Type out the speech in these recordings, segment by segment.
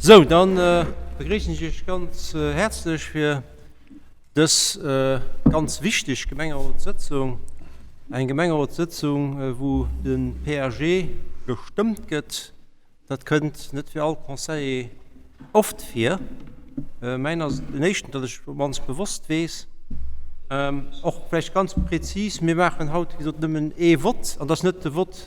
Sou, dann begréissen ech Iech ganz häerzlech fir dës ganz wichteg Gemengerotssëtzung. Eng Gemengerotssëtzung, wou de PAG gestëmmt gëtt. Dat kënnt net fir all Conseiller oft vir. Mäin ass den éischten, datt ech op d'mannst bewosst weess. Och vläicht ganz prezis, Mir maachen haut, wéi gesot, nëmmen ee Vott, an dat ass net de Vott,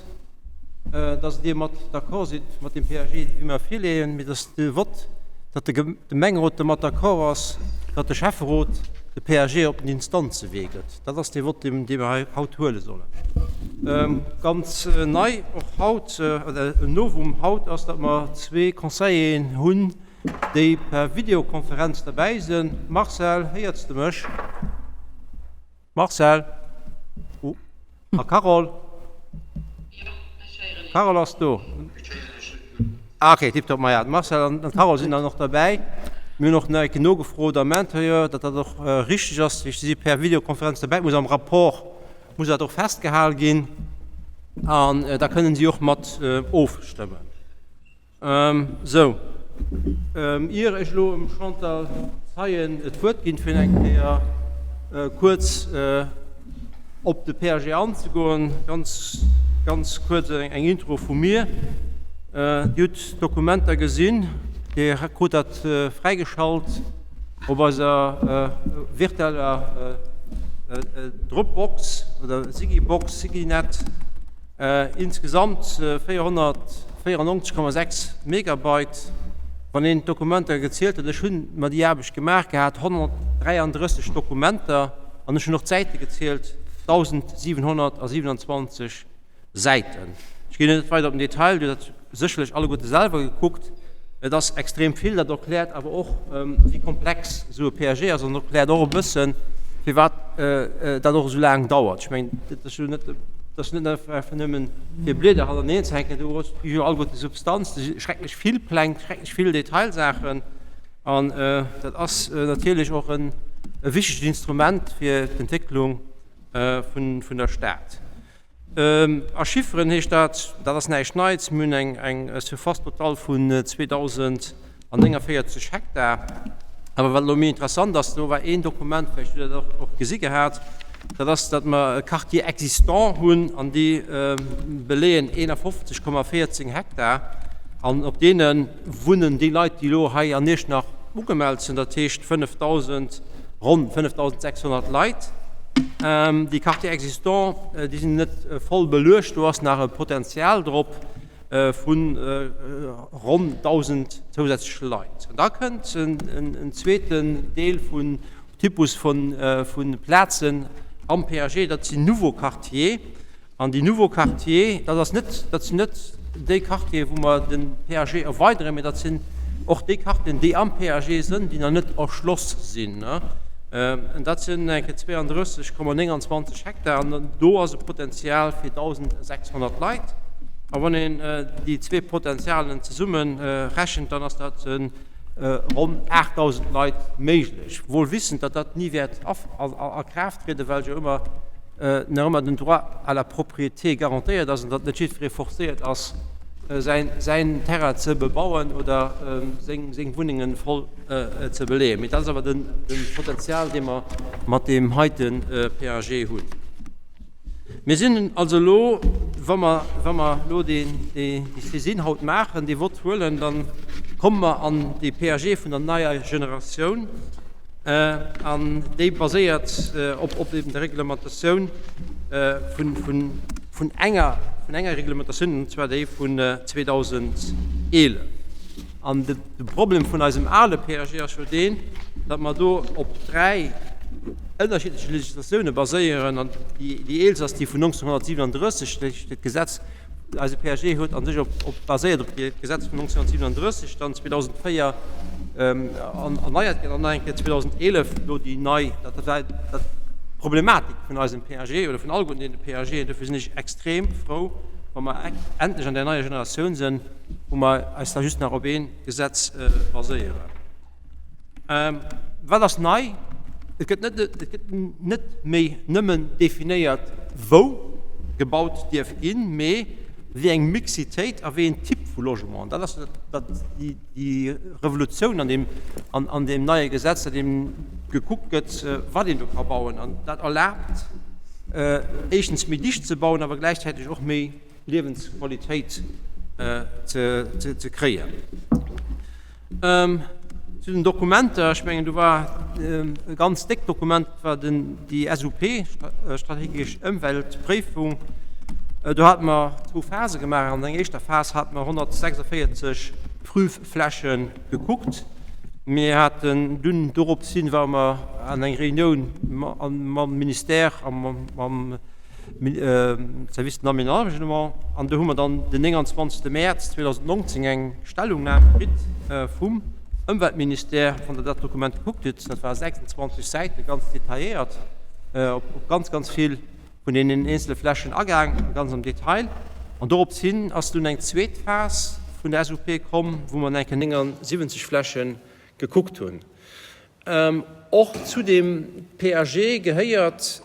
dass Dir mat d'accord sidd mat deem PAG, wéi mer e virleeën, mee dass de Vott, datt de Gemengerot domat d'accord ass, datt de Schäfferot de PAG op den Instanzewee gëtt. Dat ass dee Vott, dee mer hei haut huele sollen. Ganz nei och haut, oder en Novum haut ass, datt mer zwee Conseilleren hunn, déi per Videokonferenz derbäi sinn. Marcel, héiers de mech? Marcel? Oh, a Carole? Jo, ech héieren dech. Carole ass do. Ah, okay, tiptop. Maja, de Marcel an d'Carole sinn dann och derbäi. Mir hunn och nach eng Kéier nogefrot am Interieur, datt dat och richteg ass. Dat heescht, si si per Videokonferenz derbäi. Et muss am Rapport muss dat och festgehal ginn an da kënnen si och mat ofstëmmen. Sou, ier ech elo dem Chantal Zeyen d'Wuert ginn, fir eng Kéier kuerz op de PAG anzegoen, ganz, ganz kuerz eng Intro vu mir. Dir hutt d'Dokumenter gesinn, Dir krut dat fräigeschalt op eiser virtueller Dropbox oder Sigibox, Siginet. Insgesamt 494,6 Megabyte, wann een d'Dokumenter gezielt huet. Ech hunn mer déi Aarbecht gemaach gehat, 133 Dokumenter, an ech hunn och d'Säite gezielt, 1.727 Säiten. Ech ginn net weider op den Detail, Dir hutt dat sécherlech alleguerte selwer gekuckt. Et ass extrem vill. Dat erkläert awer och, wéi komplex esou e PAG ass an erkläert och e bëssen, firwat dat och esou laang dauert. Ech mengen, dat ass jo net, dat ass net einfach nëmmen, fir Blieder hannerteneen ze hänken. Do ass jo alleguerte Substanz, do si schrecklech vill Pläng, schrecklech vill Detailsaachen. An dat ass natierlech och e wichtegt Instrument fir d'Entwécklung vun der Stad. A Chifferen heescht dat, dat ass näischt Neits, mir hunn eng Surface totale vun 2.049 Hektar. Awer wat elo méi interessant ass, do war een Dokument, vläicht hutt Der dat och gesi gehat, dat ass, datt mer e Quartier existant hunn an déi beleeën 51,14 Hektar an op deene wunnen déi Leit, déi elo hei an Iechternach ugemellt sinn, dat heescht 5.000, ronn 5.600 Leit. Déi Quartiers existants, déi sinn net voll beluecht, do ass nach e Potenzial drop vu ronn 1.000 zousätzleche Leit. An da kënnt en zweeten Deel vun Typus vu Plazen am PAG, dat sinn Nouveaux Quartiers. An déi Nouveaux Quartiers, dat ass net, dat sinn net déi Quartiere wou mer de PAG erweideren, mä dat sinn och déi Quartieren, déi am PAG sënn, déi nach net erschloss sinn. An dat sinn eng Kéier 32,29 Hektar an do ass e Potenzial fir 1.600 Leit. A wann een déi zwee Potenzialen zesumme rechent, dann ass dat ronn 8.000 Leit méiglech, wohl wissend, datt dat ni wäert a Kraaft trieden, well jo ëmmer nach ëmmer den Droit à la propriété garantéiert ass an datt net jiddweree forcéiert ass, säin Terrain ze bebauen oder seng Wunnenge voll ze beleeën. Mee dat ass awer de Potenzial, dee mer mat deem heite PAG hunn. Mir sinn also elo, wa mer, wa mer elo déi Saisine haut maachen, dee Vott huelen, da komme mer an dee PAG vun der neier Generatioun. An déi baséiert op eben der Reglementatioun vun enger vun enger Reglementatioun, an zwar déi vun 2011. An de Problem vun eisem ale PAG ass jo deen, datt mer do op dräi ënnerschiddleche Legislatioune baséieren. An déi eelst ass déi vun 1937, dat Gesetz, Eise PAG huet a sech op, baséiert op d'Gesetz vun 1937, dann 2004 erneiert ginn an dann eng Kéier 2011 elo déi nei. Dat war dat d'Problematik vun eisem PAG oder vun alleguerten deene PAGen. Dofir sinn ech extrem frou, wa mer endlech an där neier Generatioun sinn, wou mer eis da just nach op ee Gesetz baséieren. Wat ass nei? Et gëtt net, et gëtt net méi nëmmen definéiert, wou gebaut dierf ginn, mee wéi eng Mixitéit a wéi een Typ vu Logement. An dat ass dat, déi Revolutioun an deem, an deem neie Gesetz, datt eben gekuckt gëtt, wat een do ka bauen. An dat erlaabt éischtens méi dicht ze bauen, awer gläichzäiteg och méi Liewensqualitéit ze kréien. Zu den Dokumenter, ech mengen do war e ganz déckt Dokument, dat war den, déi SUP, strategesch Ëmweltpréifung. Do hate mer zwou Phase gemaach. An enger éischter Phas hate mer 146 Prüffläche gekuckt. Mir haten dunn dorops hin, ware mer an eng Reunioun mam Ministère a mam Service de l'aménagement, an do hu mer dann den 29. Mäerz 2019 eng Stellungnam kritt vum Ëmweltministère, wann Der dat Dokument gekuckt hutt, dat war 26 Säite ganz detailléiert op ganz, ganz vill vun deenen eenzele Flächen agaang, ganz am Detail. An dorops hin ass dunn eng zweet Phas vun der SUP komm, wou mer enke 79 Fläche gekuckt hunn. Och zu dem PAG gehéiert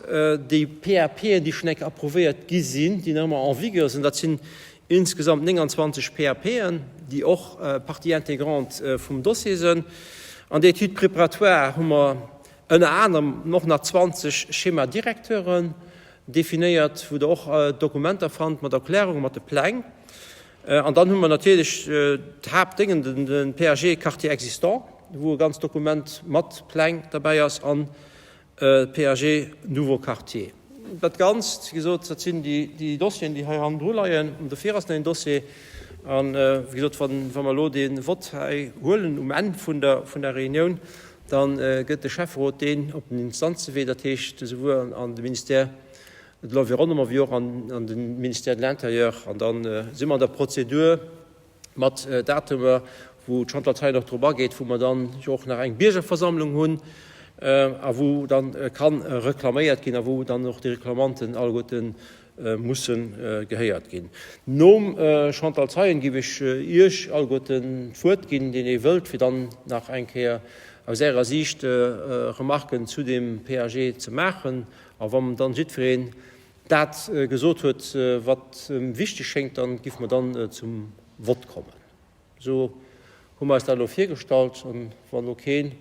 déi PAPen, déi schonn eng Kéier approuvéiert gi sinn, déi nach ëmmer en vigueur sinn. Dat sinn insgesamt 29 PAPen, déi och Partie intégrante vum Dossier sinn. An der Étude préparatoire hu mer ënner anerem och nach 20 Schéma-directeuren definéiert, wou Der och Dokumenter fannt mat Erklärungen, mat de Pläng. An dann hu mer natierlech d'Haaptdéngen, de PAG Quartier existant, wou e ganzt Dokument mat Pläng derbäi ass, an PAG Nouveau Quartier. Dat Ganzt, wéi gesot, dat sinn déi Dossieren, déi hei hannendru leien. An dofir ass nach een Dossier. An, wéi gesot, wa mer elo dee Vott hei huelen um Enn vun der Reunioun, da gëtt de Schäfferot deen op den Instanzewee, dat heescht esouwuel an de Ministère de l'Environnement wéi och an de Ministère de l'Intérieur. An da si mer an der Prozedur mat Datumer, wou d'Chantal Thein och drop ageet, wou mer dann jo och nach eng Biergerversammlung hunn a wou dann ka reklaméiert ginn a wou dann och déi Reklamanten alleguerte musse gehéiert ginn. Nom Chantal Thein géif ech Iech alleguerten d'Wuert ginn, deen ee wëllt, fir dann nach eng Kéier aus Ärer Siicht Remarken zu deem PAG ze maachen. A wann dann jiddwereen dat gesot huet, wat em wichteg schéngt, dann giff mer dann zum Vott kommen. Esou hu mer eis dat elo virgestallt. An wann elo keen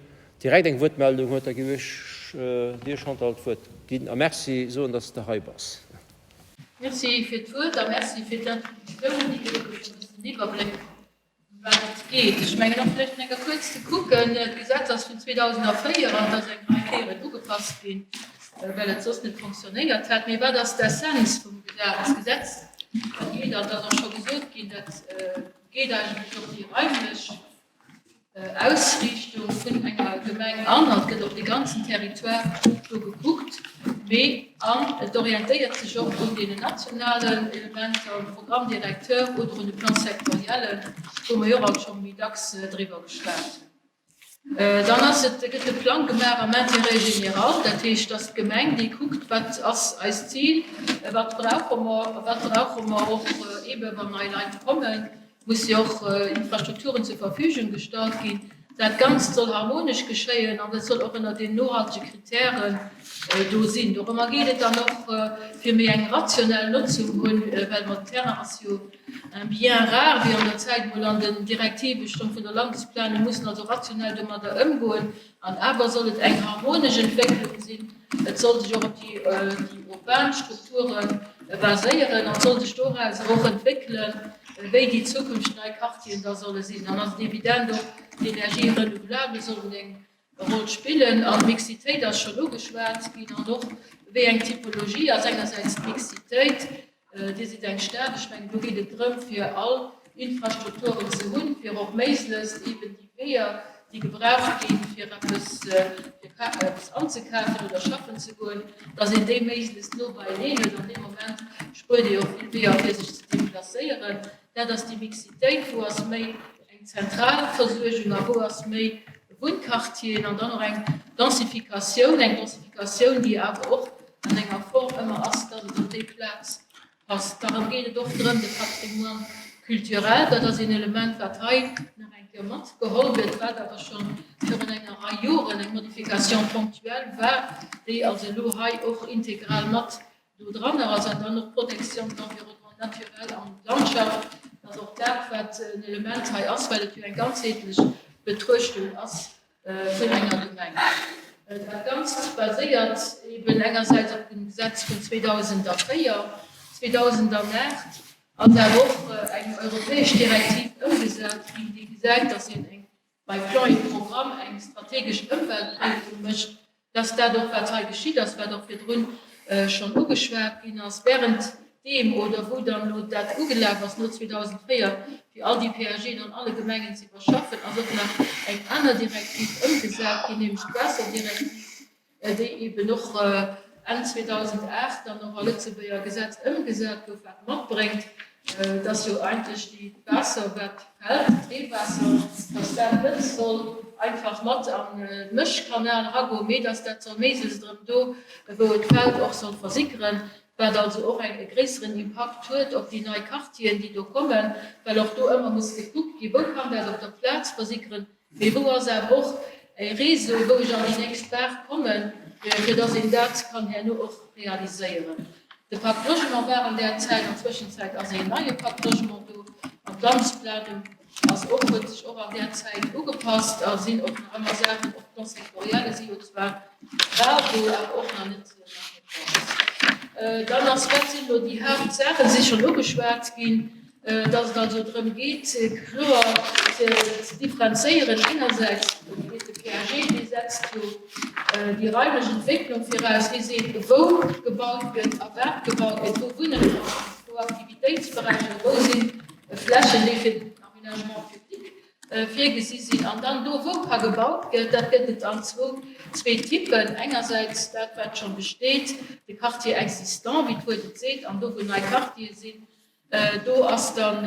direkt eng Wuertmeldung huet, da giff ech dir, Chantal, d'Wuert ginn a Merci soen, dass s de hei bass. Merci fir d'Wuert a Merci fir d'Introduktioun, déi gëtt e bëssen en Iwwerbléck. Ëm wat et geet. Ech mengen och vläicht eng Kéier kuerz ze kucken, d'Gesetz ass vun 2004 an et ass eng Rei Kéieren ugepasst ginn, well et soss net fonctionnéiert hätt. Mee wat ass d'Essenz vum Gesetz? D'Gesetz, dat geet, an et ass och scho gesot ginn, dat geet eigentlech op déi raimlech Ausriichtung vun enger Gemeng an, an et gëtt op de ganzen Territoire do gekuckt, mee an et orientéiert sech och un deenen nationalen Elementer, um Programme directeur oder un de Plans sectoriellen, wou mer jo och alt scho méi dacks driwwer geschwat hunn. Dann ass et, gëtt de Plang gemaach am Intérêt général, dat heescht, dass d'Gemeng déi kuckt, wat ass eist Zil, wat brauche mer, wat brauche mer och eebe wann nei Leit kommen, musse jo och Infrastrukturen zur Verfügung gestallt ginn. Dat Ganzt soll harmonesch geschéien an dat soll och ënner den nohaltege Kritären do sinn. Dorëmmer geet et dann och, fir méi eng rationell Notzung hunn, well mer, den Terrain ass jo un bien rare, wéi an der Zäit mol an den Direktive stoung vun der Landesplanung, mussen also rationell domadder ëmgoen. An awer soll et eng harmonesch Entwécklung sinn. Et soll sech och op déi urban Strukture baséieren an soll sech dorauser och entwéckelen, wéi déi zukünfteg nei Quartieren da solle sinn. Dann ass et evident och, d'Energies renouvelables sollen eng Roll spillen an d'Mixitéit ass schonn ugeschwat ginn an och wéi eng Typologie ass engersäits d'Mixitéit, Dir sidd eng Stad, ech mengen, do geet et drëm, fir all Infrastrukturen ze hunn, fir och méiglechst eeben déi Weeër, déi gebraucht ginn, fir eppes, fir eppes anzekafen oder schaffen ze goen, dass een déi méiglechst no beieneen huet. An deem Moment spuert ee jo vill Weeër, fir sech ze deplacéieren. Dat ass déi Mixitéit. Wou ass méi eng zentral Versuergung a wou ass méi Wunnquartieren? An dann och eng Densifikatioun, eng Densifikatioun, déi awer och an enger Form ëmmer ass, dass et op déi Plaz passt. Darëm geet et och drëm, de Patrimoine culturel, dat ass een Element, wat hei nach eng Kéier matgeholl gëtt, wat awer scho virun enger Rei Joren eng Modification ponctuelle war, déi also elo hei och integral mat do dran ass. An dann och d'Protection de l'environnement. Naturel an d'Landschaft. Dat ass och dat, wat en Element hei ass, well et jo eng ganzheetlech Betruechtung ass vun enger Gemeng. Dat Ganzt baséiert eben engersäits op dem Gesetz vun 2004, 2008 ass awer och eng europäesch Direktiv ëmgesat ginn, déi gesäit, dass een eng bei Plan et Programme eng strategesch Ëmweltpréifung mécht, dass dat och, wat hei geschitt ass, wat och virdrun schonn ugeschwat ginn ass, während deem oder wou dann elo dat ugelaf ass no 2004, fir all déi PAGen an alle Gemengen ze iwwerschaffen, ass och nach eng aner Direktiv ëmgesat ginn, nämlech d'Waasserdirektiv, déi eeben och Enn 2008 dann och a Lëtzebuerger Gesetz ëmgesat gouf, wat matbréngt, dass jo eigentlech déi d'Waasser, wat fält, d'Reewaasser, dass dat net soll einfach mat an d'Mëschkanal eragoen, mee dass dat soll méiglechst erëm do, wou et fält, och soll versickeren, wat also och eng e gréisseren Impakt huet op déi nei Quartieren, déi do kommen, well och do ëmmer muss gekuckt ginn, wou kann dat op der Plaz versickeren, Mee wou ass awer och e Réseau, wou ech an déi nächst Baach kommen, fir dass een dat kann herno och realiséieren. De Pacte Logement war an där Zäit, an Zwëschenzäit ass een neie Pacte Logement do an d'Landesplanung ass och, huet sech och an där Zäit ugepasst a sinn och nach ëmmer Saachen, och d'Plans sectoriels si jo zwar bal do, awer och nach net, nach net ganz. Dann ass, wat sinn elo déi Haaptsaachen, si schonn ugeschwat ginn. Dass et also drëm geet, kloer ze differenzéieren, engersäits geet de PAG, dee setzt jo déi raimlech Entwécklung viraus, dee seet, wou gebaut gëtt a wat gebaut gëtt, wou Wunnen ass, wou Aktivitéitsberäicher, wou si Flächen, déi fir den Aménagement public virgesi sinn. An dann do, wou ka gebaut gëtt, dat gëtt et an zwou, zwee Typen, engersäits dat, wat scho besteet, de Quartier existant, wéi d'Wuert et seet, an do, wou nei Quartiere sinn, Do ass dann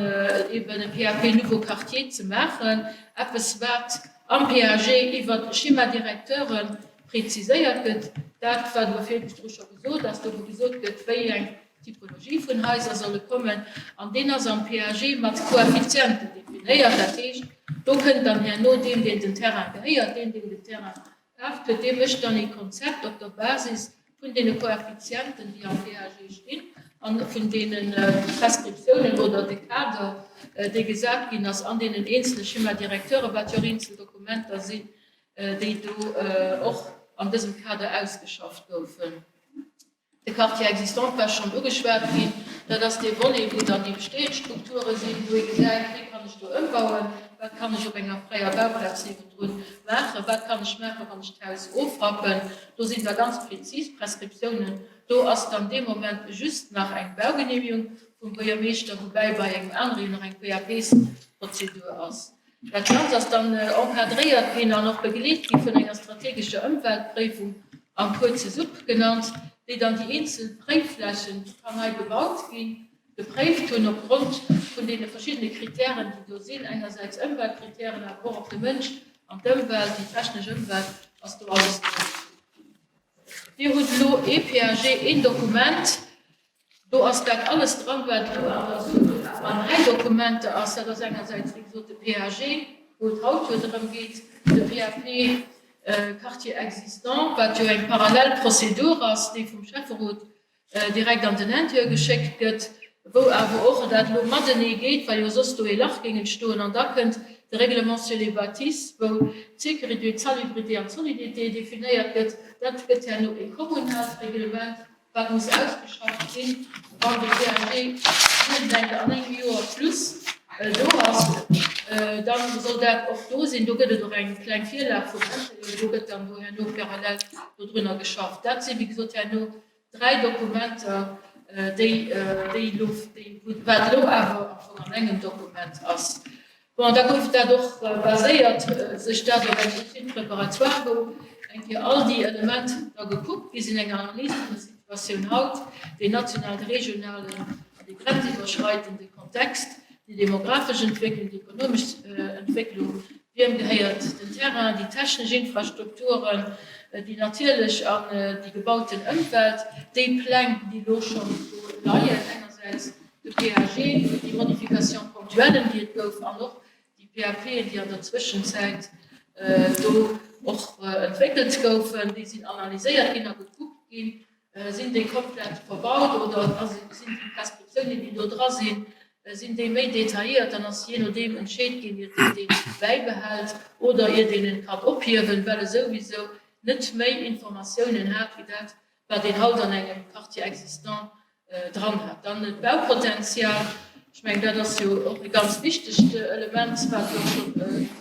eben e PAP Nouveau Quartier ze maachen, eppes wat am PAG iwwert Schéma-directeure preziséiert gëtt, dat wat elo virdru scho gesot ass, do wou gesot gëtt, wéi eng Typologie vun Haiser solle kommen. An deen ass am PAG mat Koeffizienten definéiert. Dat heescht, do kënnt dann herno deem, deen den Terrain gehéiert, deen, deen den Terrain Kaaft huet, dee mécht dann ee Konzept op der Basis vun deene Koeffizienten, déi am PAG stinn, a vun deene Prescriptiounen oder de Kader, dee gesat ginn ass an deenen eenzele Schéma-directeuren, wat jo och eenzel Dokumenter sinn, déi do och an dësem Kader ausgeschafft goufen. De Quartier existant war schonn ugeschwat ginn. Dat ass dee Volet, wou dann déi besteeënd Strukture sinn, wou ee gesäit, wéi kann ech do ëmbauen, wat kann ech op enger fräier Bauplaz niewendrun maachen, wat kann ech maachen, wann ech d'Haus ofrappen. Do sinn da ganz prezis Prescriptiounen. Do ass dann dee Moment just nach eng Baugenehmigung vum Buergermeeschter, woubäi bei engem anere jo nach eng PAPs-Prozedur ass. Dat Ganzt ass dann encadréiert ginn an och begleet gi vun enger strategescher Ëmweltpréifung, am kuerze SUP genannt, déi dann déi eenzel Préifflächen, wou kann hei gebaut ginn, gepréift hunn opgrond vun deene verschiddene Kritären, déi do sinn, engersäits Ëmweltkritären, awer och op de Mënsch an d'Ëmwelt, déi technesch Ëmwelt ass do alles dran. Dir hutt elo ee PAG, een Dokument, Do ass dat alles dran, wat elo an der SUP an 3 Dokumenter ass. Dat ass engersäits, wéi gesot, de PAG, wou et haut jo drëm geet, de PAP Quartier existant, wat jo eng parallel Prozedur ass, déi vum Schäfferot direkt an den Interieur geschéckt gëtt, wou awer och dat elo matenee geet, well jo soss do ee Lach géing entstoen. An da kënnt de Règlement sur les bâtisses, wou d'Sécurité, d'Salubrité an d'Solidité definéiert gëtt. Dat gëtt herno ee kommunaalt Reglement. wat muss ausgeschafft ginn, wann de PAG iergendeng an engem Joer plus do ass, da soll dat och do sinn. Do gëtt et och eng kleng Virlag vum Interieur, do gëtt dann do herno parallel dodrunner geschafft. Dat si wéi gesot herno 3 Dokumenter, déi déi elo, déi wat elo awer am Fong an engem Dokument ass. Bon, da gouf dat och baséiert sech dat op eng Étude préparatoire, wou eng Kéier all déi Element da gekuckt gi sinn, eng Analys vun der Situatioun haut, deen nationalen, de regionalen an dee grenziwwerschreitende Kontext, déi demografesch Entwécklung, déi ekonomesch Entwécklung, wiem gehéiert den Terrain, déi technesch Infrastrukturen, déi natierlech an déi gebauten Ëmwelt, déi Pläng, déi elo schonn do leien, engersäits de PAG, déi Modifications ponctuellen, déi et gouf, an och déi PAPen, déi an der Zwëschenzäit do och entwéckelt goufen, déi sinn analyséiert ginn a gekuckt ginn. Sinn déi komplett verbaut oder sinn déi Prescriptiounen, déi do dra sinn, sinn déi méi detailléiert? Dann ass jee nodeem entscheet ginn, iert een dee bäibehält oder iert een en kann ophiewen, well e souwisou net méi Informatiounen hat wéi dat, wat een haut an engem Quartier existant dran hat. Dann d'Baupotenzial, ech mengen, dat ass jo och e ganz wichtegt Element, wat jo och schonn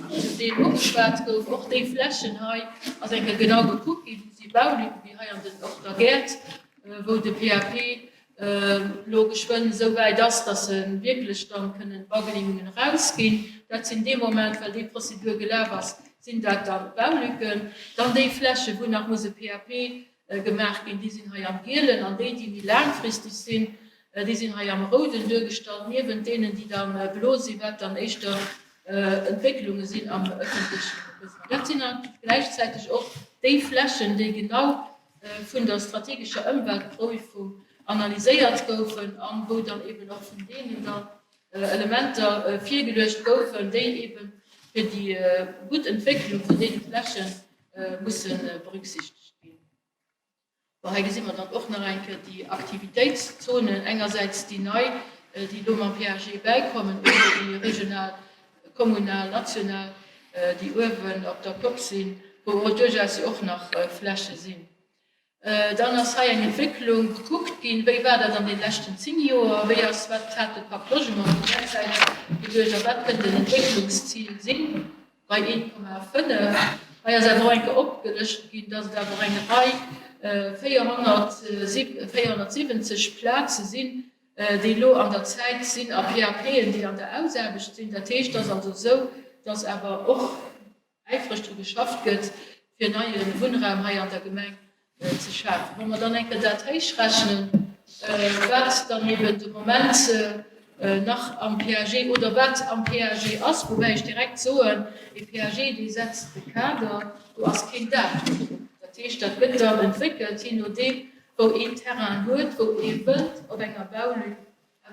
zum Deel ugeschwat gouf. Och déi Flächen hei ass eng Kéier genau gekuckt ginn, wou si Baulücken, wéi hei an den Orter Gäert, wou de PAP elo geschwënn esou wäit ass, dass se wierklech dann kënnen d'Baugenehmigungen erausginn. Dat sinn dee Moment, well déi Prozedur gelaf ass, sinn dat dann Baulücken. Dann déi Flächen, wou nach muss e PAP gemaach ginn, déi sinn hei am Gielen, an déi, déi méi laangfristeg sinn, déi sinn hei am Rouden duergestallt, niewent deenen, déi da blo sinn, wat dann éischter Entwécklunge sinn am ëffentleche Besoin. Dat sinn dann gläichzäiteg och déi Flächen, déi genau vun der strategescher Ëmweltprüfung analyséiert goufen a wou dann eben och vun deenen dann Elementer virgeluecht goufen, déi eben fir déi gutt Entwécklung vun deene Fläche musse berücksichtegt ginn. Bon, hei gesi mer dann och nach eng Kéier déi Aktivitéitszonen, engersäits déi nei, déi elo mam PAG bäikommen, oder déi regional, kommunal, national, déi uewen op der Kopp sinn, wou och duerchaus jo och nach Fläche sinn. Dann ass hei eng Entwécklung gekuckt ginn, wéi war dat an de leschten 10 Joer, wéi ass, wat hat de Pacte Logement zu där Zäit geduecht a wat kënnt en Entwécklungszil sinn bei 1,5. Hei ass awer och eng Kéier opgelëscht ginn, dass et awer och eng Rei 470 Plaze sinn, déi elo an der Zäit sinn a PAPen, déi an der Ausaarbecht sinn. Dat heescht, et ass also esou, dass awer och äifreg dru geschafft gëtt, fir neie Wunnraum hei an der Gemeng ze schafen. Wa mer dann eng Kéier dat héichrechnen, wat dann eben de Moment nach am PAG oder wat am PAG ass, woubäi ech direkt soen, e PAG, dee setzt de Kader, do ass keen Datum drop. Dat heescht, dat gëtt dann entwéckelt, jee nodeem, wou een Terrain huet, wou ee wëllt op enger Baulück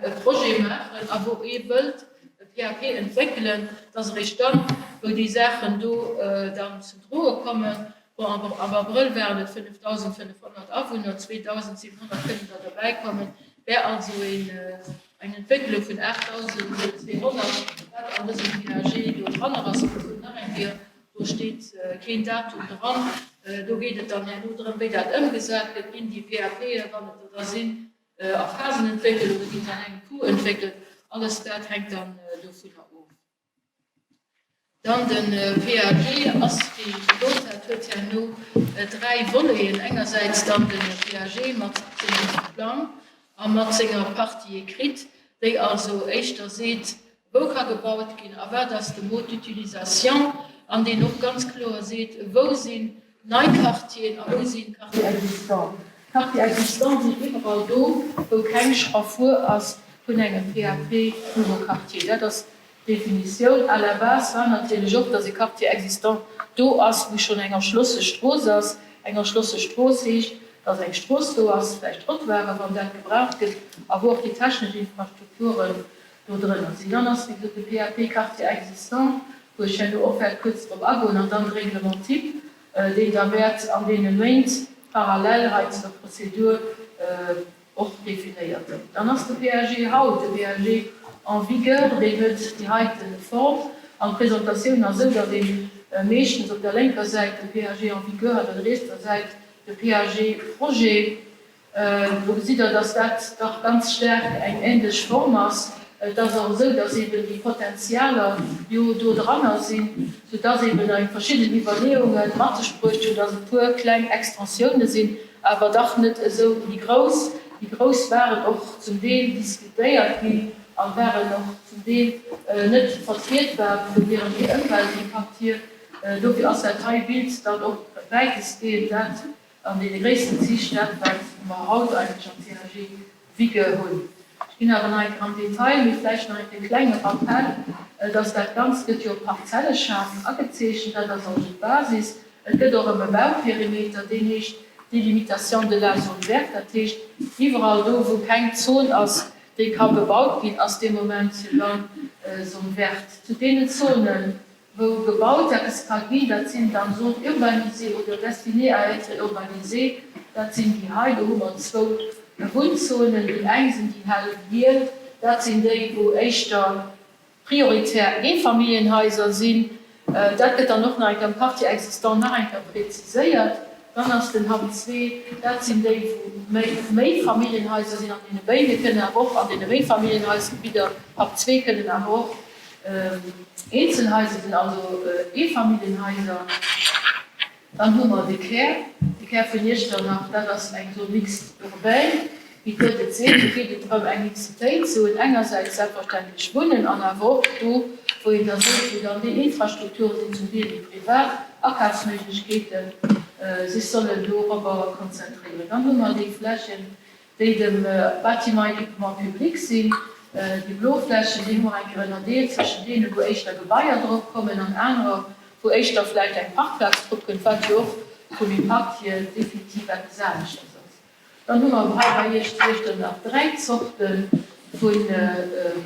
e Projet maachen a wou ee wëllt e PAP entwéckelen, dass eréischt dann, wou déi Saachen do dann zum Droe kommen, bon, am Abrëll waren et 5.500 Awunner, 2.700 kënnen der derbäikommen, wär also eng Entwécklung vun 8.200, wat an dësem PAG do dranner ass. Ech betounen nach eng Kéier, do steet keen Datum dran. Do geet et dann herno drëm, wéi dat ëmgesat gëtt. Ginn déi PAPen, wann et der da sinn, a Phasen entwéckelt oder ginn se an engem Coup entwéckelt, alles dat hänkt dann dovunner of. Dann de PAG ass, wéi gesot, dat huet herno 3 Voleten, engersäits dann de PAG mat sengem Plang a mat senger Partie écrite, déi also éischter seet, Wou ka gebaut ginn a wat ass de Mode d'utilisation? An deen och ganz kloer seet, wou sinn nei Quartieren a wou sinn Quartiers existants. Quartiers existants sinn iwwerall do, wou keng Schraffur ass vun engem PAP nouveau quartier. Dat ass d'Definitioun. À la base war natierlech och, dass e Quartier existant do ass, wou schonn eng erschlosse Strooss ass. Eng erschlosse Strooss heescht, dass eng Strooss do ass, vläicht Trottoiren, wann dat gebraucht gëtt, a wou och déi technesch Infrastrukturen do drënner sinn. Dann ass, wéi gesot, de PAP Quartier existant, wou ech herno och wäert kuerz drop agoen, an dann de Règlement type, deen da wäert an deene Méint parallel hei zu der Prozedur och definéiert ginn. Dann ass de PAG haut, de PAG en vigueur, deen huet déi heite Form an d'Presentatioun ass esou, datt ee meeschtens op der lénker Säit de PAG en vigueur hat, op der rietser Säit de PAG projet. Do gesitt Der, dass dat dach ganz staark eng ähnlech Form ass. Et ass och esou, dass eeben déi Potenzialer jo do dranner sinn, soudass eeben eng verschidden Iwwerleeunge mat sech bruecht hunn, dass e puer kleng Extensiounen sinn, awer dach net esou déi grouss. Déi grouss waren och zum Deel diskutéiert ginn a waren och zum Deel net vertrietbar vun hirem Ëmweltimpakt hier. Dofir ass dat hei Bild dann och wäitestgehend dat, An deene gréissten Zich dat, wat mer haut eigentlech am PAG vigueur hunn. Ech ginn awer nach eng Kéier am Detail, mee vläicht nach eng Kéier e klenge Rappel, dass dat Ganzt gëtt jo op Parzellescharten agezeechent, dat ass also d'Basis. Et gëtt och ëm e Bauperimeter, deen heescht Délimitation de la zone verte, dat heescht iwwerall do, wou keng Zon ass, déi ka bebaut ginn, ass dee Moment dann Zone verte. Zu deenen Zonen, wou gebaut eppes ka ginn, dat sinn dann Zones urbanisées oder destinées à être urbanisées. Dat sinn déi hei. Do hu mer zwou Wunnzonen. Déi eng sinn déi hellgiel, dat sinn déi, wou éischter prioritär Eefamilljenhaiser sinn. Dat gëtt dann och nach eng Kéier am Quartier existant nach eng Kéier präziséiert. Dann ass den Hub zwee, dat sinn déi, wou méi Méifamilljenhaiser sinn. An deene béide kënnen awer och, an deene Méifamilljenhaisgebidder, Hub zwee, kënnen awer och Eenzelhaiser sinn, also Eefamilljenhaiser. Dann hu mer de Kär, de Kär vun Iechternach, dat ass eng Zone mixte urbaine, wéi d'Wuert et seet. Do geet et drëm, eng Mixitéit ze hunn, engersäits selbstverständlech Wunnen an awer och do, wou een da seet, wou dann déi Infrastrukture sinn, zum Deel déi privat Akafsméiglechkeeten, sech sollen dorobber konzentréieren. Dann hu mer déi Flächen, déi dem Bâtiment équipement public sinn. Déi blo Flächen, déi hu mer eng Kéier ënnerdeelt zwëschen deenen, wou éischter Gebaier drop kommen an anerer, wou éischter vläicht eng Parkplaz drop kënnt, wat jo och vum Impakt hier definitiv eppes aneschters ass. Dann hu mer hei bei Iech zu Iechternach 3 Zorte vun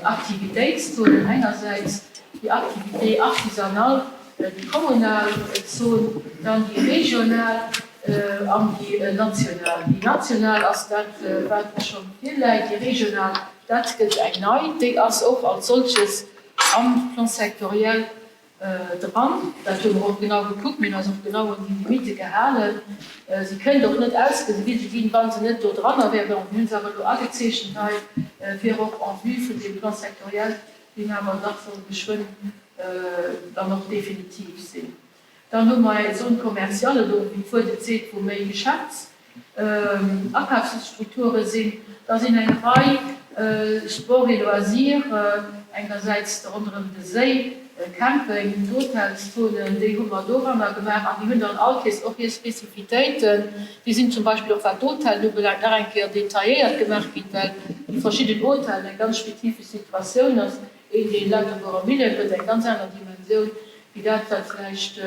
Aktivitéitszonen, engersäits déi Activité artisanale, déi kommunal Zon, dann déi regional an déi national. Déi national ass dat, wat scho virläit, déi regional, dat gëtt eng nei, déi ass och als solches am Plan sectoriel Dran. Dat hu mer och genau gekuckt. Mir hunn eis och genau un déi Limitte gehalen. Si kënnt och net ausgewise ginn, wa se net do dranner wär. Bon, mir hu se awer elo agezeechent hei, fir och en vue vun deem Plan sectoriel, deen awer nach soll geschwënn dann och definitiv sinn. Dann hu mer eng Zone commerciale do, wéi d'Wuert et seet, wou méi Geschäfts-, Akafsstrukture sinn. Da sinn eng Rei Sport et loisirs, engersäits ronderëm de Séi, Camping, d'Hotelszonen, déi hu mer doranner gemaach an déi hunn dann all Kees och hir Spezifitéiten. Déi sinn zum Beispill och wat d'Hotellen ubelaangt nach eng Kéier detailléiert gemaach ginn, well déi verschidden Hotellen eng ganz spezifesch Situatioun ass. Een, deen Lauterburer Millen huet eng ganz aner Dimensioun wéi dat, wat vläicht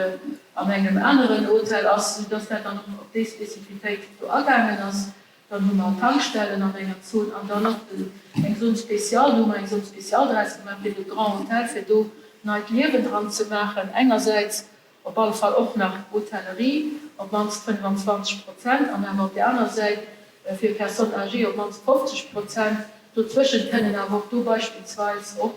an engem aneren Hotel ass, soudass dat dann och op déi Spezifitéit do agaangen ass. Dann hu mer Tankstellen an enger Zon an dann och eng Zone spéciale. Do hu mer eng Zone spéciale draus gemaach fir de Grand Hotel, fir do neit Liewen dran ze maachen engersäits, op alle Fall och nach Hotellerie, op d'mannst 25 Prozent, an awer op där aner Säit fir Personnes âgées op d'mannst 50 Prozent. Dozwëschent kënnen awer och do beispillsweis och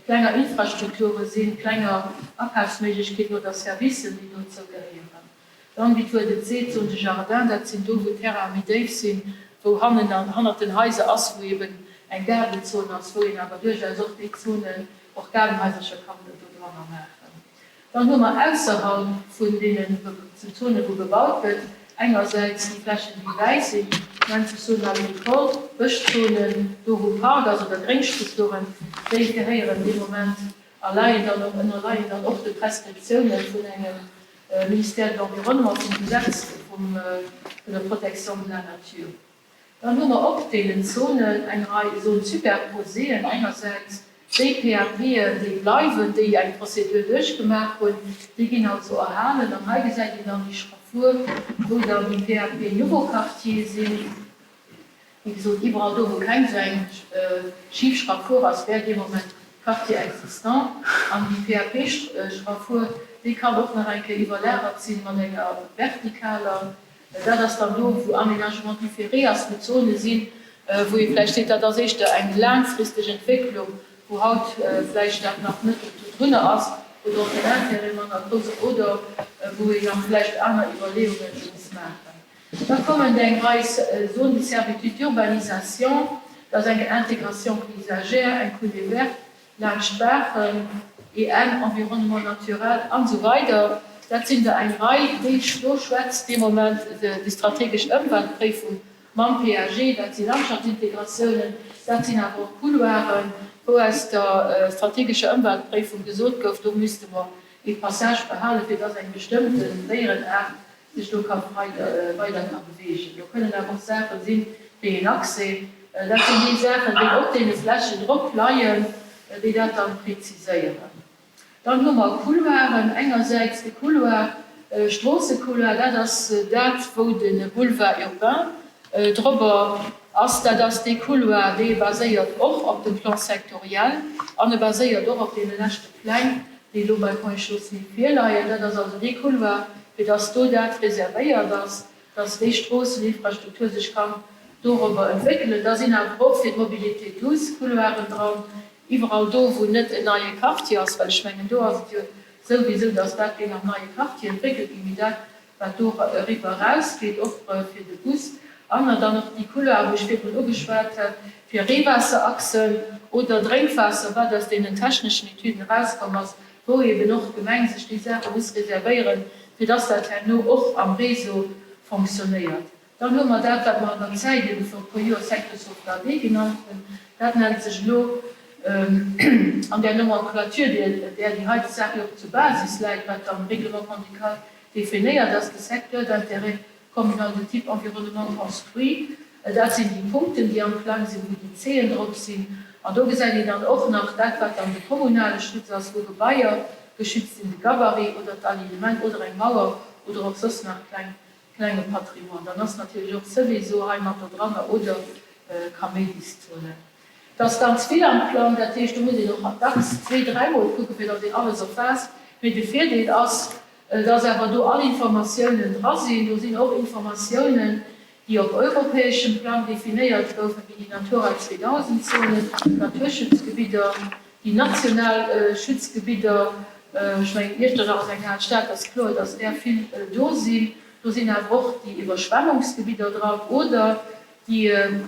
klenger Infrastrukture sinn, klenger Akafsméiglechkeeten oder Servicen, déi dozou gehéieren. Dann, wéi d'Wuert et seet, Zone de jardin, dat sinn do, wou d'Terraine méi déif sinn, wou hannen an hannert den Haiser ass, wou eben eng Gaardenzon ass, wou een awer duerchaus och déi Zonen, och Gaardenhaisercher kann dodranner maachen. Dann hu mer ausserhalb vun deenen Zonen, wou bebaut gëtt, engersäits déi Flächen, déi wäiss sinn, nennt sech Zone agricole, Bëschzonen, do wou Park ass oder Gréngstrukturen, déi gehéieren dee Moment a leien dann och, ënnerleien dann och de Prescriptiounen vun engem Ministère de l'Environnement, vum Gesetz vun der Protection de la nature. Dann hu mer op deenen Zonen eng Rei Zones superposéen, engersäits déi PAPen, déi bleiwen, déi eng Procédure duerchgemaach hunn, déi ginn also erhalen. An hei gesäit een dann déi Schraffur, wou dann déi PAP Nouveaux Quartiers sinn. Wéi gesot, iwwerall do, wou keng esou eng schif Schraffur ass, wär dee Moment Quartier existant. An déi PAP-Schraffur, déi kann och nach eng Kéier iwwerlagert sinn mat enger vertikaler. Dat ass dann do, wou Aménagement différé ass, wou Zone sinn, wou ee vläicht seet, dat ass éischter eng laangfristeg Entwécklung, wou haut vläicht dat nach net dodrunner ass oder och den Intérêt manner grouss ass oder wou een nach vläicht aner Iwwerleeunge muss maachen. Da kommen eng Rei Zones de servitude d'urbanisation, dat ass eng Intégration paysagère, eng Coulée verte, laanscht Baachen, EN, Environnement naturel, an esou weider Dat sinn der eng Rei, déi do schwätzt dee Moment déi strategesch Ëmweltpréifung mam PAG. Dat si Landschaftsintegratiounen, dat sinn awer och Couloiren, wou aus der strategescher Ëmweltpréifung gesot gouf, do misste mer ee Passage behalen, fir dass eng bestëmmten Déierenaart sech do ka frei weider ka beweegen. Do kënnen awer och Saache sinn, wéi een Accès. Dat sinn déi Saachen, déi op deene Flächen drop leien, déi dat dann preziséieren. Dann hu mer Couloiren. Engersäits de Couloir, Stroossecouloir, dat ass dat, wou de Boulevard urbain drobber ass. Dat ass dee Couloir, dee baséiert och op dem Plan sectoriel an e baséiert och op deene leschte Pläng, déi elo bei Ponts et Chaussées virleien. Dat ass also dee Couloir, fir dass do dat reservéiert ass. dass déi Stroosseninfrastruktur sech kann dorobber entwéckelen. Da sinn awer och fir d'Mobilité douce Couloiren dran, iwwerall do, wou net en neie Quartier ass, well ech mengen, do ass et jo souwisou, dass dat géing am neie Quartier entwéckelt ginn, mee dat, wat do eriwwer erausgeet, och fir de Bus an dann och déi Couloiren, wou ech virdrun ugeschwat hat, fir Reewaasserachsen oder Drénkwaasser, wat aus deenen techneschen Etüden erauskomm ass, wou eeben och d'Gemeng sech déi Saache muss reservéieren, fir dass dat herno och am Réseau fonctionnéiert. Dann hu mer dat, wat mer an der Zäit ebe vor e puer Joer Secteur sauvegardé genannt hunn. Dat nennt sech elo an där Nomenclature, där déi heite Saach jo och zur Basis läit, wat am Règlement grand-ducal definéiert ass, de Secteur d'intérêt communal de type environnement construit. Dat sinn déi Punkten, déi am Plang sinn, wou déi C'en drop sinn. An do gesäit een dann och nach dat, wat dann de kommunale Schutz ass, wou Gebaier geschützt sinn, de Gabarit oder d'Alignement oder eng Mauer oder och soss nach kleng klenge Patrimoine. Dann ass natierlech och Seveso hei mat do dranner oder Kaméidiszonen. Et ass ganz vill am Plang, dat heescht, do muss een och dacks zwee-, dräimol kucken, fir datt een alles erfaasst. Mee de Virdeel ass, datt awer do all Informatiounen dra sinn. Do sinn och Informatiounen, déi op europäeschem Plang definéiert goufen, wéi déi Natura 2000 Zonen, d'Naturschutzgebidder, déi national Schutzgebidder. Ech mengen, Iechternach ass eng al Stad, ass kloer, datt där vill do sinn. Do sinn awer och déi Iwwerschwemmungsgebidder dran oder déi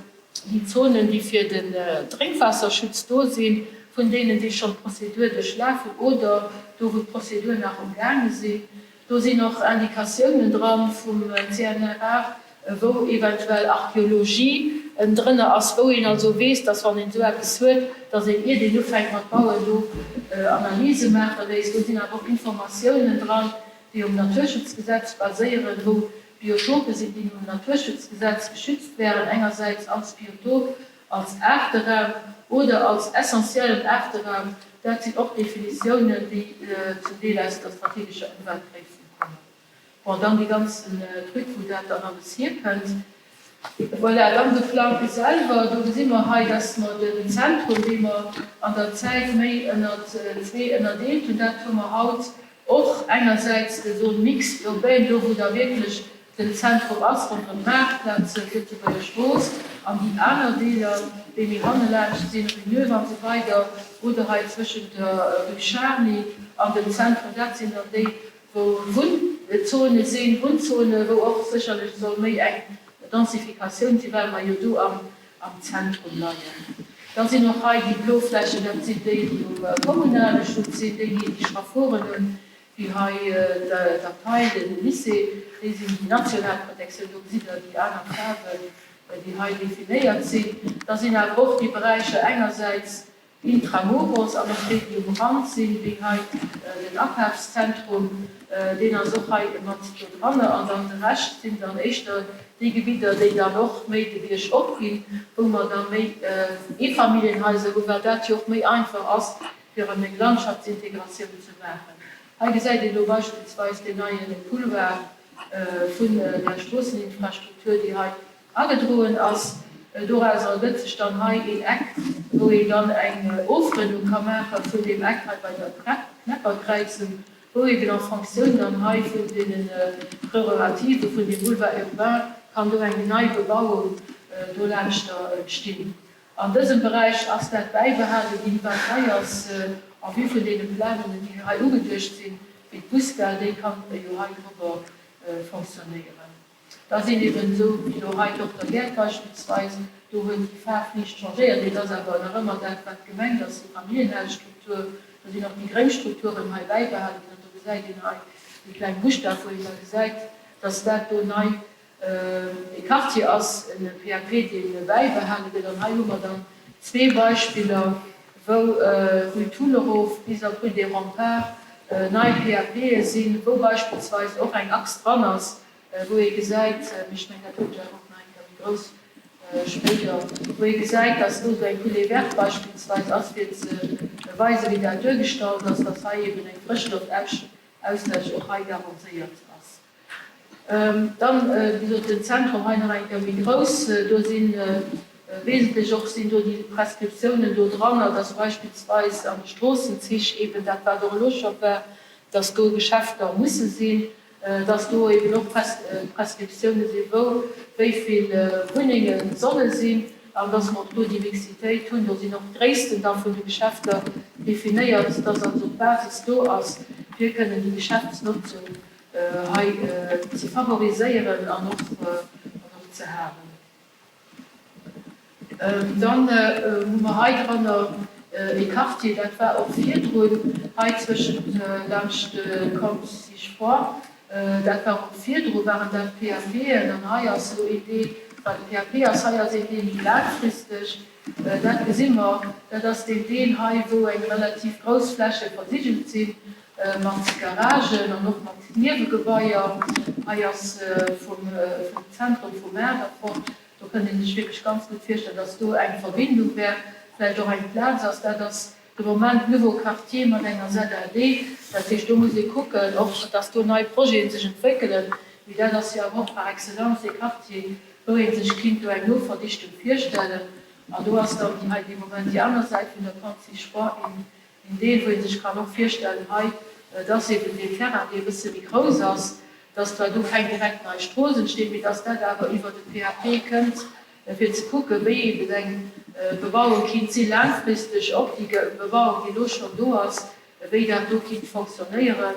Zonen, déi fir den Drénkwaasserschutz do sinn, vun deenen, déi schonn d'Prozedur duerchlaf hunn oder do, wou d'Prozedur nach umgaange sinn. Do sinn och Indikatiounen dran vum CNRA, wou eventuell Archeologie drënner ass, wou een also weess, dass wann een esou eppes huet, dass een, iert een ufänkt mat bauen, do Analyse maache léisst. Do sinn awer och Informatiounen dran, déi um Naturschutzgesetz baséieren, wou Biotope sinn, déi nom Naturschutzgesetz geschützt wären, engersäits als Biotop, als Aarteraum oder als essentiellen Aarteraum. Dat sinn och Definitiounen, déi zum Deel aus der strategescher Ëmweltpréifung kommen. Bon, dann dee ganzen Truc, wou dat dann alles hierkënnt. Voilà, dann de Plang selwer. Do gesi mer hei, dass mer den Zentrum, dee mer an der Zäit méi ënnert zwee ënnerdeelt hunn, dat hu mer haut Och engersäits de Zone mixte urbaine, do wou da wierklech den Zentrum ass, ronderëm d'Maartplaze, d'Lëtzebuerger Strooss an déi aner Deeler, déi méi hannelaanscht sinn, Rue Neuve an esou weider, oder hei zwëschent der Rue Charny an dem Zentrum, dat sinn dann déi, wou Wunnzone sinn, Wunnzone wou och sécherlech soll méi eng Densifikatioun sinn, well mer jo do am am Zentrum leien. Da sinn och hei déi blo Flächen, dat sinn déi, déi um kommunale Schutz sinn, déi, déi déi Schraffuren hunn, wéi hei d'Abtei, de Lycée, déi sinn déi national Protektioun. Do gesitt Der déi aner Faarwen, déi hei definéiert sinn. Da sinn awer och déi Beräicher engersäits Intramuros an och déi, déi um Rand sinn, wéi hei den Akafszentrum, deen ass och hei mat do dranne. An dann de Rescht sinn dann éischter déi Gebidder, déi dann och méi de Bierg opginn, wou mer da méi Eefamilljenhaiser hunn, well dat jo och méi einfach ass, fir erëm eng Landschaftsintegratioun ze maachen. Hei gesäit een elo beispillsweis deen neie Couloir vun der Stroosseninfrastruktur, déi hei Agedroen ass. Dorauser ergëtt sech dann hei een Eck, wou een dann eng Ofrënnung ka maache vun deem Eck hei bei der Knepperkräizung, wou eben en Fonctioun dann hei vun deene Prerogative vun deem Boulevard urbain kann do eng nei Bebauung dolaanschter entstinn. An dësem Beräich ass dat bäibehale ginn, wat hei ass, en vue vun deene Planungen, déi hei ugeduecht sinn, wéi d'Busgare, déi kann jo hei drobber fonctionnéieren. Da sinn eben esou wéi elo hei d'Dokter Gerd beispillsweis, do huet déi Faarf liicht changéiert, mee et ass awer nach ëmmer dat, wat gemengt ass, déi Familljenhausstruktur. Do sinn och déi gréng Strukturen hei bäibehale ginn an do gesäit een hei déi kleng Buschtaf, wou een da gesäit, dass dat do nei e Quartier ass, e PAP, dee bäibehale gëtt. An hei hu mer dann zwee Beispiller, wou Rue Thull erof bis op Rue des Remparts nei PAPe sinn, wou beispillsweis och eng Achs dran ass, wou ee gesäit, mee ech mengen, dat huet ech awer och nach eng Kéier méi grouss spéider, wou ee gesäit, dass do esou eng Coulée verte beispillsweis ass, fir ze weisen, wéi dat duergestallt ass, dass hei eben eng Frëschloftaustasch och hei garantéiert ass. Dann, wéi gesot, den Zentrum hei nach eng Kéier méi grouss. Do si wesentlech och sinn do déi Prescriptiounen do dranner, dass beispillsweis an de Stroossenzich eben dat, wat och elo scho war, dass do Geschäfter musse sinn. dass do eben och Prescriptioune sinn, wou wéi vill Wunnenge solle sinn an dass mer och do déi Mixitéit hunn. Do sinn och d'Gréissten da vun de Geschäfter definéiert, dass also d'Basis do ass, fir kënnen déi Geschäftsnotzung hei ze favoriséieren an och ze halen. Dann hu mer hei dranner ee Quartier, dat war och virdrun hei zwëschent laanscht de Camp Sigefroid, dat war och virdru waren dat PAPen an hei ass elo een Deel, wat e PAP ass, hei ass een Deel méi laangfristeg, dat gesi mer, dat ass deen Deel hei, wou eng relativ grouss Fläche versigelt sinn mat Garagen an och mat Niewegebaier. Hei ass vum Zentrum vum Maart erfort. Do kënnt ee sech wierklech ganz gutt virstellen, dass do eng Verbindung wär, vläicht och eng Plaz ass. Dat ass de Moment Nouveau Quartier mat enger ZAD. Dat heescht, do muss ee kucken och, dass do nei Projete sech entwéckelen. Mee dat ass jo awer och par excellence ee Quartier, wou ee sech kinnt do eng Noverdichtung virstellen. An do ass dann hei dee Moment déi aner Säit vun der Pente Sigefroid een Een Deel, wou ee sech kann och virstellen hei, dass eben deen Terrain, dee e bësse méi grouss ass, dass zwar do keng direkt nei Strooss entsteet, mee dass dat awer iwwert e PAP kënnt, fir ze kucken, wéi eben eng Bebauung kinnt si laangfristeg, op déi Bebauung, déi elo schonn do ass, wéi dat do kinnt fonctionnéieren.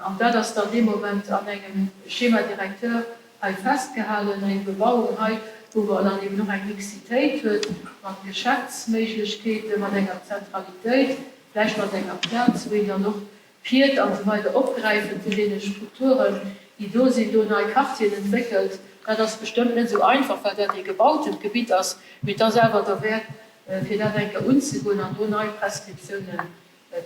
An dat ass dann dee Moment an engem Schéma directeur hei festgehalen, eng Bebauung hei, wou mer dann eben och eng Mixitéit huet mat Geschäftsméiglechkeeten, mat enger Zentralitéit, vläicht mat enger Plaz, wou een dann och Pied an esou weider opgräifen vun deene Strukturen, déi do sinn, do nei Quartieren entwéckelt. Dat ass bestëmmt net esou einfach, well dat ee gebautent Gebitt ass, mee et ass awer derwäert, fir dat eng Kéier unzegoen an do nei Prescriptiounen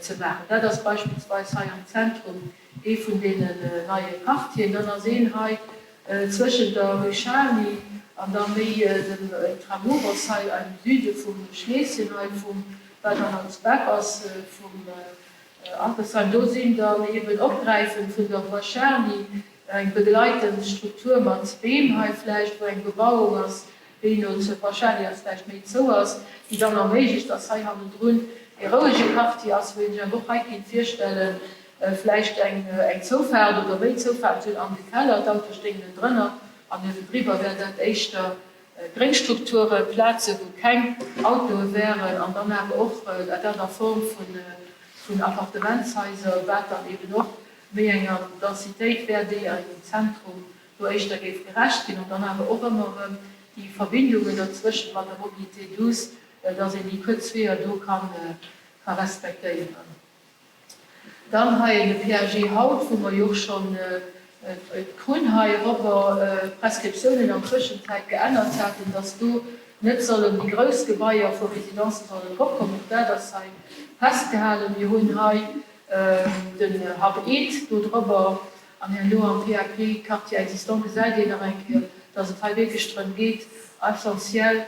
ze maachen. Dat ass beispillsweis hei am Zentrum ee vun deenen neie Quartieren. Dann ass een hei zwëschent der Rue Charny an da méi dem Intramuros hei am Süde vum Schleesschen hei, vum, wat dann als Bep ass vum Altersheim. Do sinn dann eben opgräifend vun der Voie Charny eng begleitend Struktur mat Beem hei vläicht, wou eng Bebauung ass, déi no zur Wahrscheinlich ass, vläicht méi zou ass, déi dann erméiglecht, dass hei hannendrun e rouege Quartier ass, wou een sech awer och hei kéint virstellen, vläicht eng Zoufaart oder méi Zoufaarten ze hunn an de Keller, d'Autoe stéingen ënnendrënner an uewendriwwer wär dat éischter Gréngstrukturen, Plaze wou keng Autoe wären an dann awer och dat a Form vun Appartementshaiser, wat dann eben och méi enger Densitéit wär, déi engem Zentrum do éischter géif gerecht ginn an dann awer och ëmmer erëm déi Verbindungen dozwëschent mat der Mobilité douce, dass een déi kuerz Weeër do ka respektéieren. Dann hei de PAG haut, wou mer jo och schonn d'Krunn hei erobber d'Prescriptiounen an Zwëschenzäit geännert haten, dass do net sollen déi grouss Gebaier vu Residencë sollen eropkommen. Och dat ass hei festgehalen. Mir hunn hei den Hub Eat do drobber. An herno am PAP Quartier existant gesäit een nach eng Kéier, dass et hei wierklech drëm geet, essentiell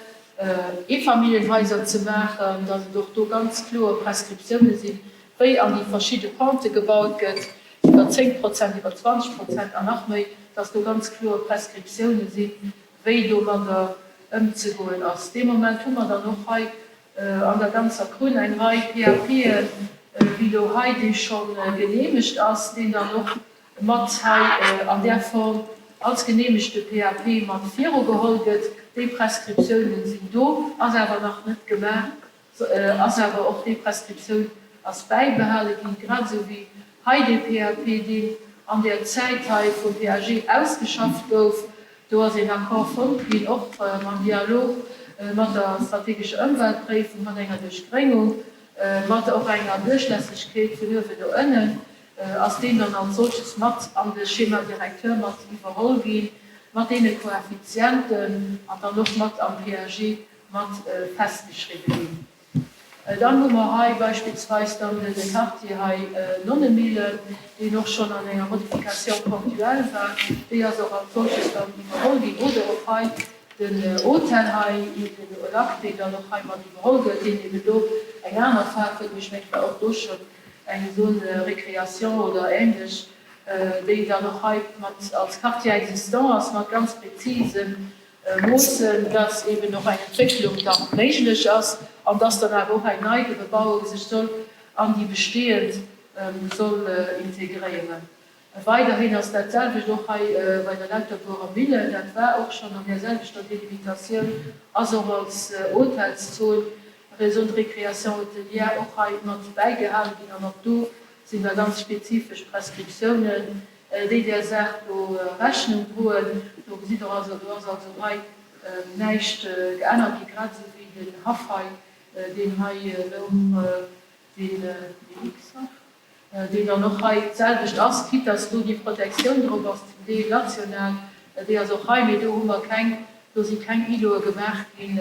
Eefamilljenhaiser ze maachen, dass et och do ganz kloer Prescriptiounen sinn, wéi an déi verschidde Pente gebaut gëtt, iwwer 10 Prozent, iwwer 20 Prozent an nach méi, dass do ganz kloer Prescriptiounen sinn, wéi domadder ëmzegoen ass. Dee Moment hu mer dann och hei an der ganzer Krunn eng Rei PAPen, wéi elo hei, dee scho geneemegt ass, deen dann och mat hei an där Form als geneemegte PAP mat virugeholl gëtt. Déi Prescriptiounen sinn do, ass awer nach net gemaach, ass awer och déi Prescriptioun ass bäibehale ginn, grad esou wéi hei dee PAP, deen an där Zäit hei vum PAG ausgeschafft gouf. Do ass een Accord fonnt ginn, och mam Dialog mat der strategescher Ëmweltpréifung, mat enger Duerchdréngung, mat och enger Duerchlässegkeet vun uewen no ënnen, ass deen dann als solches mat an de Schéma directeur mat iwwerholl ginn, mat deene Koeffizienten an dann och mat am PAG mat festgeschriwwen ginn. Dann hu mer hei beispillsweis dann de Quartier hei Nonnemillen, deen och schonn an enger Modification ponctuelle war. Déi ass och als solches dann iwwerholl ginn. Oder och hei den Hotel hei, den Au Lac, deen dann och hei mat iwwerholl gëtt, deen eben do eng aner Faarf huet, mee ech mengen, et war och do schonn eng Zone récréation oder ähnlech, déi dann och hei mat als Quartier existant ass, mat ganz präzisen Moossen, dass eben och eng Entwécklung da méiglech ass an dass dann awer och eng nei Bebauung sech soll an déi bestehend soll integréieren. Weiderhin ass dat selwecht och hei bei der Lauterbuerer Millen, dat war och schonn an där selwechter Delimitatioun, ass och als Hotelszon, Zone de récréation hôtelière, och hei mat bäigehale ginn. An och do sinn da ganz spezifesch Prescriptiounen, déi där Saach do Rechnung droen. Do gesitt Der also, do ass also hei näischt geännert gi, grad esou wéi den Haff hei, deen hei louch, deen X-Haff. Deen dann och hei d'selwecht ass, quitte dass do déi Protektioun drop ass, zum Deel national, déi ass och hei, mee do hu mer keng, do si keng Îlote gemaach ginn,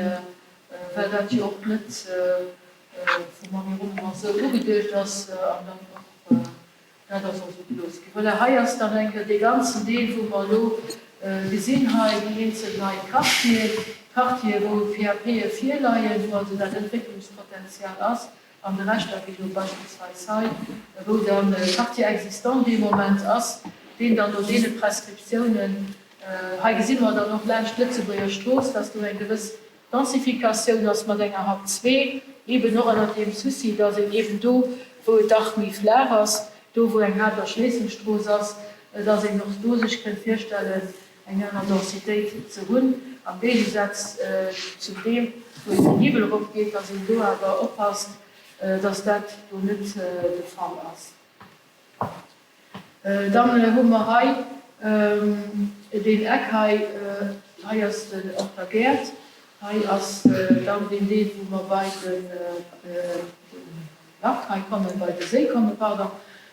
well dat jo och net vum Environnement esou ugeduecht ass an dann och dat ass also gelooss ginn. Voilà, hei ass dann eng Kéier dee ganzen Deel, wou mer elo gesinn hei, déi eenzel nei Quartieren, Quartiere wou d'PAPe virleien, wou also dat Entwécklungspotenzial ass. An de Rescht da wéi elo beispillsweis hei, wou dann e Quartier existant dee Moment ass, deen dann no deene Prescriptiounen, hei gesi mer dann och laanscht d'Lëtzebuerger Strooss, dass do eng gewëss Densifikatioun ass mat enger Hab 2, eeben och ënnert deem Souci, dass een eeben do, wou et dach méi flaach ass, do wou eng Haapterschléissungsstrooss ass, dass een och do sech kënnt virstellen, eng aner Densitéit ze hunn, am Géigesaz zu deem, wou een den Hiwwel erop geet, dass een do awer oppasst, dass dat do net de Fall ass. Dann hu mer hei deen Eck hei, hei ass den Op der Gäert, hei ass dann deen Deel, wou mer bei de Lac hei kommen, bei de Séi kommen, pardon,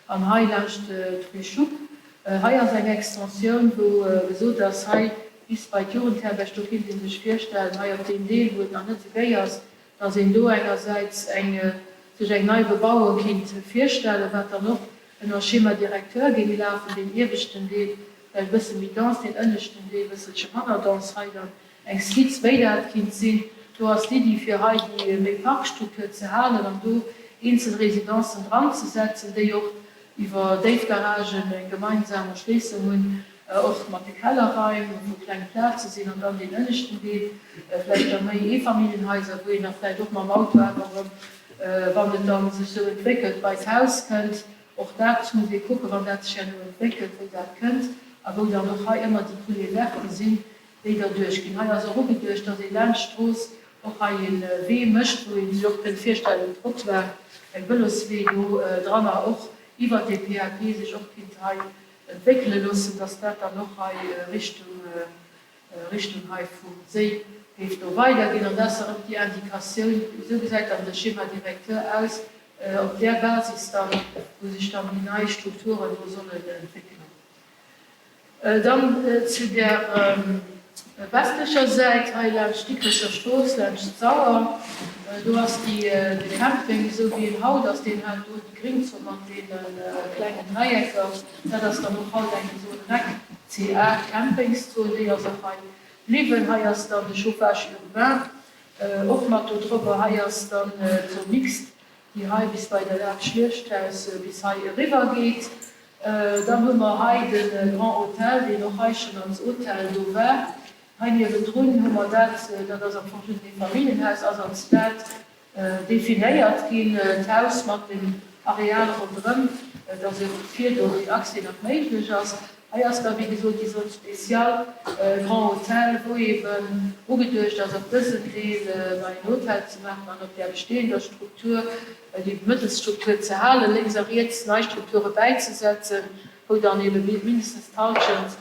an hei laanscht d'Rue Schuck. Hei ass eng Extensioun, wou gesot ass, hei bis bei d'Jugendherberg, do kinnt ee sech virstellen, hei op deem Deel, wou et nach net esou géi ass, dass een do engersäits eng, sech eng nei Bebauung kinnt virstellen, wat dann och ënner Schéma directeur géing lafen, deen ieweschten Deel vläicht e bësse méi dense, deen ënneschten Deel e bësselche manner dense. Hei dann Eng Skizz, wéi dat kinnt sinn. Do ass d'Iddi, fir hei déi méi Parkstruktur ze halen an do eenzel Residencen dranzesetzen, déi och iwwer Déifgaragen eng gemeinsam Erschléissung hunn, och mat de Kellerraim, wou kleng Plaze sinn, an dann deen ënneschten Deel vläicht da méi Eefamilljenhaiser, wou een da vläicht och mam Auto awer erëm, wann et da sech esou entwéckelt, bei d'Haus kënnt. Och dat muss ee kucken, wann dat sech herno entwéckelt, wou dat kënnt a wou dann och hei ëmmer déi Coulée verte sinn, déi derduerch ginn. Hei ass och ugeduecht, dass ee laanscht d'Strooss och hei e Wee mécht, wou ee sech och kënnt virstellen, en Trottoir, eng Vëloswee do dranner och iwwert dee PAP sech och kinnt hei entwéckele loossen, dass dat dann och hei Richtung, Richtung hei vum Séi géif do weiderginn. An dat ass erëm déi Indikatioun, esou gesäit dann de Schéma directeur aus, op där Basis dann, wou sech dann déi nei Strukturen do sollen entwéckelen. Dann zu der westlecher Säit, hei laanscht d'Dikrecher Strooss, laanscht d'Sauer, do ass déi, de Camping esou wéi en haut ass, deen hat do déi Gringzon mat deene klengen Dräiecker, dat ass dann och haut eng Zone Rec CA, Campingszon, déi ass och hei bliwwen. Hei ass dann de Chauffage urbain och mat do drobber. Hei ass dann d'Zone mixte, déi hei bis bei der Lab Schluechthaus bis hei eriwwer geet. Dann hu mer hei de Grand Hôtel, deen och hei schonn als Hotel do war. Hei niewendrun hu mer dat, dat ass am Fong just en Eefamilljenhaus, ass als dat definéiert ginn, d'Haus mat dem Areal ronderëm, dass och vir do den Accès nach méiglech ass. Hei ass da wéi gesot déi Zone spéciale Grand Hôtel, wou eeben ugeduecht ass, op dësem Deel neien Hotel ze maachen an op där bestehender Struktur, déi Mëttelstruktur ze halen, lénks a riets nei Strukture bäizesetzen, wou dann eebe mindestens d'Halschent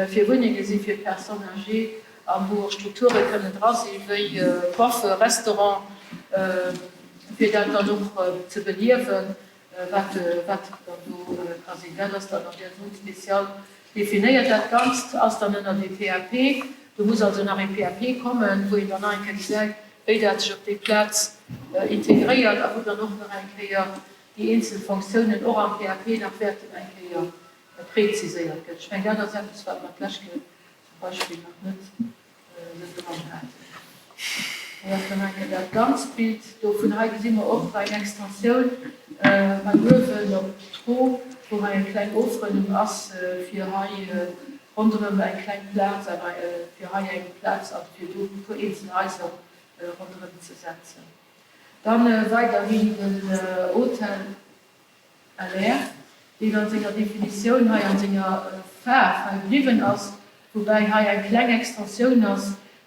fir Wunnenge si fir Personnes âgées a wou och Strukture kënnen dra si wéi Coiffeur, Restaurant, fir dat dann och ze beliewen. Wat dann do ka sinn, dat ass dann an där Zone spéciale definéiert. Dat Ganzt ass dann ënner dem PAP. Do muss also nach ee PAP kommen, wou een dann nach eng Kéier gesäit, wéi dat sech op déi Plaz integréiert a wou dann och nach eng Kéier déi eenzel Fonctiounen och am PAP nach wäerten eng Kéier preziséiert gëtt. Ech mengen, dat ass eppes, wat mer d'lescht Kéier zum Beispill nach net esou dran haten. Hei ass dann eng Kéier dat ganzt Bild dovun. Hei gesi mer och eng Extensioun hei uewen op d'Tro, wou hei eng kleng Ofrënnung ass, fir hei ronderëm eng kleng Plaz, awer fir hei eng Plaz a fir do e puer eenzel Haiser ronderëm ze setzen. Dann weiderhin den Hotel. LR. deen an senger Definitioun hei, an senger Faarf hei bliwwen ass, woubäi hei eng kleng Extensioun ass,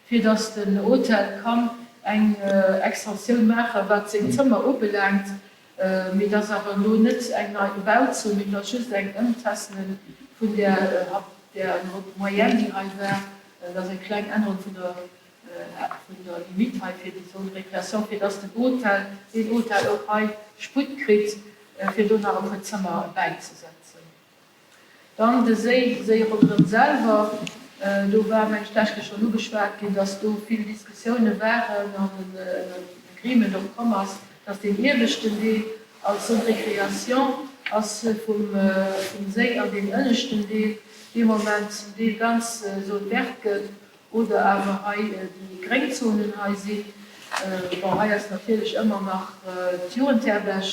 fir dass den Hotel kann eng Extensioun maachen, wat seng Zëmmer ubelaangt. Mee et ass awer elo net eng nei Bauzon, mee et ass just eng Ëmtessene vun där där Moyenne, déi hei war. Et ass eng kleng Ännerung vun der vun der Limite hei fir déi Zone de récréation, fir dass den Hotel, deen Hotel och hei Sputt kritt, fir do nach e puer Zëmmer bäizesetzen. Dann de Séi, de Séi ronderëm selwer, do war, meng ech, d'lescht Kéier schonn ugeschwat ginn, dass do vill Diskussioune waren an en Agreement och komm ass, dass deen ieweschten Deel als Zone de récréation ass vum Séi an deen ënneschten Deel dee Moment zum Deel ganz Zone verte gëtt oder awer hei déi gréng Zonen hei sinn. Bon, hei ass natierlech ëmmer nach d'Jugendherberg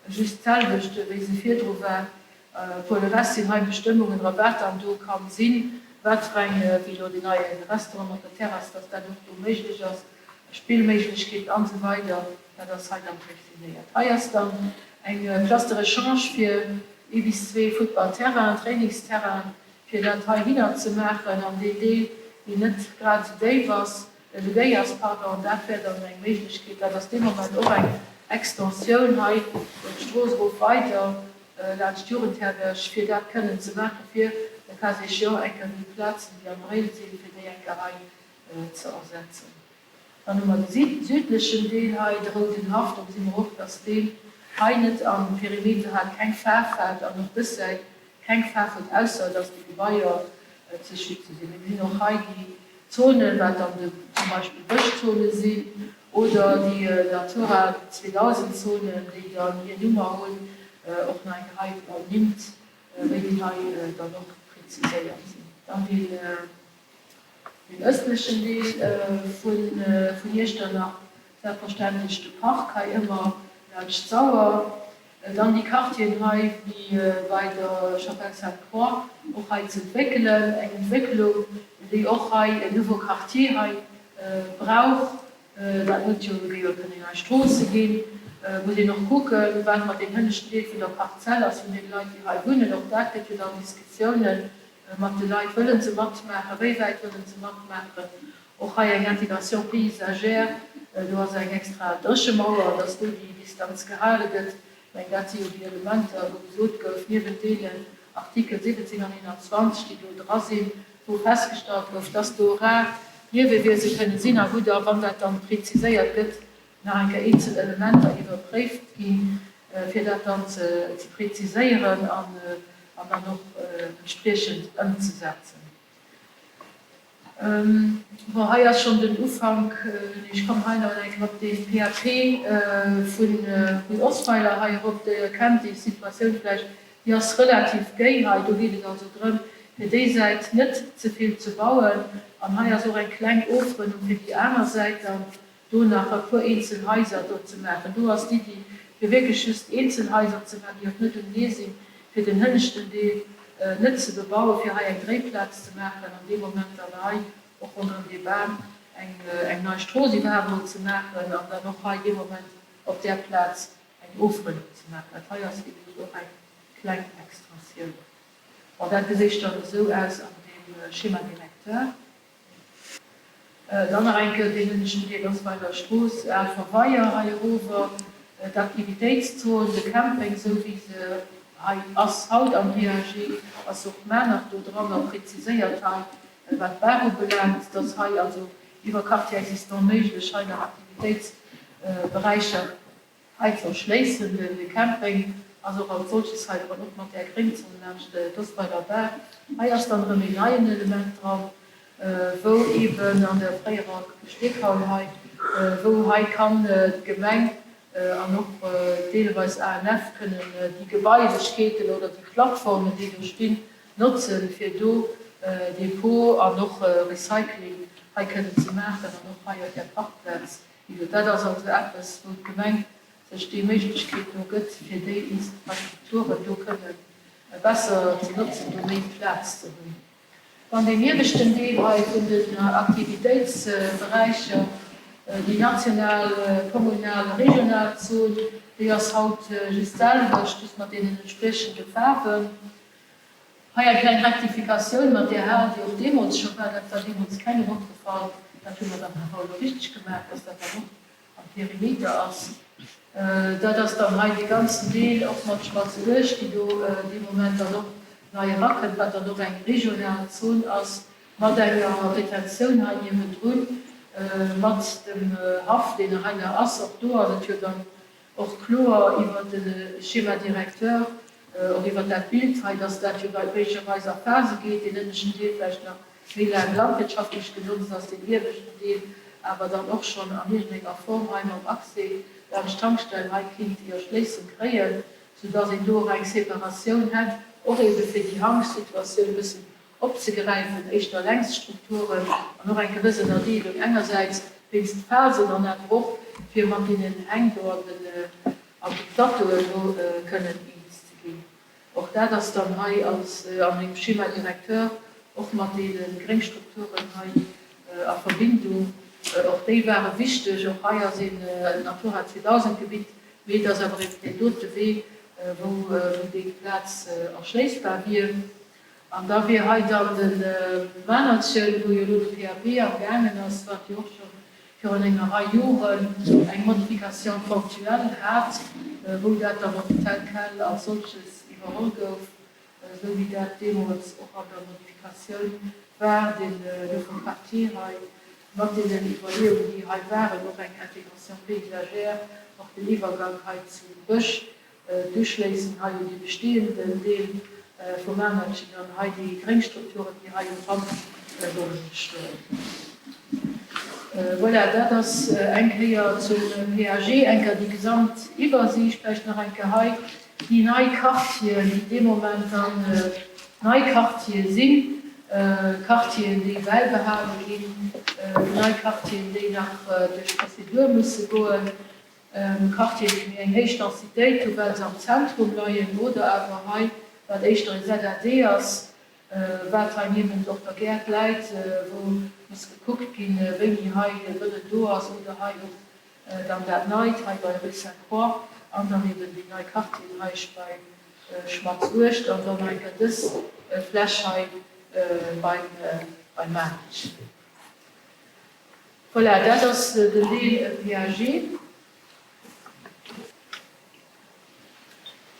just d'selwecht wéi se virdru war. Pour le reste sinn hei Bestëmmungen dra wat dann do kann sinn, wat fir eng, wéi elo deen neie Restaurant mat der Terrass, dass dat och do méiglech ass, Spillméiglechkeeten an esou weider, dat ass hei dann definéiert. Hei ass dann eng Place de rechange fir ee bis zwee Futtballterrainen, Trainingsterrainen, fir dat heihinner ze maachen an deen Deel, deen net grad esou déif ass, esou géi ass, pardon, dat wär dann eng Méiglechkeet. Dat ass dee Moment och eng Extensioun hei d'Strooss erof weider laanscht d'Jugendherberg, fir dat kënnen ze maachen, fir le cas échéant eng Kéier déi Plazen, déi am Réil sinn, fir déi eng Kéier hei ze ersetzen. Dann hu mer de südlechen Deel hei, de Rouden Haff. Do gesi mer och, dass deen hei net am Perimeter hat, keng Faarf hat an och dës Säit keng Faarf huet, ausser dass déi Gebaier ze schütze sinn. Mir gesinn och hei déi Zonen, wat dann de zum Beispill Bëschzone sinn oder déi Natura 2000 Zonen, déi dann hir Nummer hunn, och nach eng Rei ernimmt, wéi déi hei dann och preziséiert sinn. Dann deen. Deen ëstlechen Deel vun Iechternach, selbstverständlech de Park hei ëmmer laanscht d'Sauer, dann déi Quartieren hei wéi bei der Chapelle Sainte-Croix och hei ze entwéckelen, eng Entwécklung déi och hei en nouveau Quartier hei brauch. Dat muss jo jo kënnen nei Stroosse ginn, muss een och kucken, wat mat deem hënneschten Deel vun der Parzell ass vun deene Leit déi hei wunnen. Och dat gëtt jo dann Diskussiounen. Mat de Leit, wëllen se matmaachen, wéi wäit wëllen se matmaachen? Och hei eng Intégration paysagère, do ass eng extra Dréchemauer, dass do déi Distanz gehale gëtt. Ech mengen, dat si jo déi Elementer, wou gesot gouf, niewent deenen Artikel 17 an 21, déi do dra sinn, wou festgestallt gouf, dass do rar Liewewiese kënnen sinn a wou da, wann dat dann preziséiert gëtt, nach eng Kéier eenzel Elementer iwwerpréift ginn, fir dat dann ze preziséieren an dann och entspriechend ëmzesetzen. Bon, hei ass schonn den Ufank. Ech kommen hei nach eng Kéier op dee PAP vun Osweiler hei erop. Dir kennt déi Situatioun vläicht, déi ass relativ géi hei. Do geet et also drëm, fir déi Säit net ze vill ze bauen. An hei ass och eng kleng Ofrënnung fir déi aner Säit dann. do nach e puer eenzel Haiser do ze maachen. Do ass d'Iddi, fir wierklech just eenzel Haiser ze maachen, déi och net um Dee sinn, fir den hënneschten Deel net ze bebauen, fir hei eng Dréiplaz ze maachen an dee Moment dann hei och ronderëm dee Bam eng nei Strooss iwwerhaapt emol ze maachen an dann och hei dee Moment op där Plaz eng Ofrënnung ze maachen. Dat hei ass, wéi gesot, och eng kleng Extensioun. Bon, dat geséich dann esou aus an deem Schéma directeur. Dann nach eng Kéier deen ënneschten Deel ass bei der Strooss Afer Weier hei erover, d'Aktivitéitszon, de Camping esou wéi se hei ass haut am PAG, ass och Maanach do dran a preziséiert hei wat d'Bar ubelaangt, dass hei also iwwer Quartier existant méiglech hei nach Aktivitéitsberäicher Hei ze erschléissen. De Camping ass och als solches hei dran, och mat där Gréngzon laanscht d'Osweiler Baach. Hei ass dann erëm een neien Element dran, wou eeben an der fréierer Steekaul hei, wou hei kann d'Gemeng an och deelweis ANF kënnen déi Gebailechkeeten oder déi Plattformen, déi do stinn, notzen, fir do Depot an och Recycling hei kënnen ze maachen an och hei op där Parkplaz. Jo, dat ass also eppes, wou d'Gemeng sech déi Méiglechkeet do gëtt, fir déi Infrastrukturen do kënne besser ze notzen, do méi Plaz ze hunn. Dann deen ieweschten Deel hei vun den Aktivitéitsberäicher, déi national, kommunal, regional Zon. Déi ass haut just d'selwecht, just mat deenen entspriechende Faarwen. Hei eng kleng Rektifikatioun mat där Hal, déi och deemools scho war. Dat war deemools kengem opgefall. Dat hu mer dann awer elo richteg gemaach, dass dat dann och am Perimeter ass. Dat ass dann hei dee ganzen Deel, och mat Schmalzebuerg, déi do dee Moment dann och nei erakënnt, wat dann och eng regional Zon ass mat enger Retentioun hei niewendrun, mat dem Haff, deen hei nach ass. Och do ass et jo dann och kloer iwwert de Schéma directeur, och iwwert dat Bild hei, dass dat jo méiglecherweis a Phase geet, deen ënneschten Deel vläicht nach méi laang landwirtschaftlech genotzt ass, deen ieweschten Deel awer dann och schonn an iergendenger Form hei mam Accès laanscht d'Tankstell hei kinnt déi Erschléissung kréien, soudass een do och eng Separatioun hätt, och eebe fir déi Hanksituatioun e bëssen opzegräifen, éischter Längsstrukturen an och eng gewëss Ënnerdeelung engersäits wéinst Phasen an awer och fir mat deenen Häng do an den an de Plateauen do kënnen eens ze ginn. Och dat ass dann hei als an engem Schéma directeur och mat deene Gréngstrukturen hei a Verbindung. Och déi ware wichteg. Och hei ass een Natura 2000 Gebitt, mee et ass awer eben deen dote Wee, wou déi Plaz erschléissbar wier. An da wier hei dann de Manertchen, wou jo elo de PAP am gaangen ass, wat jo och scho virun enger Rei Joren eng Modification ponctuelle hat, wou dat dann och tel quel als solches iwwerholl gouf, esou wéi dat deemools och an der Modifikatioun war, deen nouveau Quartier hei mat deenen Iwwerleeungen, déi hei waren, och eng Intégration paysagère, och den Iwwergank hei zum Bësch, D'Uschléissen hei un dee bestehenden Deel vum Manertchen an hei déi gréng Strukturen, déi hei um Rand sollen entstoen. Voilà, dat ass eng Kéier zum PAG, eng Kéier déi gesamt Iwwersiicht. Vläicht nach eng Kéier hei déi nei Quartieren, déi dee Moment dann nei Quartiere sinn, Quartieren, déi bäibehale ginn, nei Quartieren, déi nach duerch d'Prozedur musse goen. Quartieren, déi méi eng héich Densitéit hu well se am Zentrum leien, oder awer hei, wat éischter e ZAD ass, wat hei niewent och der Gäert läit, wou muss gekuckt ginn, wéini hei wëllen do ass, oder hei och dann dat Neit hei bei Rue Sainte-Croix an dann eben déi nei Quartieren hei bei Schmatzbuerg an dann eng Kéier dës Fläch hei beim Maarnech. Voilà, dat ass den Deel PAG.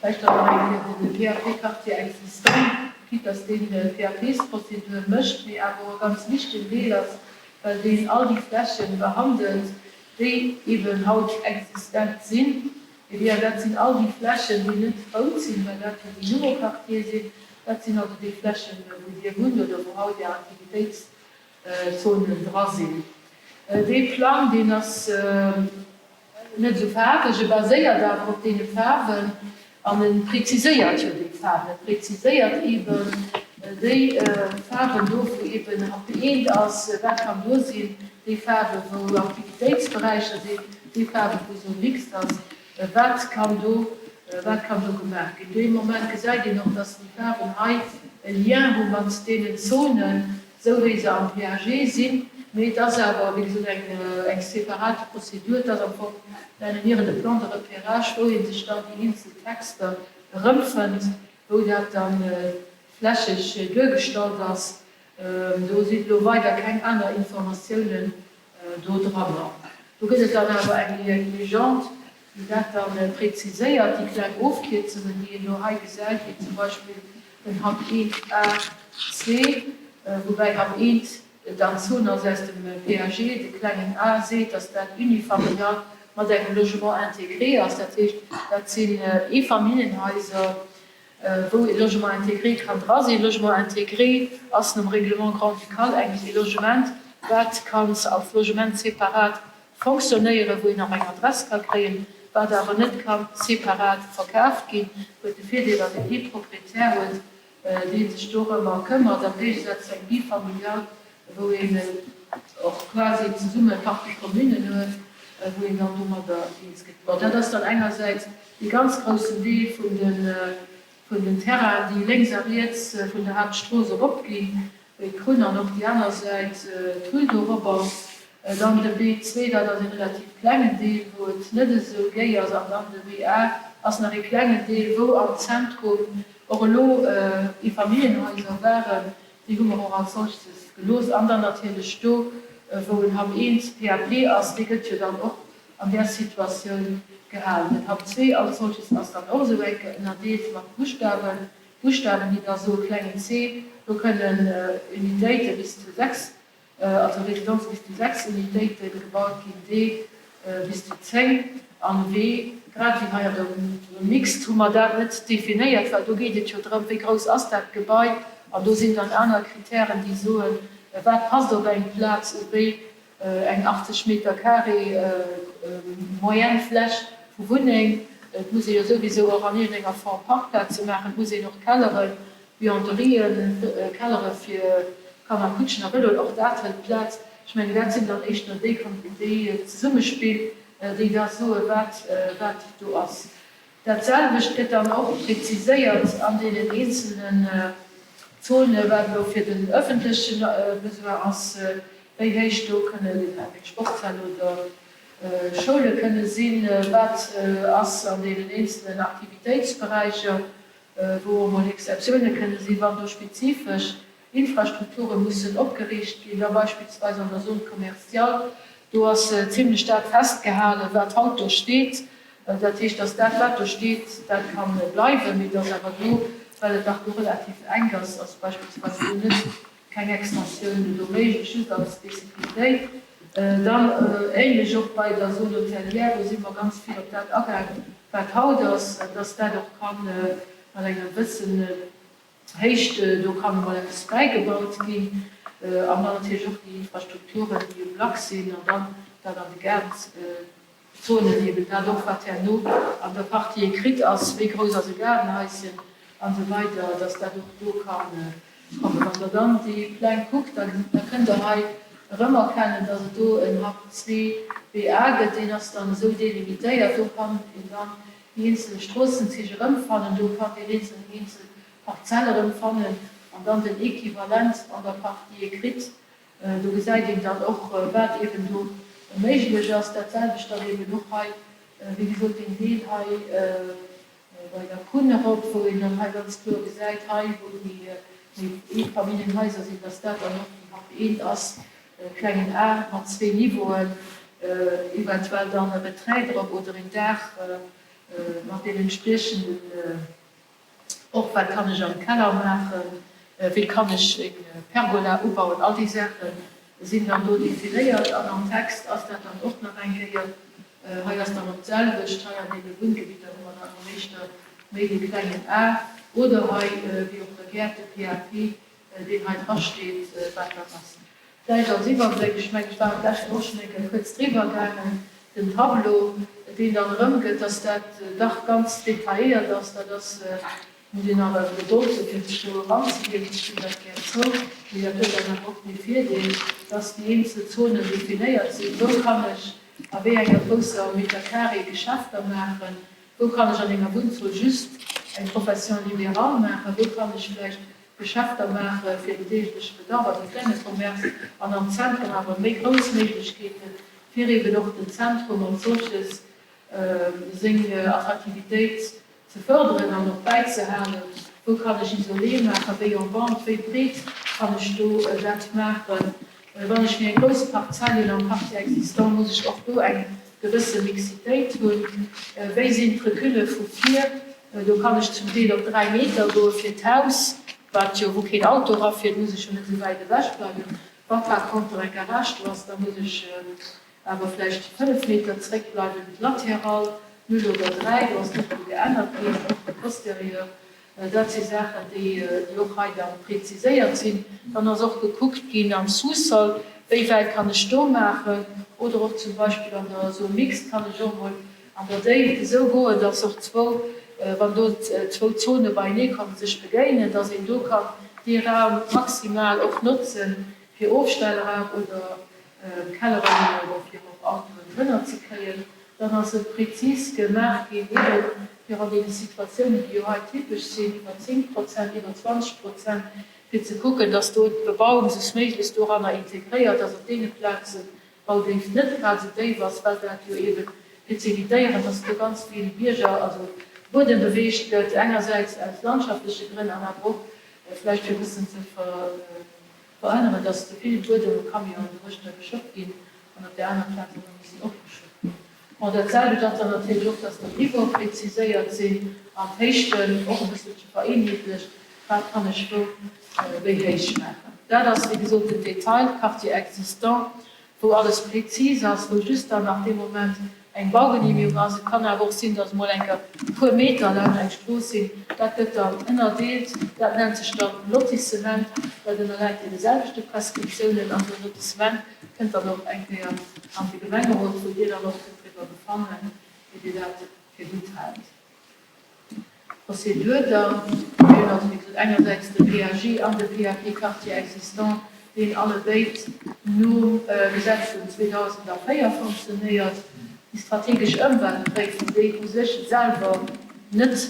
Vläicht dann nach eng Kéier den PAP Quartier existant, quitte dass deen d'PAPs-Prozedur mécht, mee awer och e ganz wichtegen Deel ass, well deen all déi Fläche behandelt, déi eeben haut existent sinn. Eh bien, dat sinn all déi Flächen, déi net rout sinn, well dat jo déi nouveaux Quartiers sinn. Dat sinn also déi Flächen, wou Dir wunnt oder wou haut Är Aktivitéits Zonen dra sinn. Dee Plang, deen ass net esou faarweg, e baséiert awer op deene Faarwen an e preziséiert jo déi Faarwen. E preziséiert eeben déi Faarwen do, wou eeben Hab eent ass, wat kann do sinn, déi Faarwen, wou Aktivitéitsberäicher sinn, déi Faarwen, wou Zone mixte ass, wat kann do, wat kann do gemaach ginn. Dee Moment gesäit een och, dass déi Faarwen hei e Lien hu mat deenen Zonen, esou wéi se am PAG sinn, mee et ass awer, wéi gesot, eng separat Prozedur. Et ass am Fong, nennen mir et e Plan de repérage, wou ee sech dann déi eenzel Texter erëmfënnt, wou dat da flächeg duergestallt ass. Do sinn elo weider keng aner Informatiounen do dranner. Do gëtt et dann awer eng Legende, déi dat da präziséiert, déi kleng Ofkierzungen, déi een do hei gesäit, wéi zum Beispill den Hub 1 A, C, woubäi Hub 1 dann d'Zon ass aus dem PAG, de klengen a seet, dass dat unifamilial mat engem Logement intégré ass, dat heescht, dat sinn Eefamilljenhaiser, wou e Logement intégré kann dra sinn. Logement intégré ass nom Règlement grand-ducal eigentlech e Logement, wat kann als Logement separat fonctionnéieren, wou een nach eng Adress ka kréien, wat awer net ka separat verkaaft ginn, huet de Virdeel, datt een ee Proprietär huet, dee sech dorëmmer këmmert, am Géigesaz zu engem Bifamilial, wou een och quasi zesumme Partie communen huet, wou een dann domadder eens gëtt. Bon, dat ass dann engersäits dee ganz groussen Deel vun de vun den Terrainen, déi lénks a riets vun der Haaptstrooss eropginn, wéi d'Krunn an och déi aner Säit, d'Rue do erop ass. Dann de B2, dat ass e relativ klengen Deel, wou et net esou géi ass. An dann de BA ass nach e klengen Deel, wou am Zentrum och elo Eefamilljenhaiser waren. Déi hu mer och als solches gelooss. An dann natierlech do, wou en Hub 1 PAP ass, dee gëtt jo dann och an där Situatioun gehalen. Den Hub 2 als solches ass dann och esou enke ënnerdeelt mat Buschtawen, Buschtawen, déi da soe klengen c, do kënnen Unitéite bis zu 6 also Residenze bis zu 6 Unitéite gebaut ginn, D bis zu 10 an W, grad wéi hei an der Mixed hu mer dat net definéiert, well do geet et jo drëm, wéi grouss ass dat Gebai an do sinn dann aner Kritären, déi soen, wat passt op eng Plaz, wéi eng 80 Meter carré moyenne Fläch vu Wunneng. Et muss ee jo souwisou och an iergendenger Form Parkplaze maachen, et muss een och Kelleren Buanderien, Kellere fir Kanner, Kutschen a Vëloen, och dat hëlt Plaz. Ech mengen, dat sinn dann éischter déi déi Zesummespill, déi da soe wat wat do ass. Dat selwecht gëtt dann och preziséiert an deenen eenzelnen Zone wat elo fir den öffentleche Besoin ass, wéi héich do kënne eng Sportshal oder Schoule kënne sinn, wat ass an deenen eenzelnen Aktivitéitsberäicher. wou och emol Exceptioune kënne sinn, wann do spezifesch Infrastrukture mussen opgeriicht ginn, da beispillsweis an der Zone commerciale, do ass zimlech dat festgehalen, wat haut do steet. Dat heescht, dass dat, wat do steet, dat ka bleiwen, mee dass awer do, well et dach do relativ enk ass, ass beispillsweis do net keng Extensioun do méiglech, just als Spezifisitéit. Dann ähnlech och bei der Zone hôtelière, do si mer ganz vill op dat agaangen, wat haut ass, dass dat och ka mat enger gewëssen Héicht, do kann emol eppes bäigebaut ginn. An dann natierlech och déi Infrastrukturen, déi um Lac sinn, an dann dat an de Gaart. Zonen, eben dat och, wat herno an der Partie écrite ass, wéi grouss ass e Gaardenhaischen an esou weider, dass dat och do ka kommen. Wann Der dann déi Pläng kuckt, da kënnt Der hei erëmerkennen, dass et do en Hub 2BA gëtt. Deen ass dann esou delimitéiert, do kann een dann déi eenzel Stroossenzich erëmfannen, do kann deen eenzelnen eenzel Parzell erëmfannen an dann den Equivalent an der Partie écrite. Do gesäit een dann och, wat eeben do méiglech ass. Dat selwecht dann eeben och hei, wéi gesot, deen Deel hei bei der Kunn erop, wou een dann hei ganz kloer gesäit, hei wou déi méi Eefamilljenhaiser sinn, dass dat dann och den Hub eent ass, klengen a mat zwee Niveauen, eventuell dann e Retrait drop oder een Daach mat deenen entspriechenden. Och wat kann ech am Keller maachen, wéi kann ech eng Pergola ubauen, all déi Saache sinn dann do definéiert an am Text ass dat dann och nach eng Kéier. Hei ass dann och d'selwecht, hei an deene Wunngebidder hu mer dann och éischter méi dee klengen a oder hei wéi op der Gäert de PAP, deen hei drasteet, wat dat ass. Vläicht als Iwwerbléck, ech mengen, ech war an d'lescht Woch schonn eng Kéier kuerz driwwer gaangen, den Tableau, deen dann erëmgëtt, dass dat dach ganz detailléiert ass. Dat ass, muss een awer Gedold hu fir sech do eranzeginn, ech ginn dat gär zou, mee dat huet dann awer och dee Virdeel, dass déi eenzel Zonen definéiert sinn, wou kann ech a wéi enger grousser Meter carré Geschäfter maachen, wou kann ech an enger Wunnzon just eng Profession libérale maachen, wou kann ech vläicht Geschäfter maache fir den deegleche Bedarf, also klenge Commerce, an am Zentrum awer méi grouss Méiglechkeeten, fir eeben och den Zentrum als solches seng Attraktivitéit ze fërderen an och bäizehalen. Wou kann ech isolé maachen, wéi en vente, wéi breet kann ech do dat maachen? Wann ech méi eng grouss Parzell hunn am Quartier existant, muss ech och do eng gewësse Mixitéit hunn. Wéi sinn d'Recule vu vir? Do kann ech zum Deel op 3 Meter goe fir d'Haus, wat jo, wou keen Auto erafiert, muss ech jo net esou wäit ewech bleiwen. Wa par contre eng Garage do ass, da muss ech awer vläicht 5 Meter zréckbleiwen. D'Latéral, 0 oder 3, do ass net vill geännert ginn, och de Postérieur. Dat si Saachen, déi och hei da preziséiert sinn. Dann ass och gekuckt ginn am Sous-sol, wéi wäit kann ech do maachen, oder och zum Beispill an der Zone mixte kann ech och emol an der Déift esou goen, dass och zwou, wann do zwou Zone beienee kommen, sech begéinen, dass een do kann dee Raum maximal och notzen fir Ofstellraum oder Kellerraum oder fir och Autoen drënner ze kréien. Dann ass et prezis gemaach ginn, eben fir an deene Situatiounen, déi jo hei typesch sinn, iwwer 10 Prozent, iwwer 20 Prozent, fir ze kucken, dass do d'Bebauung sech méiglechst doranner integréiert, dass op deene Plazen, d'Baudéift net grad esou déif ass, well dat jo eeben, fir z'evitéieren, dass do ganz vill Bierger, also Buedem beweegt gëtt, engersäits aus landschaftleche Grënn an awer och vläicht fir e bëssen ze verhënneren, dass ze vill Buedem u Camionen doruechter geschëppt ginn an op där aner Plaz och nach mussen opgeschëppt ginn. Bon, dat selwecht ass dann natierlech och, dass d'Niveaue präziséiert sinn an d'Héichten och e bësselche vereenheetlecht, wat kann ech wou wéi héich maachen. Dat ass, wéi gesot, den Detail, Quartier existant, wou alles prezis ass, wou just dann nach dee Moment eng Baugenehmigung ass. Et kann awer och sinn, dass emol eng Kéier e puer Meter laanscht eng Strooss sinn. Dat gëtt dann ënnerdeelt, dat nennt sech dann Lotissement. Dat ënnerläit deene selwechte Prescriptiounen. An esou e Lotissement kënnt dann och eng Kéier an de Gemengerot, wou Dir dann och kënnt driwwer befannen, wéi Dir dat fir gutt haalt. D'Prozedur dann, Mir hunn also wéi gesot engersäits de PAG an de PAP Quartier existant, deen allebéid nom Gesetz vun 2004 fonctionnéiert. Déi strategesch Ëmweltpréifung, déi u sech selwer net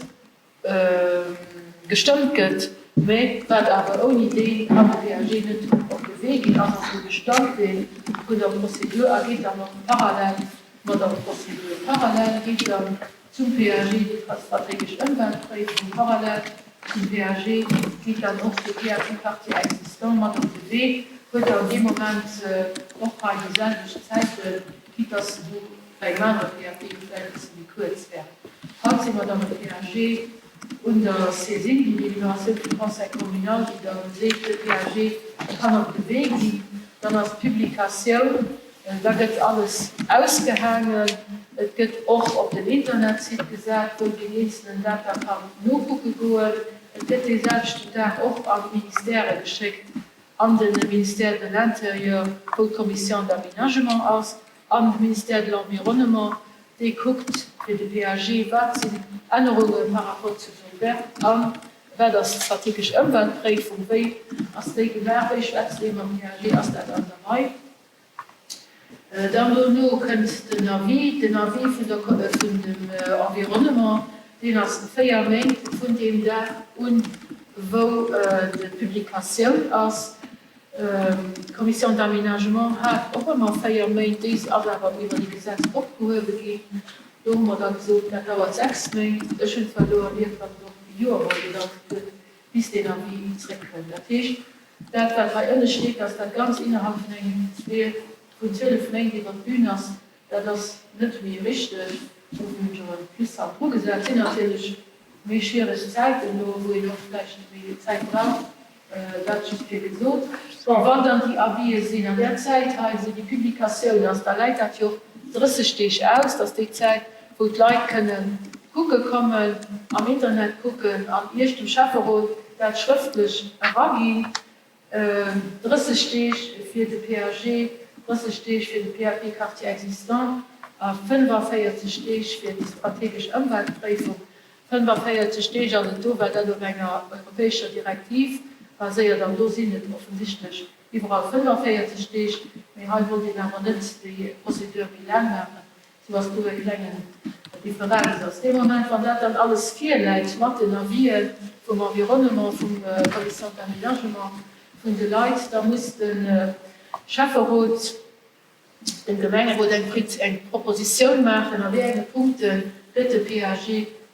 gestëmmt gëtt, mä wat awer ouni déi kann de PAG net op de Wee ginn, ass also e Bestanddeel vun der Prozedur a geet dann och parallel mat der Prozedur. Parallel geet dann zum PAG déi strategesch Ëmweltpréifung, parallel zum PAG geet dann och de PAP Quartier existant mat op de Wee, huet dann dee Moment och hei déi selwecht Zäiten, quitte dass se do bei engem anere PAP vläicht e bësse méi kuerz wär. Haut si mer dann um PAG un der Saisine, déi Délibératioun vum Conseil communal, déi da seet, de PAG kann op de Wee ginn. Dann ass d'Publikatioun, da gëtt alles ausgehaangen, et gëtt och op den Internetsite gesat, wou deen Eenzelnen dat da kann nokucke goen. Et gëtt dee selwechten Dag och an d'Ministèrë geschéckt, an de Ministère de l'Intérieur, wou d'Commission d'aménagement ass, an de Ministère de l'Environnement, dee kuckt fir de PAG, wat sinn Ännerunge par rapport zur Zone verte a wat ass d'strategesch Ëmweltpréifung, wéi ass déi gemaach, wéi schwätzt ee mam PAG, ass dat an der Rei. Dann dono kënnt den Avis, den Avis vun der, vun dem Environnement, deen ass 4 Méint vun deem Dag un, wou d'Publikatioun ass. D'Commission d'aménagement hat och ëmmer 4 Méint, déi ass awer iwwer e Gesetz opgehuewe ginn. Do hu mer da gesot, dat dauert 6 Méint. Ech hunn zwar elo erlieft, datt et och e Joer mol gedauert huet, bis deen Avis zréckkënnt. Dat heescht, dat wat hei ënne steet, datt dat Ganz innerhalb vun engem, zwee, vun 12 Méint iwwer d'Bün ass, dat ass net méi richteg. Do hunn ech och e Plus hannendru gesat. Et sinn natierlech méi schwiereg Zäiten elo, wou een och vläicht méi Zäit brauch. Dat just fir gesot. Bon, wann dann déi Avisë sinn an där Zäit hei, esou déi Publikatioun ass, da läit dat jo och 30 Deeg aus. Dat ass déi Zäit, wou d'Leit kënne kucke kommen, am Internet kucken an Iech, dem Schäfferot, dat schrëftlech eraginn. 30 Deeg fir de PAG, 30 Deeg fir de PAP Quartier existant a 45 Deeg fir déi strategesch Ëmweltpréifung. 45 Deeg ass et do, well dat op enger europäescher Direktiv baséiert an do sinn et offensichtlech iwwerall 45 Deeg, mee hei wollt een awer net déi Procédure méi laang maachen, sou ass do e klengen Differenz ass. Dee Moment, wann dat dann alles virläit mat den Avisë vum Environnement, vum Commission d'aménagement, vun de Leit, da muss de Schäfferot, dem Gemengerot eng eng Propositioun maachen, a wéi enge Punkte gëtt de PAG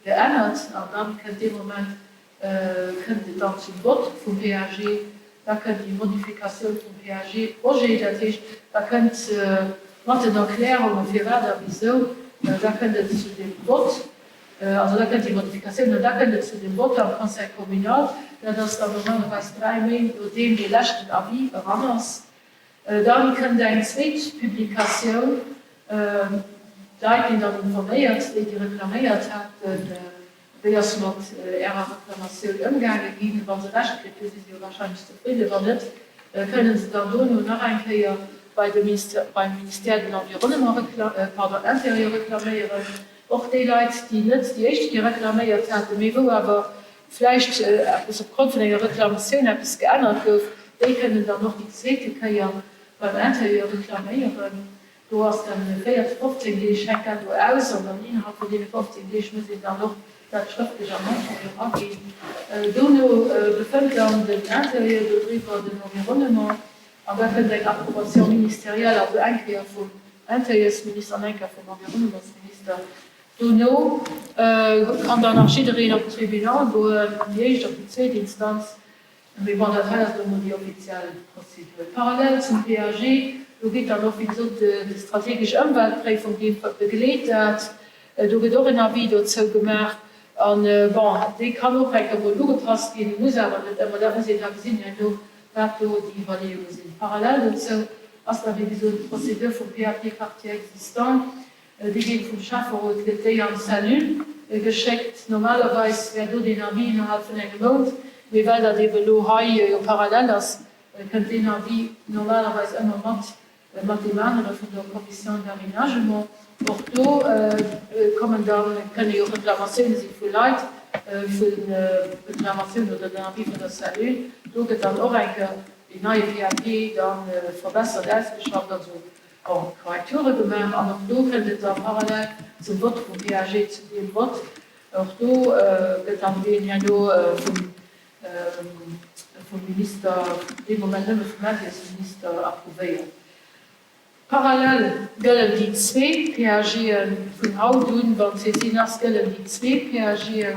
geännert. An da kënnt dee Moment kënnt et dann zum Vott vum PAG, da kënnt déi Modifikatioun vum PAG-Projet, dat heescht, da kënnt mat den Erklärungen, firwat a wisou, da kënnt et zu dem Vott, also da kënnt déi Modifikatioun an da kënnt et zu dem Vott am Conseil communal. Dat ass dann normalerweis 3 Méint nodeem dee leschten Avis eran ass. Dann kënnt eng zweet Publikatioun. D'Leit ginn dann informéiert, déi déi reklaméiert haten, wéi ass mat Ärer Reklamatioun ëmgaange ginn. Wa se Recht kritt hu si se jo wahrscheinlech zefridden, wann net, kënne se dann dono nach eng Kéier bei de beim Ministère de l'Environnement, pardon, Intérieur reklaméieren. Och déi Leit, déi net déi éischte Kéier reklaméiert haten, mee wou awer vläicht eppes opgrond vun enger Reklamatioun eppes geännert gouf, déi kënnen dann och déi zweete Kéier beim Intérieur reklaméieren. Do ass dann 4, 15 Deeg hänkt dat do aus an dann innerhalb vun deene 15 Deeg muss een dann och dat schrëftlech am Intérieur aginn. Dono befënnt dann den Intérieur dodriwwer, den Environnement. An da kënnt eng Approbation ministérielle, also eng Kéier vum Intérieursminister an eng Kéier vum Environnementsminister. Dono kann dann nach jiddereen op den Tribunal goen, déi éischt an déi zweet Instanz. Mee bon, dat hei ass elo mol déi offiziell Prozedur. Parallel zum PAG, do geet dann och, wéi gesot, déi strategesch Ëmweltpréifung, déi begleet dat. Do gëtt och en Avis dozou gemaach. An, bon, déi kann och eng Kéier mol ugepasst ginn, muss awer net ëmmer. Dat muss een da gesinn herno, wat do déi Iwwerleeunge sinn. Parallel dozou ass da, wéi gesot, d'Prozedur vum PAP Quartier existant. Déi geet vum Schäfferot, gëtt déi an d'Cellule geschéckt. Normalerweis wär do deen Avis innerhalb vun engem Mount, mee well dat eebe lo hei jo parallel ass, kënnt deen Avis normalerweis ëmmer mat mat deem anere vun der Commission d'aménagement. Och do kommen dann, kënne jo Reklamatioune si vu Leit, vu Reklamatiounen oder den Avis vun der Cellule. Do gëtt dann och eng Kéier deen neie PAP da verbessert ausgeschafft. Also Bon, Korrekture gemaach an och do kënnt et da parallel zum Vott vum PAG zu deem Vott. Och do gëtt dann deen herno vum vum Minister, dee Moment nëmme vum Intérieurminister approuvéiert. Parallel gëllen déi zwee PAGen. Vun haut un, wann d'Saisine ass, gëllen déi zwee PAGen.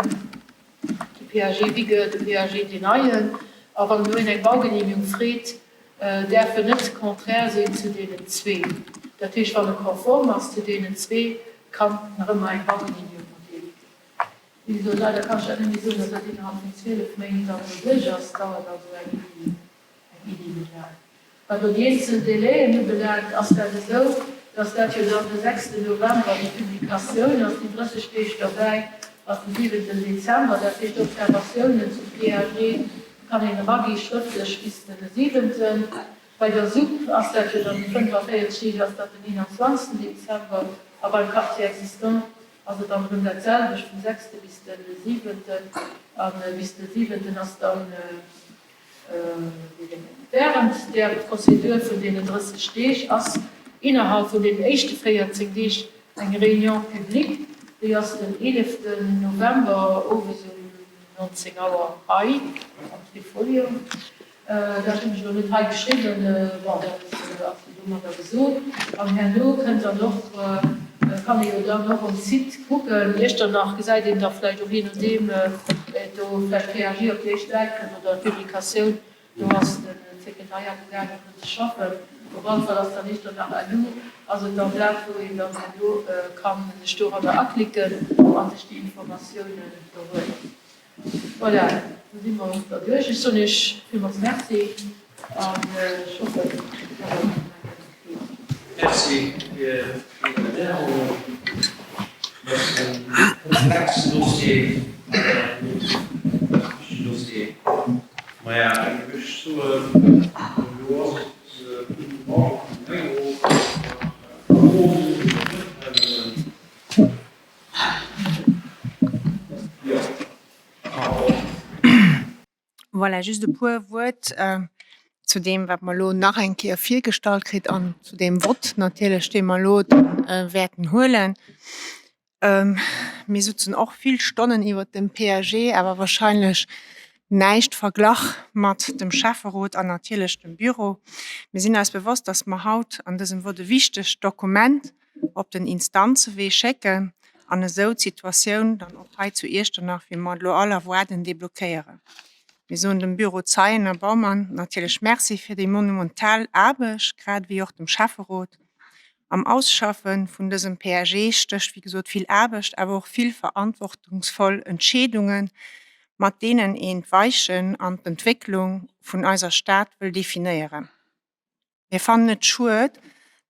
De PAG Bigge, de PAG deen neien, a wann elo een eng Baugenehmigung freet, däerf en net contraire sinn zu deenen zwee. Dat heescht, wann e konform ass zu deenen zwee, kann nach ëmmer eng Baugenehmigung erdeelt ginn. Wéi gesot, leider kann ech dat net méi soen, datt dat innerhalb vun 12 Méint dann elo duerch ass. Dauert also eng Iddi. Eng Iddi méi laang. Wat elo déi eenzel Délaiën ubelaangt, ass dat esou, dass dat jo dann de sechsten November déi Publikatioun ass, déi 30 Deeg derbäi ass de siwenten Dezember. Dat heescht, Observatiounen zum PAG kann een eragi schrëftlech bis de siwenten. Bei der SUP ass dat jo dann déi 45 Deeg, ass dat den 21. Dezember a beim Quartier existant ass et dann erëm dat selwecht vum sechste bis de siwenten. A bis de siwenten ass dann Wärend där Prozedur vun deenen 30 Deeg ass innerhalb vun deenen éischte 14 Deeg eng Réunion publique, déi ass den 11 November owes um 19 Auer hei am Trifolion. Dat hunn ech elo net hei geschriwwen, bon, dat ass jo domadder gesot. An herno kënnt dann och, kann ee jo dann och um Site kucken, Iechternach gesäit een da vläicht och, jee nodeem, Wéi do vläicht PAG op déi éischt Säit kënnt oder d'Publikatioun, do ass de Sekretariat um gaangen drun ze schaffen. Op alle Fall ass dann Echternach LU ass et dann dat, wou een dann herno ka sech doranner aklicken a sech déi Informatiounen do huelen. Voilà, do si mer da duerch. Ech soen Iech villmools Merci an ech hoffen, datt Der nach eng Kéier kritt. Merci fir déi Erklärungen. Et ass e komplexen Dossier, awer e wichtegen Dossier. Maja, ech soen, elo ass et un de Membre vum Gemengerot, Froen oder Wuertmeldungen. Jo. Voilà, just e puer Wuert zu deem, wat mer elo nach eng Kéier virgestallt kritt an zu deem Vott natierlech, dee mer elo wäerten huelen. Mir sutzen och vill Stonnen iwwert dem PAG, awer wahrscheinlech näischt verglach mat dem Schäfferot an natierlech dem Büro. Mir sinn eis bewosst, dass mer haut an dësem Vott e wichtegt Dokument op den Instanzewee schécken an esou d'Situatioun dann och hei zu Iechternach, wéi mer et elo all erwaarden, deblockéieren. Mir soen dem Büro Zeien a Baumann natierlech Merci fir déi monumental Aarbecht, grad ewéi och dem Schäfferot. Am Ausschaffe vun dësem PAG stécht, wéi gesot, vill Aarbecht, awer och vill verantwortungsvoll Entscheedungen, mat deenen een d'Weichen an d'Entwécklung vun eiser Stad wëll definéieren. Mir fannen et schued,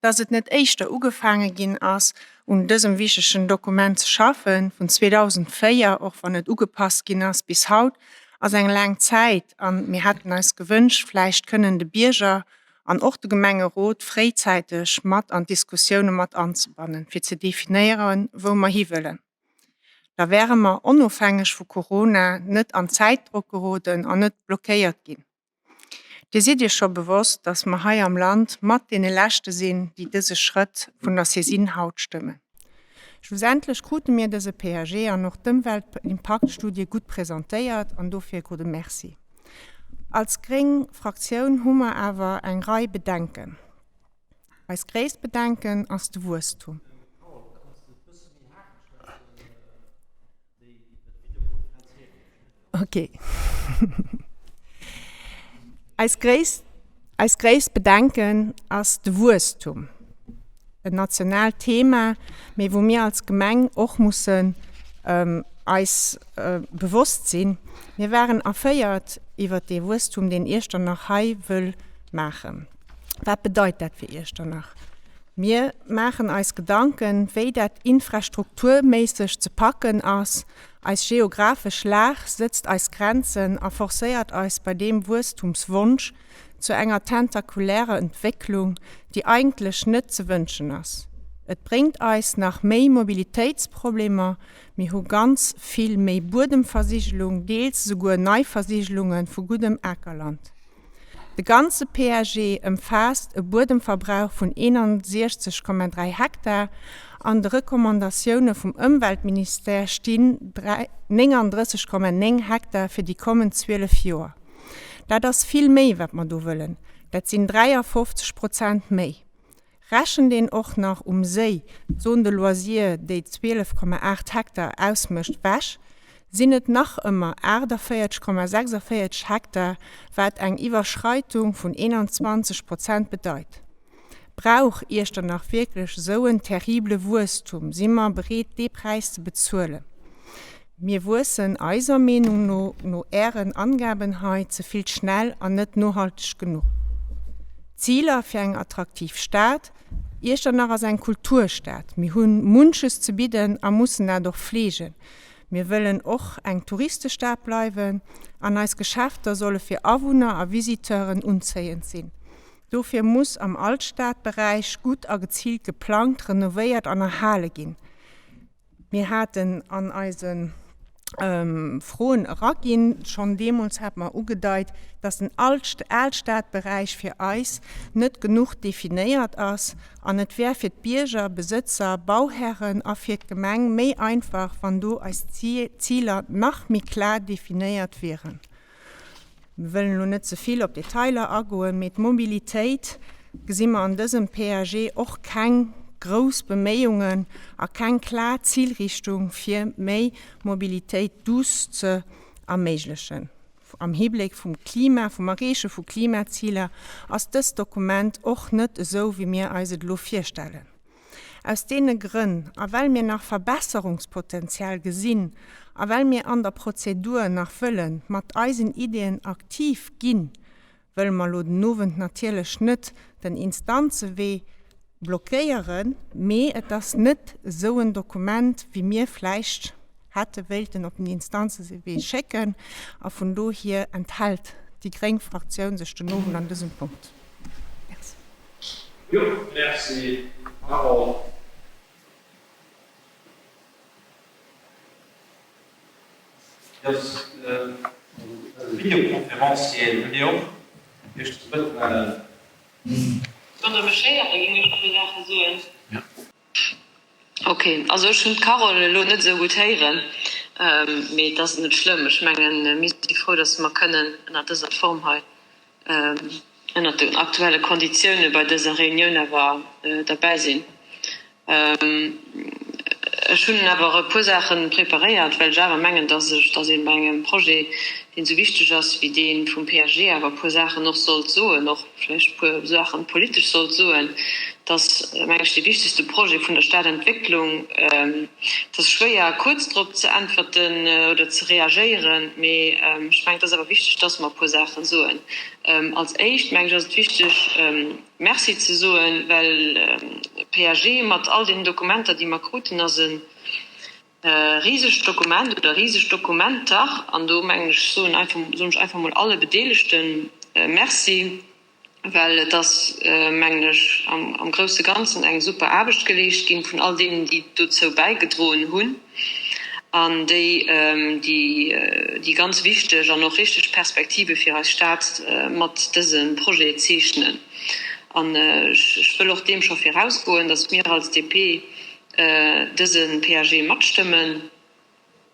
dass et net éischter ugefaange ginn ass, un dësem wichtegen Dokument ze schaffen. Vun 2004, och wann et ugepasst ginn ass, bis haut ass eng laang Zäit a mir hätten eis gewënscht, vläicht kënnen de Bierger an och de Gemengerot fréizäiteg mat an d'Diskussioune mat anzebannen, fir ze definéieren, wou mer hiwëllen. Da wäre mer onofhängeg vu Corona net an Zäitdrock geroden an net blockéiert ginn. Dir sidd Iech scho bewosst, dass mer hei am Land mat deene Leschte sinn, déi dëse Schrëtt vun der Saisine haut stëmmen. Schlussendlech krute mir dëse PAG an och d'Ëmweltimpaktstudie gutt presentéiert an dofir e gudde Merci. Als gréng Fraktioun hu mer awer eng Rei Bedenken. Eist gréisst Bedenken ass de Wuesstum. Ok. Eis gréisst, eist gréisst Bedenken ass de Wuesstum. En nationaalt Thema, mee wou mir als Gemeng och mussen eis bewosst sinn. Mir waren erféiert iwwert dee Wuesstum, deen Iechternach hei wëll maachen. Wat bedeit dat fir Iechternach? Mir maachen eis Gedanken, wéi dat infrastrukturméisseg ze packen ass. Eis geographesch Lag sëtzt eis Grenzen a forcéiert eis bei deem Wuesstumswonsch zu enger tentakulärer Entwécklung, déi eigentlech net ze wënschen ass. Et bréngt eis nach méi Mobilitéitsproblemer, mir hu ganz vill méi Buedemversigelung, deels esouguer Neiversigelunge vu guddem Akerland. De ganze PAG ëmfaasst e Buedemverbrauch vun 61,3 Hektar. An de Recommandatioune vum Ëmweltministère stinn 39,9 Hektar fir déi kommend 12 Joer. Dat ass vill méi, wat mer do wëllen. Dat sinn 53 Prozent méi. Rechent een och nach um Séi d'Zone de loisirs, déi 12,8 Hektar ausmécht, wech, sinn et nach ëmmer 48,46 Hektar, wat eng Iwwerschreitung vun 21 Prozent bedeit. Brauch Iechternach wierklech esou en terrible Wuesstum? Si mer bereet, dee Präis ze bezuelen? Mir wuessen eiser Meenung no, no Ären Angaben hei, ze vill schnell an net nohalteg genuch. Ziler fir eng attraktiv Stad, Iechternach ass eng Kulturstad. Mir hu munches ze bidden a mussen dat och fleegen. Mir wëllen och eng Touristestad bleiwen an eis Geschäfter solle fir Awunner a Visiteuren unzéiend sinn. Dofir muss am Alstadberäich gutt a geziilt geplangt, renovéiert an erhale ginn. Mir haten an eise Froen eraginn, schonn deemools hate mer ugedeit, dass den Alstadberäich fir eis net genuch definéiert ass an et wär fir d'Bierger, Besëtzer, Bauherren a fir d'Gemeng méi einfach, wann do eis Ziler nach méi klar definéiert wieren. Mir wëllen elo net ze vill op Detailer agoen, mee d'Mobilitéit gesi mer an dësem PAG och keng grouss Beméiungen a keng klar Zilrichtung fir méi Mobilitéit douce ze erméiglechen. Am Hibléck vum Klima, vum Erreeche vu Klimaziler ass dëst Dokument och net esou wéi mir eis et elo virstellen. Aus deene Grënn, a well mir nach Verbesserungspotenzial gesinn a well mir an der Prozedur nach wëlle mat eisen Ideeën aktiv ginn, wëlle mer elo den Owend natierlech net den Instanzewee blockéieren, mee et ass net esou en Dokument, wéi mir vläicht hätte wéilten op den Instanzewee schécken. A vun dohier enthält déi gréng Fraktioun sech den Owend an dësem Punkt. Merci. Jo, merci Carole. Dir ass Videoconferencier, wëllt Dir och Iech zu Wuert mellen? Wann Der mech héiert, da géing ech e puer Saache soen. Ok, also ech hunn d'Carole elo net esou gutt héieren, mee et ass net schlëmm. Ech mengen, mir si frou, datt mer kënnen ënner dëser Form hei ënnert den aktuelle Konditioune bei dëser Reunioun awer derbäi sinn. Ech hunn awer e puer Saache preparéiert, well ech awer mengen, dass ech, dass ee bei engem Projet, deen esou wichteg ass wéi dee vum PAG, awer e puer Saachen och sollt soen, och vläicht e puer Saache politesch sollt soen. Et ass, meng ech, dee wichtegste Projet vun der Stadentwécklung. Et ass schwéier, kuerz drop ze äntwerten oder ze reagéieren, mee ech mengen, et ass awer wichteg, dass mer e puer Saache soen. Als Éischt, meng ech, ass et wichteg, Merci ze soen, well PAG mat all deenen Dokumenter, déi mer kruten, ass e risegt Dokument oder riseg Dokumenter. An do, mengen ech, soen einfach, soen ech einfach mol alle Bedeelegte Merci. Well et ass, mengen ech, am grousse Ganzen eng super Aarbecht geleescht ginn vun all deenen, déi dozou bäigedroen hunn an déi déi ganz wichteg an och richteg Perspektive fir eis Stad mat dësem Projet zeechnen. An ech wëll och deem scho virausgoen, datt mir als DP dëse PAG matstëmmen.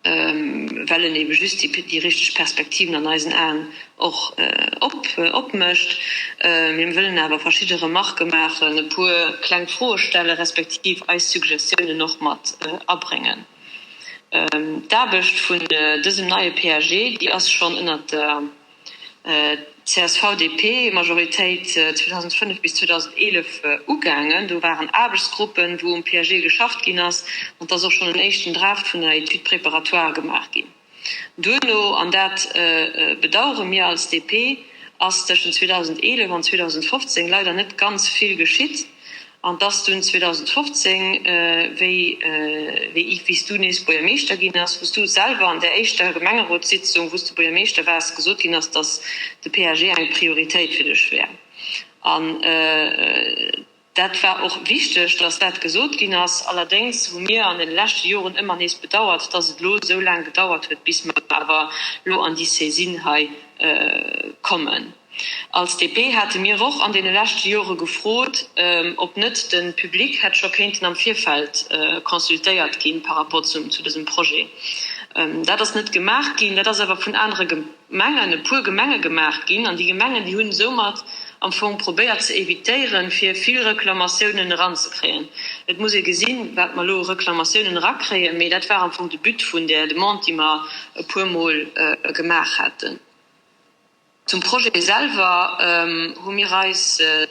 Well en ebe just déi richteg Perspektiven an eisen Aen och opmécht. Mir wëllen awer verschidde Remarquë maachen, e puer kleng Froe stelle respektiv eis Suggestiounen och mat abréngen. D'Aarbecht vun dësem neie PAG, déi ass schonn ënnert der CSV-DP-Majoritéit 2005 bis 2011 ugaangen. Do waren Aarbechtsgruppen, wou um PAG geschafft ginn ass, an et ass och schonn en éischten Draft vun der Étude préparatoire gemaach ginn. Duerno, an dat bedauere mir als DP, ass tëschent 2011 an 2015 leider net ganz vill geschitt. An 't ass dunn 2015, wéi wéi Yves, wéi s du nees Buergermeeschter ginn ass, wou s du selwer an där éischter Gemengerotssitzung, wou s du Buergermeeschter waars, gesot ginn ass, datt de PAG eng Prioritéit fir dech wär. An dat war och wichteg, datt dat gesot ginn ass. Allerdéngs hu mir an de leschte Joren ëmmer nees bedauert, datt et elo esou laang gedauert huet, bis mer awer elo an déi Saisine hei kommen. Als DP hate mir och an deene leschte Jore gefrot, ob net de Public hätt scho kéinten am Virfeld consultéiert gi par rapport zu dësem Projet. Dat ass net gemaach ginn. Dat ass awer vun anere Gemengen, e puer Gemenge gemaach ginn. An déi Gemengen, déi hunn soumat am Fong probéiert ze évitéieren, fir vill Reklamatiounen eranzekréien. Et muss ee gesinn, wat mer elo u Reklamatiounen erakréien, mee dat war am Fong de But vun där Demande, déi mer e puermol gemaach haten. Zum Projet selwer hu mir eis e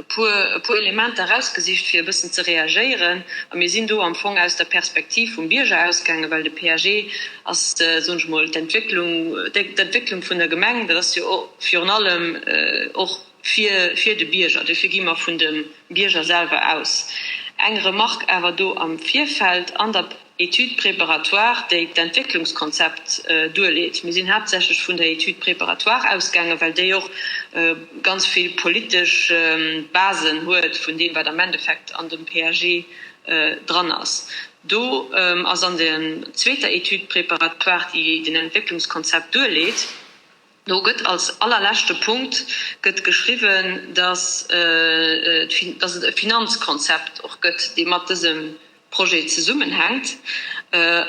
puer e puer Elementer erausgesicht, fir e bëssen ze reagéieren. A mir sinn do am Fong aus der Perspektiv vum Bierger ausgaangen, well de PAG ass, soen ech mol, d'Entwécklung, d'Entwécklung vun der Gemeng, dat ass jo virun allem och fir fir de Bierger. Dofir gi mer vun dem Bierger selwer aus. Eng Remarque awer do am Virfeld an der. Étude préparatoire, déi d'Entwécklungskonzept duerleet. Mir sinn haaptsächlech vun der Étude préparatoire ausgaangen, well déi och ganz vill politesch Basen huet vun deem, wat am Endeffekt an dem PAG dran ass. Do ass an der zweeter Étude préparatoire, déi den Entwécklungskonzept duerleet, Do gëtt als allerleschte Punkt gëtt geschriwwen, dass dass et e Finanzkonzept och gëtt, dee mat dësem Projet zesummenhänkt,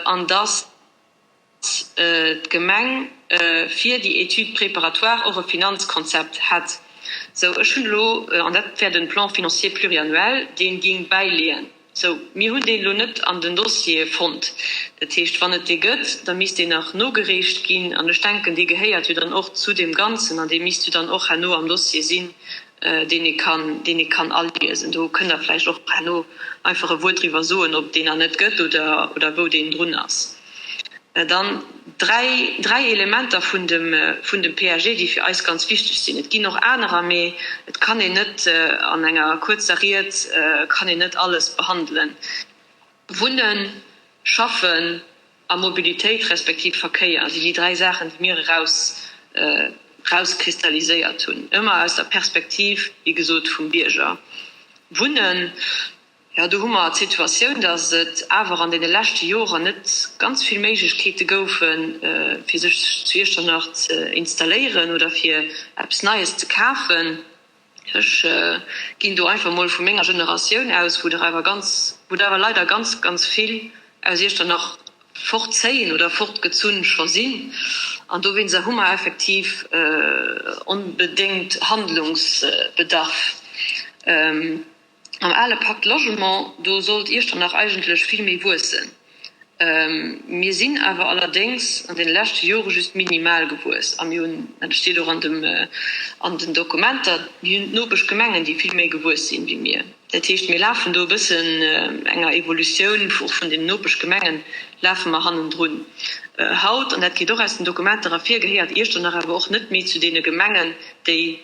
an dass d'Gemeng fir déi Étude préparatoire och e Finanzkonzept hätt. Sou, ech hunn elo, an dat wär de Plan financier pluriannuel, dee ging bäileeën. Sou, mir hunn deen elo net an den Dossiere fonnt. Dat heescht, wann et dee gëtt, da misst deen nach nogereecht ginn. An ech denken, dee gehéiert jo dann och zu deem Ganzen an dee misst jo dann och herno am Dossier sinn, deen ee kann, deen ee kann aliesen. Do kënnt Der vläicht och herno einfach e Wuert driwwer soen, ob et deen nach net gëtt oder, oder wou deen drun ass. Dann dräi, dräi Elementer vun dem, vun dem PAG, déi fir eis ganz wichteg sinn. Et ginn och anerer, mee et kann een net an enger kuerzer Ried kann een net alles behandelen. Wunnen, Schaffen a Mobilitéit respektiv Verkéier sinn déi dräi Saachen, déi mir eraus, erauskristalliséiert hunn, ëmmer aus der Perspektiv, wéi gesot, vum Bierger. Wunnen, Jo, do hu mer d'Situatioun, datt et awer an deene leschte Joren net ganz vill Méiglechkeete goufen, fir sech zu Iechternach ze installéieren oder fir eppes Neies ze kafen. Ech ginn do einfach emol vu menger Generatioun aus, wou der awer ganz, wou der awer leider ganz, ganz vill aus Iechternach fortzéien oder fortgezunn scho sinn. An dowéinster hu mer effektiv onbedéngt Handlungsbedarf. Am ale Pacte Logement, do sollt Iechternach eigentlech vill méi wuessen. Mir sinn awer allerdéngs an deene leschte Jore just minimal gewuess. A mir hunn, dat steet och an dem, an den Dokumenter, mir hunn d'Nopeschgemengen, déi vill méi gewuess sinn wéi mir. Dat heescht, mir lafen do e bëssen enger Evolutioun och vun den Nopeschgemengen, lafe mer hannendrun. Haut, an dat geet och aus den Dokumenter ervir, gehéiert Iechternach awer och net méi zu deene Gemengen, déi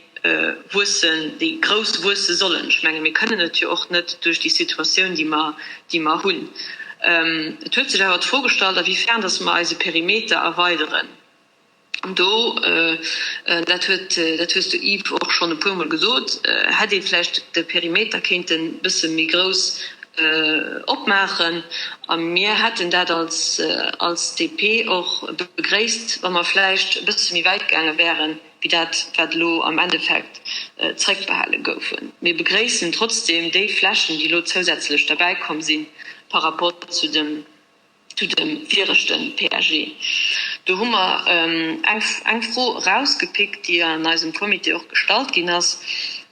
wuessen, déi grouss wuesse sollen. Ech menge mir kënnen et jo och net duerch déi Situatioun, déi mer, déi mer hunn. Et huet sech awer d'Fro gestallt, a wéi fern datt mer eise Perimeter erweideren. An do, dat huet, dat hues du Yves och schonn e puermol gesot, hätt ee vläicht de Perimeter kéinten e bësse méi grouss opmaachen. A mir hätten dat als, als DP och begréisst, wa mer vläicht e bësse méi wäit gaange wären, wéi dat, wat elo am Endeffekt zréckbehale goufen. Mir begréissen trotzdeem déi Flächen, déi elo zousätzlech derbäikomm si par rapport zu dem. Zu dem viregte PAG. Do hu mer eng Fro erausgepickt, déi an eisem Comité och gestallt ginn ass.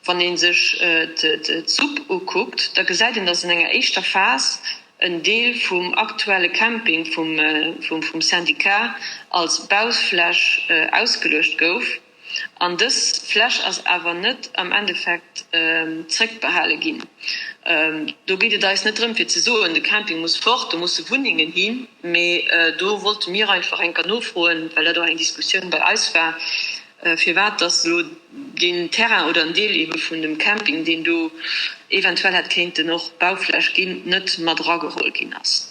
Wann ee sech d'SUP ukuckt, da gesäit een, dass an enger éischter Phas en Deel vum aktuelle Camping vum Syndicat als Bausfläch ausgeluecht gouf. An dës Fläch ass awer net am Endeffekt zréckbehale ginn. Do geet et eis net drëm fir ze soen, de Camping muss fort, do musse Wunnengen hin, mee do wollte mir einfach eng Kéier nofroen, well dat och eng Diskussioun bei eis war, firwat dass elo deen Terrain oder en Deel eebe vun dem Camping, deen do eventuell hätt kéinten och Baufläch ginn, net mat erageholl ginn ass.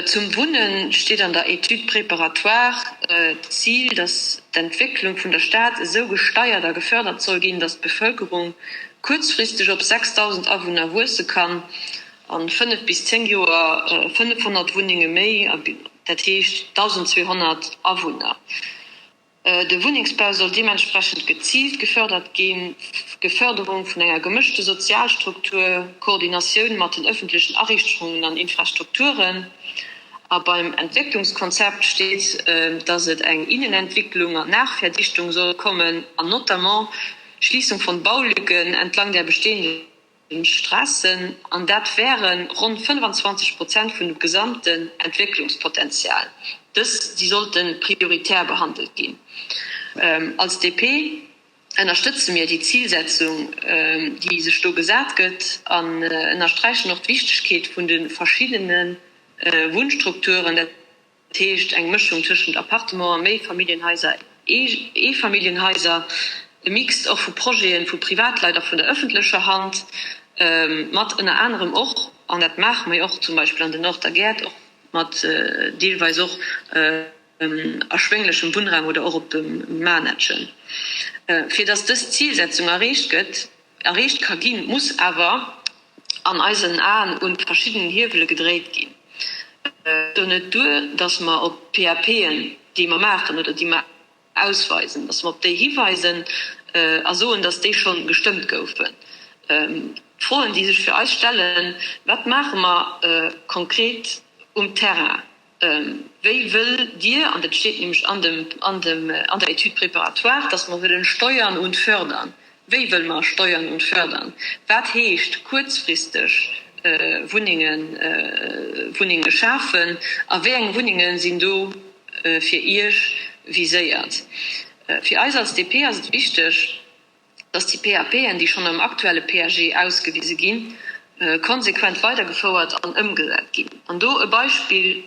Zum Wunnen steet an der Étude préparatoire d'Zil, datt d'Entwécklung vun der Stad esou gesteiert a gefërdert soll ginn, datt d'Bevëlkerung kuerzfristeg op 6.000 Awunner wuesse kann, an 5 bis 10 Joer 500 Wunnenge méi, dat heescht 1.200 Awunner. De Wunnengsbau soll deementsprechend geziilt gefördert ginn, Geförderung vun enger gemëschte Sozialstruktur, Koordinatioun mat den ëffentlechen Ariichtungen an Infrastrukturen. A beim Entwécklungskonzept steet, dass et eng Innenentwicklung an Nachverdichtung soll kommen an notamment Schließung von Baulücken entlang der bestehenden Strassen, an dat wäre ronn 25 Prozent vun dem gesamten Entwécklungspotenzial. Dës, déi sollte prioritär behandelt ginn. Als DP ënnerstëtze mir déi Zilsetzung, déi sech do gesat gëtt, an ënnersträichen och d'Wichtegkeet vun de verschiddene Wunnstrukturen. Dat heescht eng Mëschung tëschent Appartementen, Méifamilljenhaiser, Eefamilljenhaiser, e Mix och vu Projete vu Privatleit a vun der ëffentlecher Hand, mat ënner anerem och, an dat maache mer jo och zum Beispill an den Nord der Gäert, och mat deelweis och erschwénglechem Wunnraum oder och op dem Manettchen. Fir datt dës Zilsetzung erreecht gëtt, erreecht ka ginn, muss awer an eisen Aen un verschiddenen Hiewele gedréit ginn. Et geet do net duer, datt mer op d'PAPen, déi mer maachen oder déi mer ausweisen, datt mer op déi hiweisen a soen, datt déi scho gestëmmt goufen. D'Froen, déi sech fir eis stellen, Wat maache mer konkret um Terrain? Wéi wëllt Dir, an dat steet nämlech an dem, an dem, an der Étude préparatoire, dass mer wëllen steuern und fördern. Wéi wëlle mer steuern und fördern? Wat heescht kuerzfristeg Wunnengen, Wunnenge schafen? A wéi eng Wunnenge sinn do fir Iech viséiert? Fir eis als DP ass et wichteg, dass déi PAPen, déi schonn am aktuelle PAG ausgewise ginn, konsequent weidergefouert an ëmgesat ginn. An do e Beispill,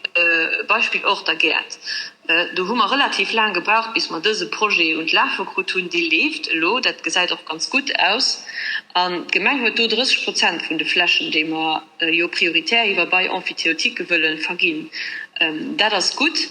Beispill och der Gäert. Do hu mer relativ laang gebraucht, bis mer dëse Projet un d'Lafe krut hunn. Dee leeft elo, dat gesäit och ganz gutt aus. An d'Gemeng huet do 30 Prozent vun de Flächen, déi mer jo prioritär iwwer Bail emphytéotique wëllen verginn. Dat ass gutt.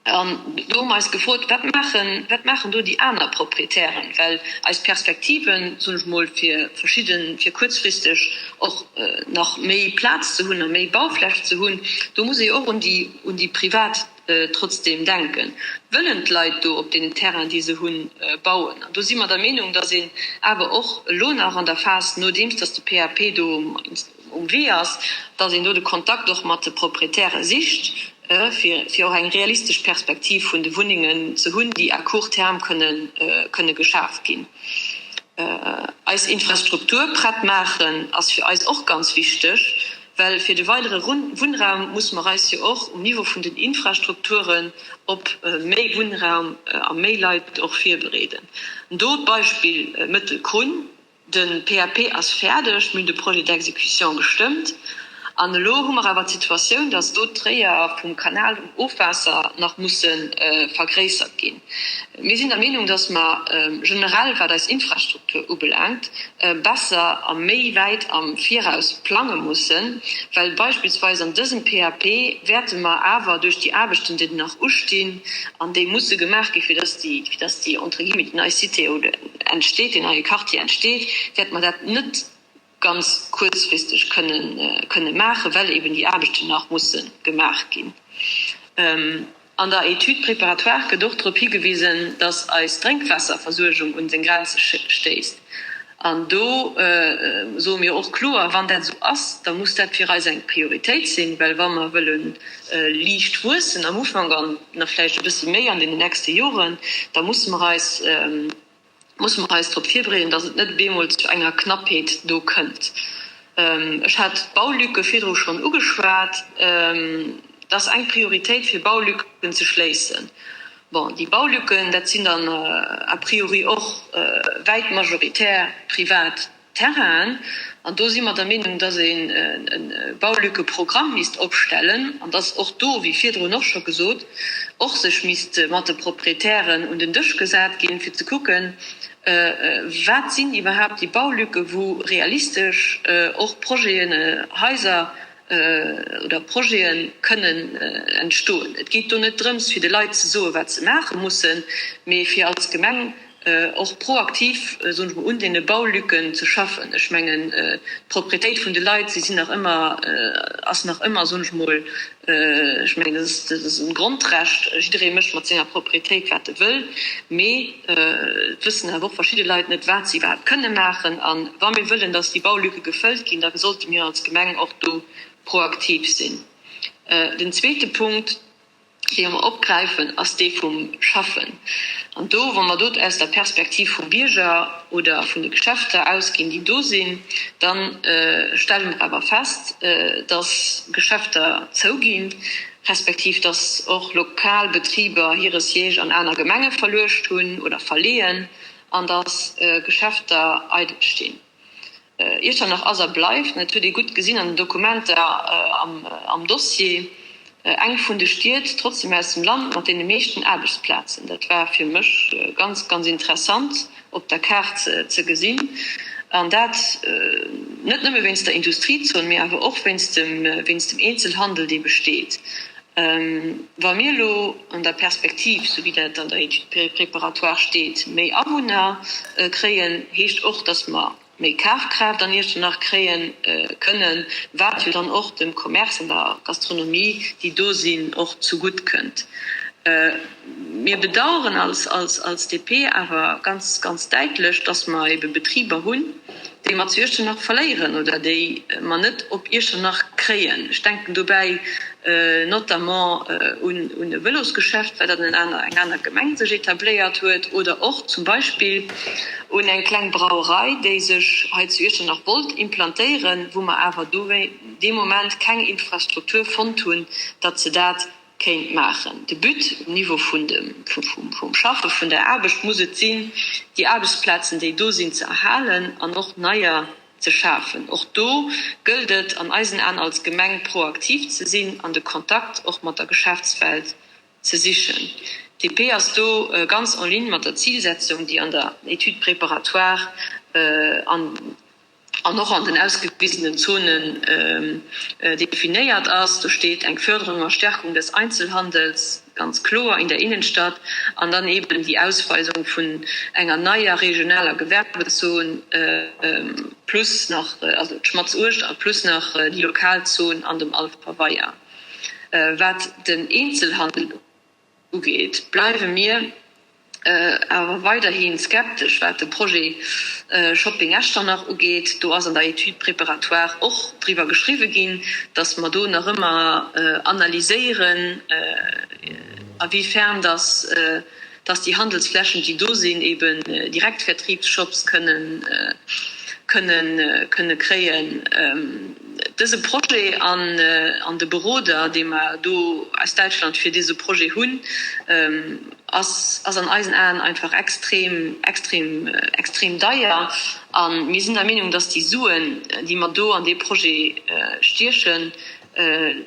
An do hu mer eis gefrot, Wat maachen, wat maachen do déi aner Proprietären? Well eis Perspektiven, soen ech mol, fir verschidden, fir kuerzfristeg och nach méi Plaz ze hunn a méi Baufläch ze hunn, do muss ee jo och un déi, un déi Privat trotzdeem denken. Wëllen d'Leit do op deenen Terrainen, déi se hunn, bauen? An do si mer der Meenung, datt een awer och elo nach an der Phas, nodeems datt de PAP do um Wee ass, datt een do de Kontakt och mat de Proprietäre sicht, fir och eng realistesch Perspektiv vun de Wunnengen ze hunn, déi à court terme kënne geschaf ginn. Eis Infrastruktur prett maachen ass fir eis och ganz wichteg, well fir de weidere Wunnraum musse mer eis jo och um Niveau vun den Infrastrukturen op méi Wunnraum a méi Leit och virbereeden. Do d'Beispill Mëttelkrunn, De PAP ass fäerdeg, mir hunn de Projet d'exécution gestëmmt an elo hu mer awer d'Situatioun, dass do d'Réier vum Kanal um Ofwaasser nach musse vergréissert ginn. Mir sinn der Meenung, dass mer generell, wat eis Infrastruktur ubelaangt, besser a méi wäit am Viraus plange mussen, well beispillsweis an dësem PAP wäerte mer awer duerch déi Aarbechten, déi nach ustinn an déi musse gemaach ginn, fir dass déi, fir dass déi, entre guillemets, déi nei Cité oder entsteet, deen neie Quartier entsteet, wäerte mer dat net ganz kuerzfristeg kënne maachen, well eben déi Aarbechten nach musse gemaach ginn. An der Étude préparatoire gëtt och drop higewisen, dass eis Drénkwaasserversuergung un seng Grenze stéisst. An do soe mir och kloer, wann dat esou ass, da muss dat fir eis eng Prioritéit sinn, well wa mer wëlle liicht wuessen am Ufank an nach vläicht e bësse méi an deenen nächste Joren, da musse mer eis, musse mer eis drop virbereeden, datt et net op eemol zu enger Knappheet do kënnt. Ech hat d'Baulücke virdru schonn ugeschwat. Et ass eng Prioritéit fir Baulücken ze schléissen. Bon, déi Baulücken, dat sinn dann a priori och wäit majoritär privat Terrainen. An do si mer der Meenung, dass een e Baulückeprogramm misst opstellen an dass och do, wéi virdrun och scho gesot, och sech misst mat de Proprietären un den Dësch gesat ginn, fir ze kucken, wat sinn iwwerhaapt déi Baulücke wou realistesch och Projeten, Haiser oder Projete kënnen entstoen. Et geet do net drëms, fir de Leit ze soen, wat se maache mussen, mee fir als Gemeng och proaktiv, soen ech mol, un deene Baulücken ze schaffen. Ech mengen, d'Proprietéit vun de Leit, se sinn nach ëmmer, ass nach ëmmer, soen ech mol, ech mengen, dat ass, dat ass e Grondrecht, jidderee mécht mat senger Proprietéit, wat e wëll, mee et wëssen awer och verschidde Leit net, wat se iwwerhaapt kënne maachen. A wa mir wëllen, datt déi Baulücke gefëllt ginn, da sollte mir als Gemeng och do proaktiv sinn. Den zweete Punkt, dee mer opgräifen, ass dee vum Schaffen. An do, wa mer do aus der Perspektiv vum Bierger oder vun de Geschäfter ausginn, déi do sinn, da stelle mer awer fest, dass Geschäfter zouginn, respektiv dass och lokal Betriber hire Siège an aner Gemenge verluecht hunn oder verleeën an dass Geschäfter eidel stinn. Iechternach ass a bleift, an dat huet ee gutt gesinn an den Dokumenter am Dossier, eng vun de Stied trotzdem aus dem Land mat deene meeschten Aarbechtsplazen. Dat war fir mech ganz, ganz interessant op der Kaart ze gesinn. An dat net nëmme wéinst der Industriezon, mee awer och wéinst dem, wéinst dem Eenzelhandel, dee besteet. Wa mir elo an der Perspektiv, esou wéi dat an der Étude préparatoire steet, méi Awunner kréien, heescht och, dass mer méi Kafkraaft an Iechternach kréie kënnen, wat jo dann och dem Commerce an der Gastronomie, déi do sinn, och zegutt kënnt. Mir bedauern als DP awer ganz, ganz däitlech, dass mer ebe Betriber hunn, déi mer zu Iechternach verléieren oder déi mer net op Iechternach kréien. Ech denken dobäi notamment un e Vëlosgeschäft, wat an eng aner Gemeng sech etabléiert huet, oder och zum Beispill un eng kleng Brauerei, déi sech hei zu Iechternach wollt implantéieren, wou mer awer dee Moment keng Infrastruktur fonnt hunn, datt se dat kéint maachen. De But um Niveau vun dem, vum Schaffe vun der Aarbecht muss et sinn, déi Aarbechtsplazen, déi do sinn, ze erhalen an och neier ze schafen. Och do gëllt et an eisen Aen als Gemeng proaktiv ze sinn an de Kontakt och mat der Geschäftswelt ze sichen. DP ass do ganz en ligne mat der Zilsetzung, déi an der Étude préparatoire an an och an den ausgewisenen Zonen definéiert ass. Do steet eng Förderung a Stärkung des Einzelhandels ganz kloer in der Innenstadt an dann eben déi Ausweisung vun enger neier regionaler Gewerbezon plus nach, also d'Schmatz-Uecht a plus nach déi lokal Zon an dem Alfer Weier. Wat den Eenzelhandel ugeet, bleiwe mir awer weiderhi skeptesch, wat de Projet Shopping Echternach ugeet. Do ass an der Étude préparatoire och driwwer geschriwwe ginn, datt mer do nach ëmmer analyséieren, a wéi fern datt datt déi Handelsflächen, déi do sinn, eben Direktvertriebsshops kënnen kënnen kréien. Dëse Projet an de Beroder, dee mer do aus Däitschland fir dëse Projet hunn, ass an eisen Aen einfach extrem, extrem, extrem deier. A mir sinn der Meenung, datt déi Suen, déi mer do an dee Projet stiechen,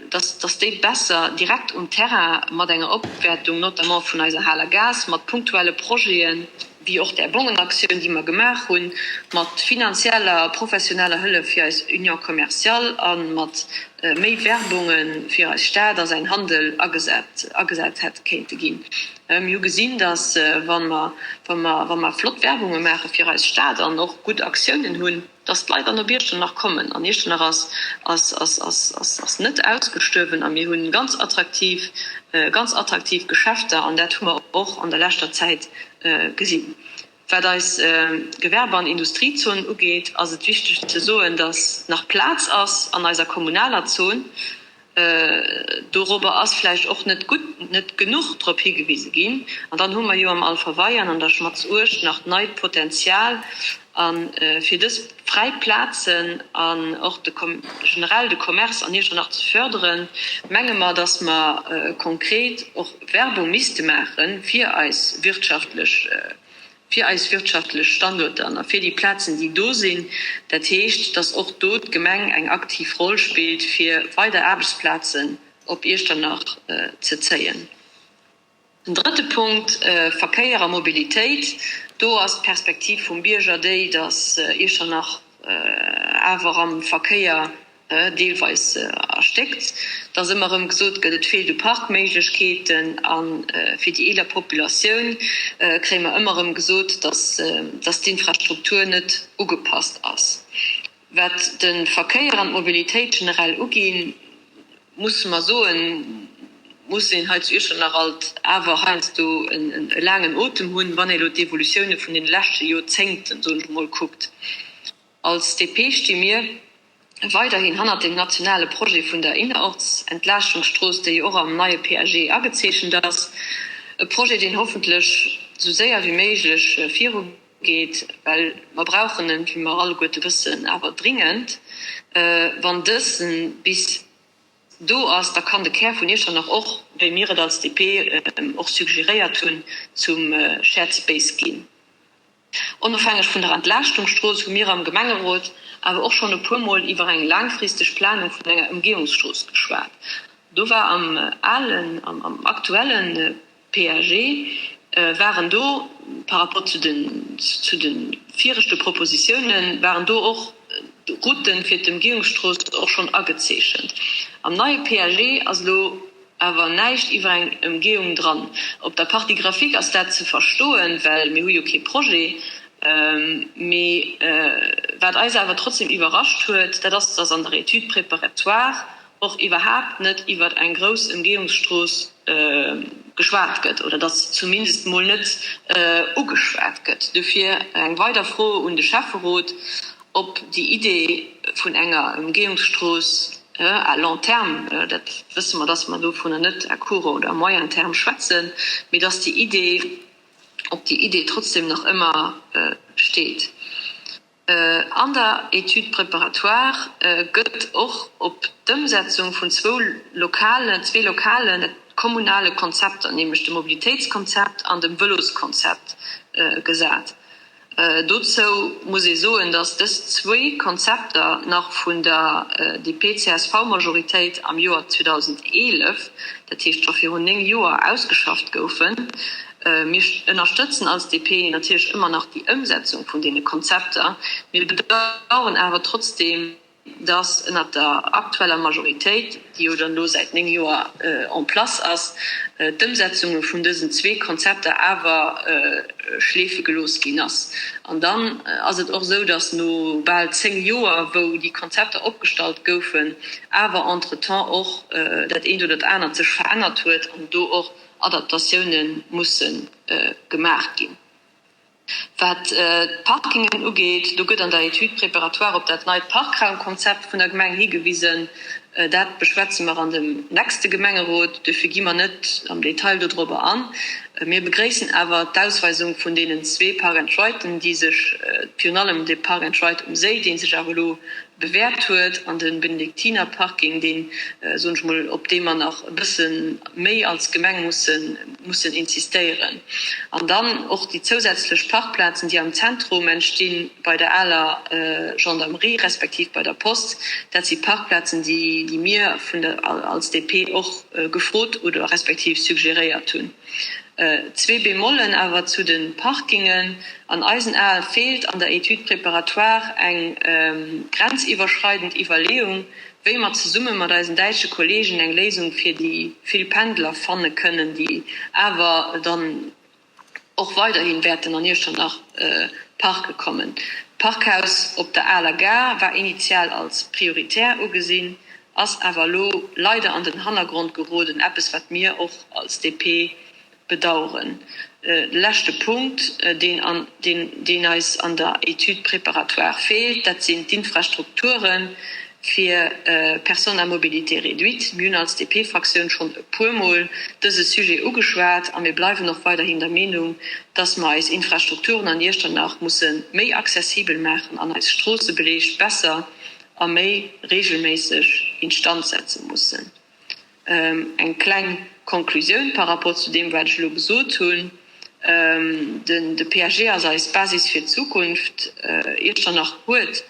dass dass déi besser direkt um Terrain mat enger Opwäertung notamment vun eiser Haler Gaass, mat punktuelle Projeten, wéi och där Bongenaktioun, déi mer gemaach hunn, mat finanzieller a professioneller Hëllef fir eis Union commerciale a mat méi Werbunge fir eis Stad a säin Handel agesat agesat hätt kéinte ginn. Mir hu gesinn, dass wa mer wa mer wa mer flott Werbunge maache fir eis Stad an och gutt Aktiounen hunn, dass d'Leit dann op Iechternach kommen. An Iechternach ass, ass, ass, ass, ass, ass net ausgestuerwen a mir hu ganz attraktiv, ganz attraktiv Geschäfter an dat hu mer och an der leschter Zäit gesinn. Wat eis Gewerbe an Industriezon ugeet, ass et wichteg ze soen, dass nach Plaz ass an eiser kommunaler Zon. Dorobber ass vläicht och net gutt, net genuch drop higewise ginn. An dann hu mer jo am Alverweier an an der Schmatz-Uecht nach neit Potenzial. A fir dës fräi Plazen an och de generell de Commerce an Iechternach ze förderen, menge mer, dass mer konkret och Werbung misste maache fir eis wirtschaftlech, fir eis wirtschaftlech Standuerter an a fir déi Plazen, déi do sinn. Dat heescht, dass och do d'Gemeng eng aktiv Roll spillt, fir weider Aarbechtsplazen op Iechternach ze zéien. Den drëtte Punkt, Verkéier a Mobilitéit. Do ass d'Perspektiv vum Bierger déi, datt Iechternach awer am Verkéier deelweis erstéckt, datt ëmmer erëm gesot gëtt, et feelt u Parkméiglechkeeten. A fir déi eeler Populatioun kréie mer ëmmer erëm gesot, datt d'Infrastruktur net ugepasst ass. Wat de Verkéier an d'Mobilitéit generell uginn, musse mer soen, muss een hei zu Iechternach alt awer heiansdo e laangen Otem hunn, wann ee elo d'Evolutioune vun deene leschte Joerzéngten, soen ech emol, kuckt. Als DP sti mir weiderhin hannert dem nationale Projet vun der Innerortsentlaaschtungsstrooss, déi jo och am neie PAG agezeechent ass, e Projet, deen hoffentlech esou séier wéi méiglech virugeet, well mer brauchen en, wéi mer alleguerte wëssen, awer dringend. Wann dësen bis do ass, da kann de Kär vun Iechternach och, wéi mir et als DP och suggeréiert hunn, zum Shared Space ginn. Onofhängeg vun der Entlaaschtungsstrooss hu mir am Gemengerot awer och schonn e puer Mol iwwer eng laangfristeg Planung vun enger Ëmgehungsstrooss geschwat. Do war am alen, am aktuelle PAG waren do, par rapport zu den, zu de viregte Propositiounen, waren do och Routen fir d'Ëmgehungsstrooss och schonn agezeechent. Am neie PAG ass elo awer näischt iwwer eng Ëmgehung dran. Op der Partie graphique ass dat ze verstoen, well mir hu jo kee Projet. Mee wat eis awer trotzdem iwwerrascht huet, dat ass, dass an der Étude préparatoire och iwwerhaapt net iwwer eng grouss Ëmgehungsstrooss geschwat gëtt oder dass se zumindest mol net ugeschwat gëtt. Dofir eng weider Fro un de Schäfferot, ob déi Idee vun enger Ëmgehungsstrooss à long terme, dat wësse mer, dass mer dovunner net à court oder à moyen terme schwätzen, mee dass déi Idee, ob déi Idee trotzdem nach ëmmer steet. An der Étude préparatoire gëtt och op d'Ëmsetzung vun zwou lokalen, zwee lokalen kommunale Konzepter, nämlech dem Mobilitéitskonzept an dem Vëloskonzept gesat. Dozou muss ee soen, datt dës zwéi Konzepter nach vun der DP-CSV-Majoritéit am Joer 2011, dat heescht scho virun 9 Joer, ausgeschafft goufen. Mir ënnerstëtzen als DP natierlech ëmmer nach déi Ëmsetzung vun deene Konzepter. Mir bedauern awer trotzdeem, dass ënnert der aktueller Majoritéit, déi jo dann elo säit 9 Joer en place ass, d'Ëmsetzunge vun dësen zwee Konzepter awer schleefe gelooss ginn ass. An dann ass et och esou, dass no bal 10 Joer, wou déi Konzepter opgestallt goufen, awer entretemps och dat eent oder dat anert sech verännert huet an do och Adaptatioune musse gemaach ginn. Wat d'Parkingen ugeet, do gëtt an der Étude préparatoire op dat neit Parkraumkonzept vun der Gemeng higewisen. Dat beschwätze mer an dem nächste Gemengerot, duerfir gi mer net am Detail dodrobber an. Mir begréissen awer d'Ausweisung vun deenen zwee Park and Riden, déi sech, virun allem de Park and Ride um Séi, dee sech awer elo bewäert huet, an de Benediktinerparking, deen, soen ech mol, op dee mer nach e bësse méi als Gemeng mussen, mussen insistéieren. An dann och déi zousätzlech Parkplazen, déi am Zentrum entstinn, bei der aler Gendarmerie respektiv bei der Post, dat si Parkplazen, déi, déi mir vun der, als DP och gefrot oder respektiv suggeréiert hunn. Zwee Bémollen awer zu de Parkingen. An eisen Ae feelt an der Étude préparatoire eng grenziwwerschreidend Iwwerleeung, wéi mer zesumme mat eisen däitsche Kollegen eng Léisung fir déi vill Pendler fanne kënnen, déi awer dann och weiderhi wäerten an Iechternach parke kommen. D'Parkhaus op der aler Gare war initial als prioritär ugesinn, ass awer elo leider an den Hannergrond geroden, eppes wat mir och als DP. Bedaueren. De leschte Punkt, deen deen eis an der Étude préparatoire feelt, dat sinn d'Infrastrukture fir Personnes à mobilité réduite. Mir hunn als DP-Fraktioun schonn e puermol dëse Sujet ugeschwat a mir bleiwen och weiderhin der Meenung, dass mer eis Infrastrukturen an Iechternach musse méi accessibel maachen an eis Stroossebeleeg besser a méi regelméisseg instand setze mussen. Eng kleng Konklusioun par rapport zu deem, wat ech elo gesot hunn, De PAG ass eis Basis fir d'Zukunft. Iechternach huet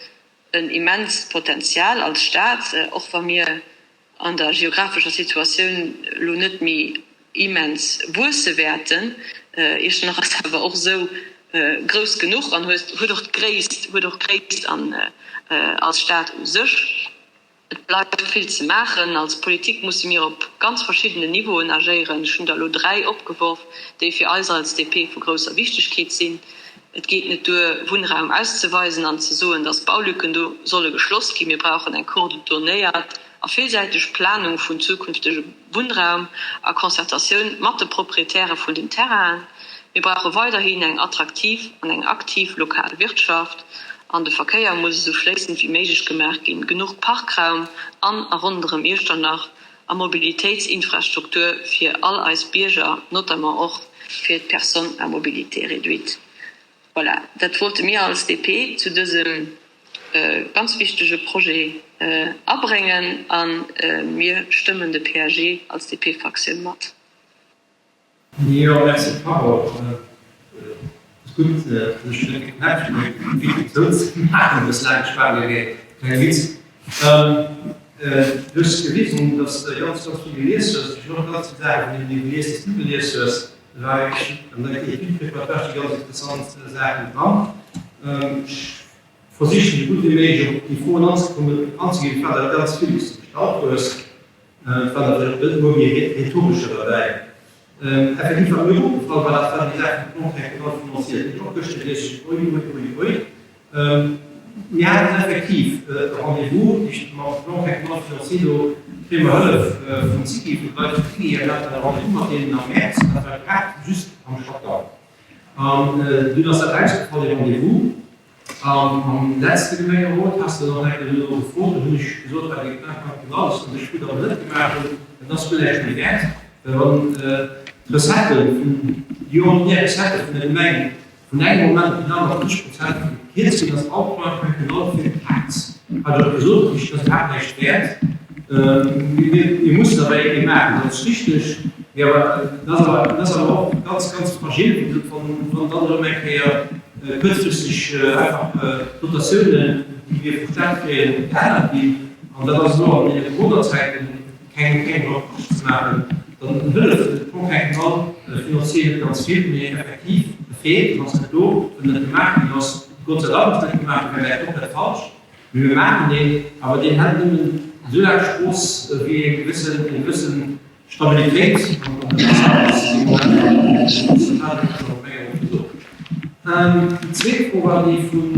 en immenst Potenzial als Stad, och wa mir an der geographescher Situatioun elo net méi immens wuesse wäerten. Iechternach ass awer och esou grouss genuch an huet och d'Gréisst, huet och Gréisst als Stad u sech. Et bleift vill ze maachen. Als Politik musse mir op ganz verschiddenen Niveauen agéieren. Ech hunn der elo 3 opgeworf, déi fir eis als DP vu grousser Wichtegkeet sinn. Et geet net duer, Wunnraum auszeweisen an ze soen, datt Baulücken do solle geschloss ginn. Mir brauchen eng coordonéiert a villsäiteg Planung vun zukünftege Wunnraum a Concertatioun mat de Proprietäre vun den Terrainen. Mir brauche weiderhin eng attraktiv an eng aktiv lokal Wirtschaft an de Verkéier muss esou fléissend wéi méiglech gemaach ginn. Genuch Parkraum an a ronderëm Iechternach a Mobilitéitsinfrastruktur fir all eis Bierger, notamment och fir d'Personnes à mobilité réduite. Voilà, dat wollte mir als DP zu dësem ganz wichtege Projet abréngen a mir stëmmen de PAG als DP-Fraktioun mat. Jo, merci Carole. Et ass gutt, datt ech net geknäppt hunn, fir déi Video ze maachen. Du hues laang geschwat, mee keng Witz. Du hues gewisen, datt s de ganz, ganz vill gelies hues. Ech hunn och ganz vill Saachen, vun deenen du gelies, déi s du gelies hues. Do war wierklech an der Étude préparatoire sti ganz interessant Saachen dran. Ech versichen esou gutt wéi méiglech op déi Froen anzekommen, anzeginn. Et war der ganz vill, déi s de gestallt hues. Et war natierlech och e puer méi rhetorescher derbäi. Effektiv, wat mir opgefall war, dat war déi Saach vum Plan quinquennal financier. Dat hunn ech och gëschter gelies, ech ui, ui, ui, ui. Mir haten effektiv e Rendez-vous mam Plan quinquennal financier, do kréie mer Hëllef vum SIGI, vun de Leit vum SIGI, a mir haten e Rendez-vous mat deenen am Mäerz, dat war grad just am Shutdown. An dunn ass dat ausgefall, dee Rendez-vous. An am letzte Gemengerot has de dann eng Kéier duerno gefrot, do hunn ech gesot, wat de Plan quinquennal ass, an ech gutt awer net gemaach hunn, dat ass guer näischt méi wäert, well wann d'Recettë vun, déi ordinär Recettë vun der Gemeng vun engem Moment op deen aneren 50 Prozent gekierzt ginn, ass all Plan quinquennal fir d'Kaz. Hat ech och gesot, dat ass iwwerhaapt näischt wäert. Mir mussen awer ee maachen, dat ass richteg, mee awer dat ass awer, dat ass awer och ganz, ganz fragil, wann dann erëm eng Kéier kuerzfristeg einfach d'Dotatiounen, déi mir vum Staat kréien, geännert ginn, an dat ass elo an deene Coronazäiten keng keng Reproche ze maachen, dann hëlleft de Plan quinquennal financier net ganz vill, mee effektiv, e feelt, en ass net do, well en net gemaach ginn ass. Gott sei Dank ass net gemaach ginn, well wär komplett falsch. Mee mir maachen deen, awer deen hält nëmmen esou laang Strooss, wéi eng gewëssen, eng gewëssen Stabilitéit an der Saach ass. Dee Moment awer dat hat ech schonn op enger Woch gesot. Déi zweet Fro war déi vun,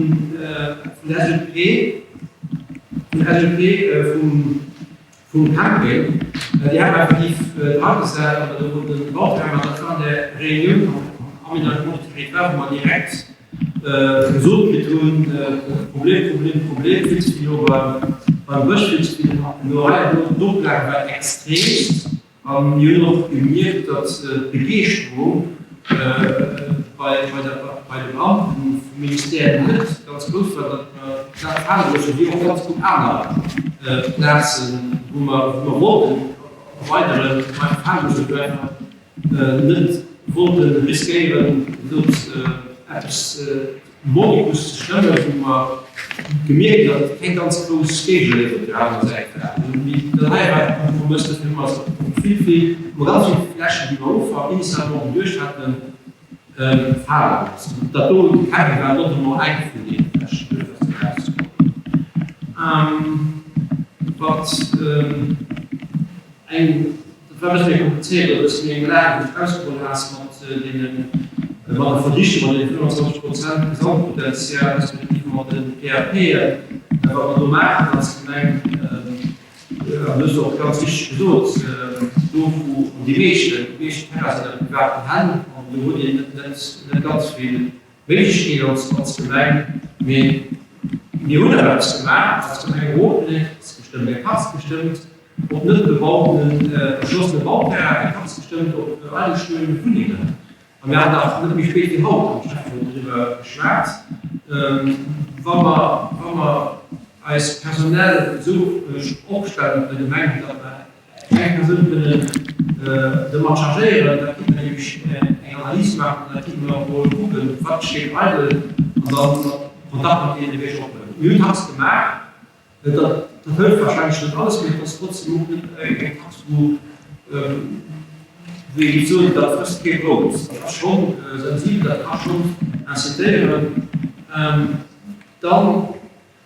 vun der SEP, vun der SEP, vum, vum Camping. Déi hat mer effektiv dragesat an der, den Bauterrain, dat war an der Reunioun am Aménagement du territoire, wou mer direkt gesot kritt hunn, Problem, Problem, Problem, vill ze vill no beim Bësch, vill ze vill no hei an do. D'Oplage war extreemst a mir hunn och gemierkt, datt d'Begeeschterung bei de Beamten vum Ministère net ganz grouss war, datt mer dat fale loossen, wéi och ganz gutt aner Plazen, wou mer wollten erweideren, wou mer einfach fale loossen, wou einfach net wollte riskéieren, wéi gesot, eppes mordicus ze stëmmen, wou mer gemierkt hunn, datt et keng ganz grouss Géigeléift op där anerer Säit war. Dat hei war e Kompromëss, dofir hu mer eis op vill, vill, hu mer ganz vill Flächen, déi mer ufank initialement geduecht haten, fale gelooss. An dat do, de Camping war notamment eng vun deene Flächen, duerfir ass dat erauskomm. Wat Eng, dat war e bësse méi komplizéiert, e bësse méi eng Lag, wou s de ausgeholl has mat deene, mat der Verdichtung, mat deene 25 Prozent Gesamtpotenzial, respektiv mat de PAPen, wat mer do maachen als Gemeng. An do hues de och ganz richteg gesot, do wou déi meeschten, déi meeschten Terrainen sinn a privaten Hänn an do huet een net, net ganz vill Méiglechkeet als, als Gemeng. Mee mir hunn awer eppes gemaach als Gemengerot, mir hunn eng Tax gestëmmt, eng Tax gestëmmt op net bebautenen, erschlossene Bauterrainen, eng Tax gestëmmt op eidelstoende Wunnengen. A mir haten nach net méi spéit wéi haut am Schäfferot driwwer geschwat, wa mer, wa mer eis personell esou opstellen an der Gemeng, datt mer eng Persoun kënnen domat chargéieren, da kéinte mer nämlech eng Analys maachen an da kéinte mer emol kucken, wat steet eidel an da Kontakt mat deene wéi ech ophuelen. Mir hunn d'Tax gemaach. Dat hëlleft wahrscheinlech net alles, mee et ass trotzdem och net eng Tax, wou ee géif soen, dat frësst kee Brout. Dat ass schonn sensibel, dat ka schonn incitéieren. Dann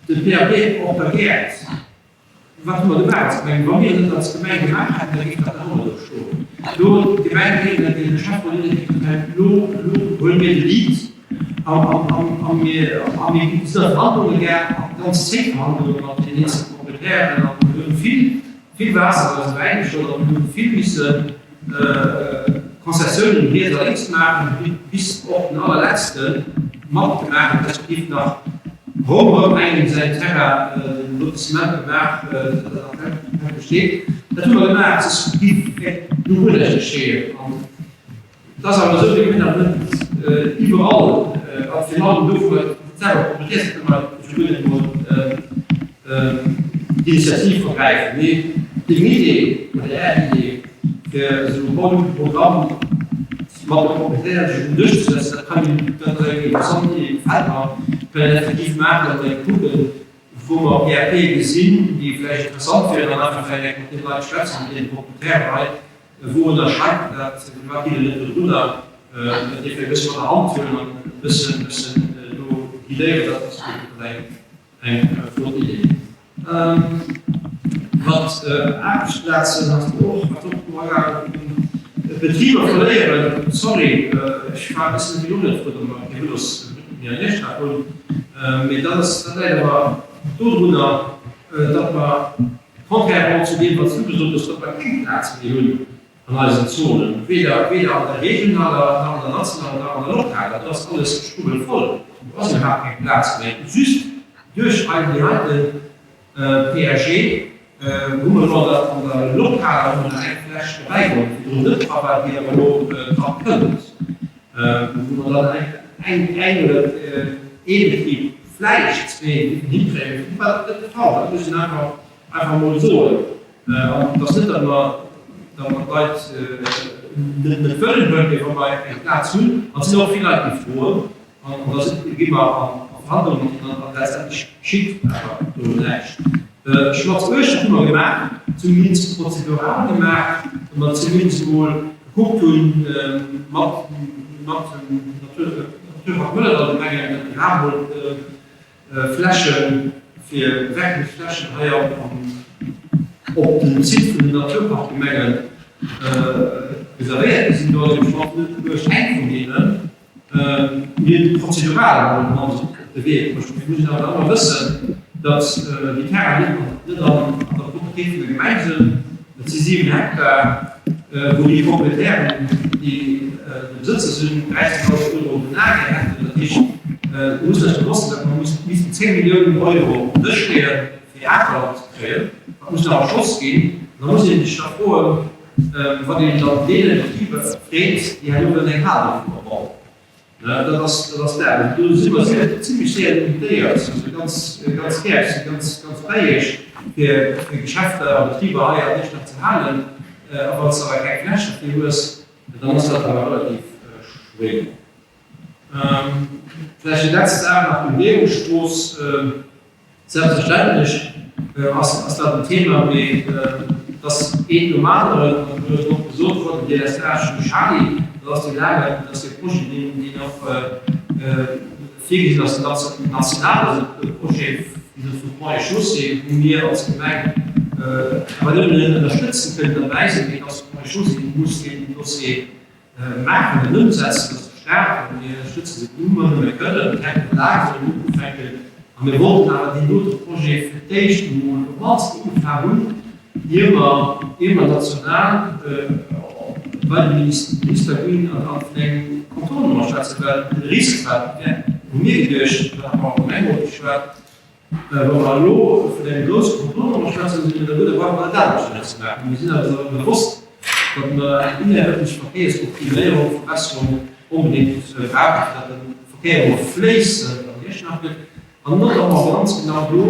de PAP op der Gäert. Wat hu mer gemaach als Gemeng? Wa mir et net als Gemeng gemaach hätten, da géif dat nach ëmmer do stoen. Do huet d'Gemeng deenen, de Schäfferot deenen gesot, elo huele mir de Lead. A mir sinn a Verhandlunge gaang, a ganz zéi Verhandlunge mat den eenzele Proprietären. A mir hunn vill, vill Waasser an eise Wäin geschott a mir hu vill misse Konzessiounen riets a lénks maachen, bis och den allerletzte matgemaach huet, respektiv nach ronderëm engem säin Terrain den Lotissement gemaach, dat nach net besteet. Dat hu mer gemaach, soss géif do guer näischt entsteeën. Et ass awer esou, mir kënnen awer net iwwerall, a virun allem do, wou mer selwer Proprietär sinn, kënne mer jo guer net emol d'Initiativ ergräifen. Mee deng Idee oder Är Idee, fir esou e Baujugendprogramm mat de Proprietären sech un den Dësch ze setzen, dat kann een, dat ass eng interessant Idee, déi gefält mer, kann een effektiv maachen an da kucken, wou mer PAPe gesinn, déi vläicht interessant wieren, an einfach vläicht eng Kéier mat deene Leit schwätzen, mat deene Proprietären hei, Wou ënnerschreift dat? Firwat geet en net dodrunner? Dat dierf ee e bësse mat der Hand huelen an e bëssen, bëssen do guidéieren. Dat ass eng, eng flott Idee. Mat Aarbechtsplazen ass do och, ass och do agaangen. D'Betriber verléieren, sorry, ech war, ech sinn elo net frou, datt mer kee Vëlosbréck méi an Iechternach hunn, mee dat ass, dat läit awer dodrunner, datt mer, Contrairement zu deem, wat s du gesot hues, datt mer keng Plaz méi hunn an eisen Zonen, weder an der regionaler, nach an der nationaler, nach an der lokaler, do ass alles strubbelvoll, do ass iwwerhaapt keng Plaz méi. Just duerch eiden déi heite PAG hu mer elo an der lokaler hu mer nach eng Fläch derbäigeholl, déi virdrun net dra war, déi awer elo dra kënnt, wou mer dann eng eng oder ee Betrib, vläicht zwee hinkréien. Virdru war dat net de Fall, dat muss een einfach einfach emol soen. An et ass net, datt mer, datt mer d'Leit net net wëllen huelen, mee wa mer eng Plaz hunn, an et sinn och vill Leit, déi froen, an da si gi mer a Verhandlunge mat hinnen an letztendlech geschitt awer do näischt. Schwarz Uecht, dat hu mer gemaach, zumindest prozedural gemaach, datt mer zumindest emol gekuckt hunn mat mat dem Natur Naturpark Mëllerdall, de mengen iwwerhaapt emol Flächen, fir Bewertungsflächen hei am op dem Site vun den Naturparkgemengen reservéiert gi sinn. Do ass eben Schwarz Uecht eng vun deenen. Mir hunn prozedural emol op d'mannst op de Wee bruecht. Mir mussen awer ëmmer wëssen, datt déi Terrainen net an der Proprietéit vun der Gemeng sinn. Et si 7 Hektar, wou déi Proprietären, déi de Besëtzer sinn, 13.000 Euro den Aker hätten. Dat heescht, mir mussen eis bewosst sinn, datt mer missten 10 Milliounen Euro op den Dësch leeën, fir Aker ze kréien. Dat muss nach erschoss ginn. An da muss ee sech da froen, Wann een dann deene Betriber freet, déi herno wëllen eng Hal dovunner bauen, dat ass dat ass dat. Do si mer zimlech séier limitéiert, also ganz ganz gär, ech si ganz ganz bäi Iech, fir fir Geschäfter a Betriber hei an Iechternach ze halen. A wann s de awer keng Fläch derfir hues, dann ass dat awer relativ schwéier. Vläicht déi letzt Saach nach, d'Umgehungsstrooss. Selbstverständlech ass dat en Thema, mee et ass eent nom aneren. An do ass och gesot worden, den Délestage vum Charly, dat ass dee laangen, dat ass dee Projet, deen, deen och virgesinn ass, national, also e Projet, wéi gesot, vu Ponts et Chaussées, wou mir als Gemeng awer nëmmen ënnerstëtzen kënnen, derbäi sinn, mee et ass Ponts et Chaussées, déi muss deen Dossier Maachen an ëmsetzen, ass de Staat, a mir ënnerstëtze se wou mer nëmme kënnen. D'Häck mat Laang soll elo ufänken a mir wollten awer deen dote Projet fir d'éischt emol op d'mannst ugefaang hunn. Ier mer, ier mer national bei de Minister ginn an a vun engem Contournement schwätzen, well de Risk war, hu mir geduecht, dat hu mer och am Gemengerot beschwat, wa mer elo vun engem grousse Contournement schwätzen, si mir der gutt, da brauche mer dat anescht net ze maachen. Mir sinn eis awer bewosst, datt mer eng innerëffentlech Verkéiersoptiméierung, Verbesserung onbedéngt brauchen, fir datt de Verkéier emol fléissend an Iechternach gëtt. An notamment ganz genau do,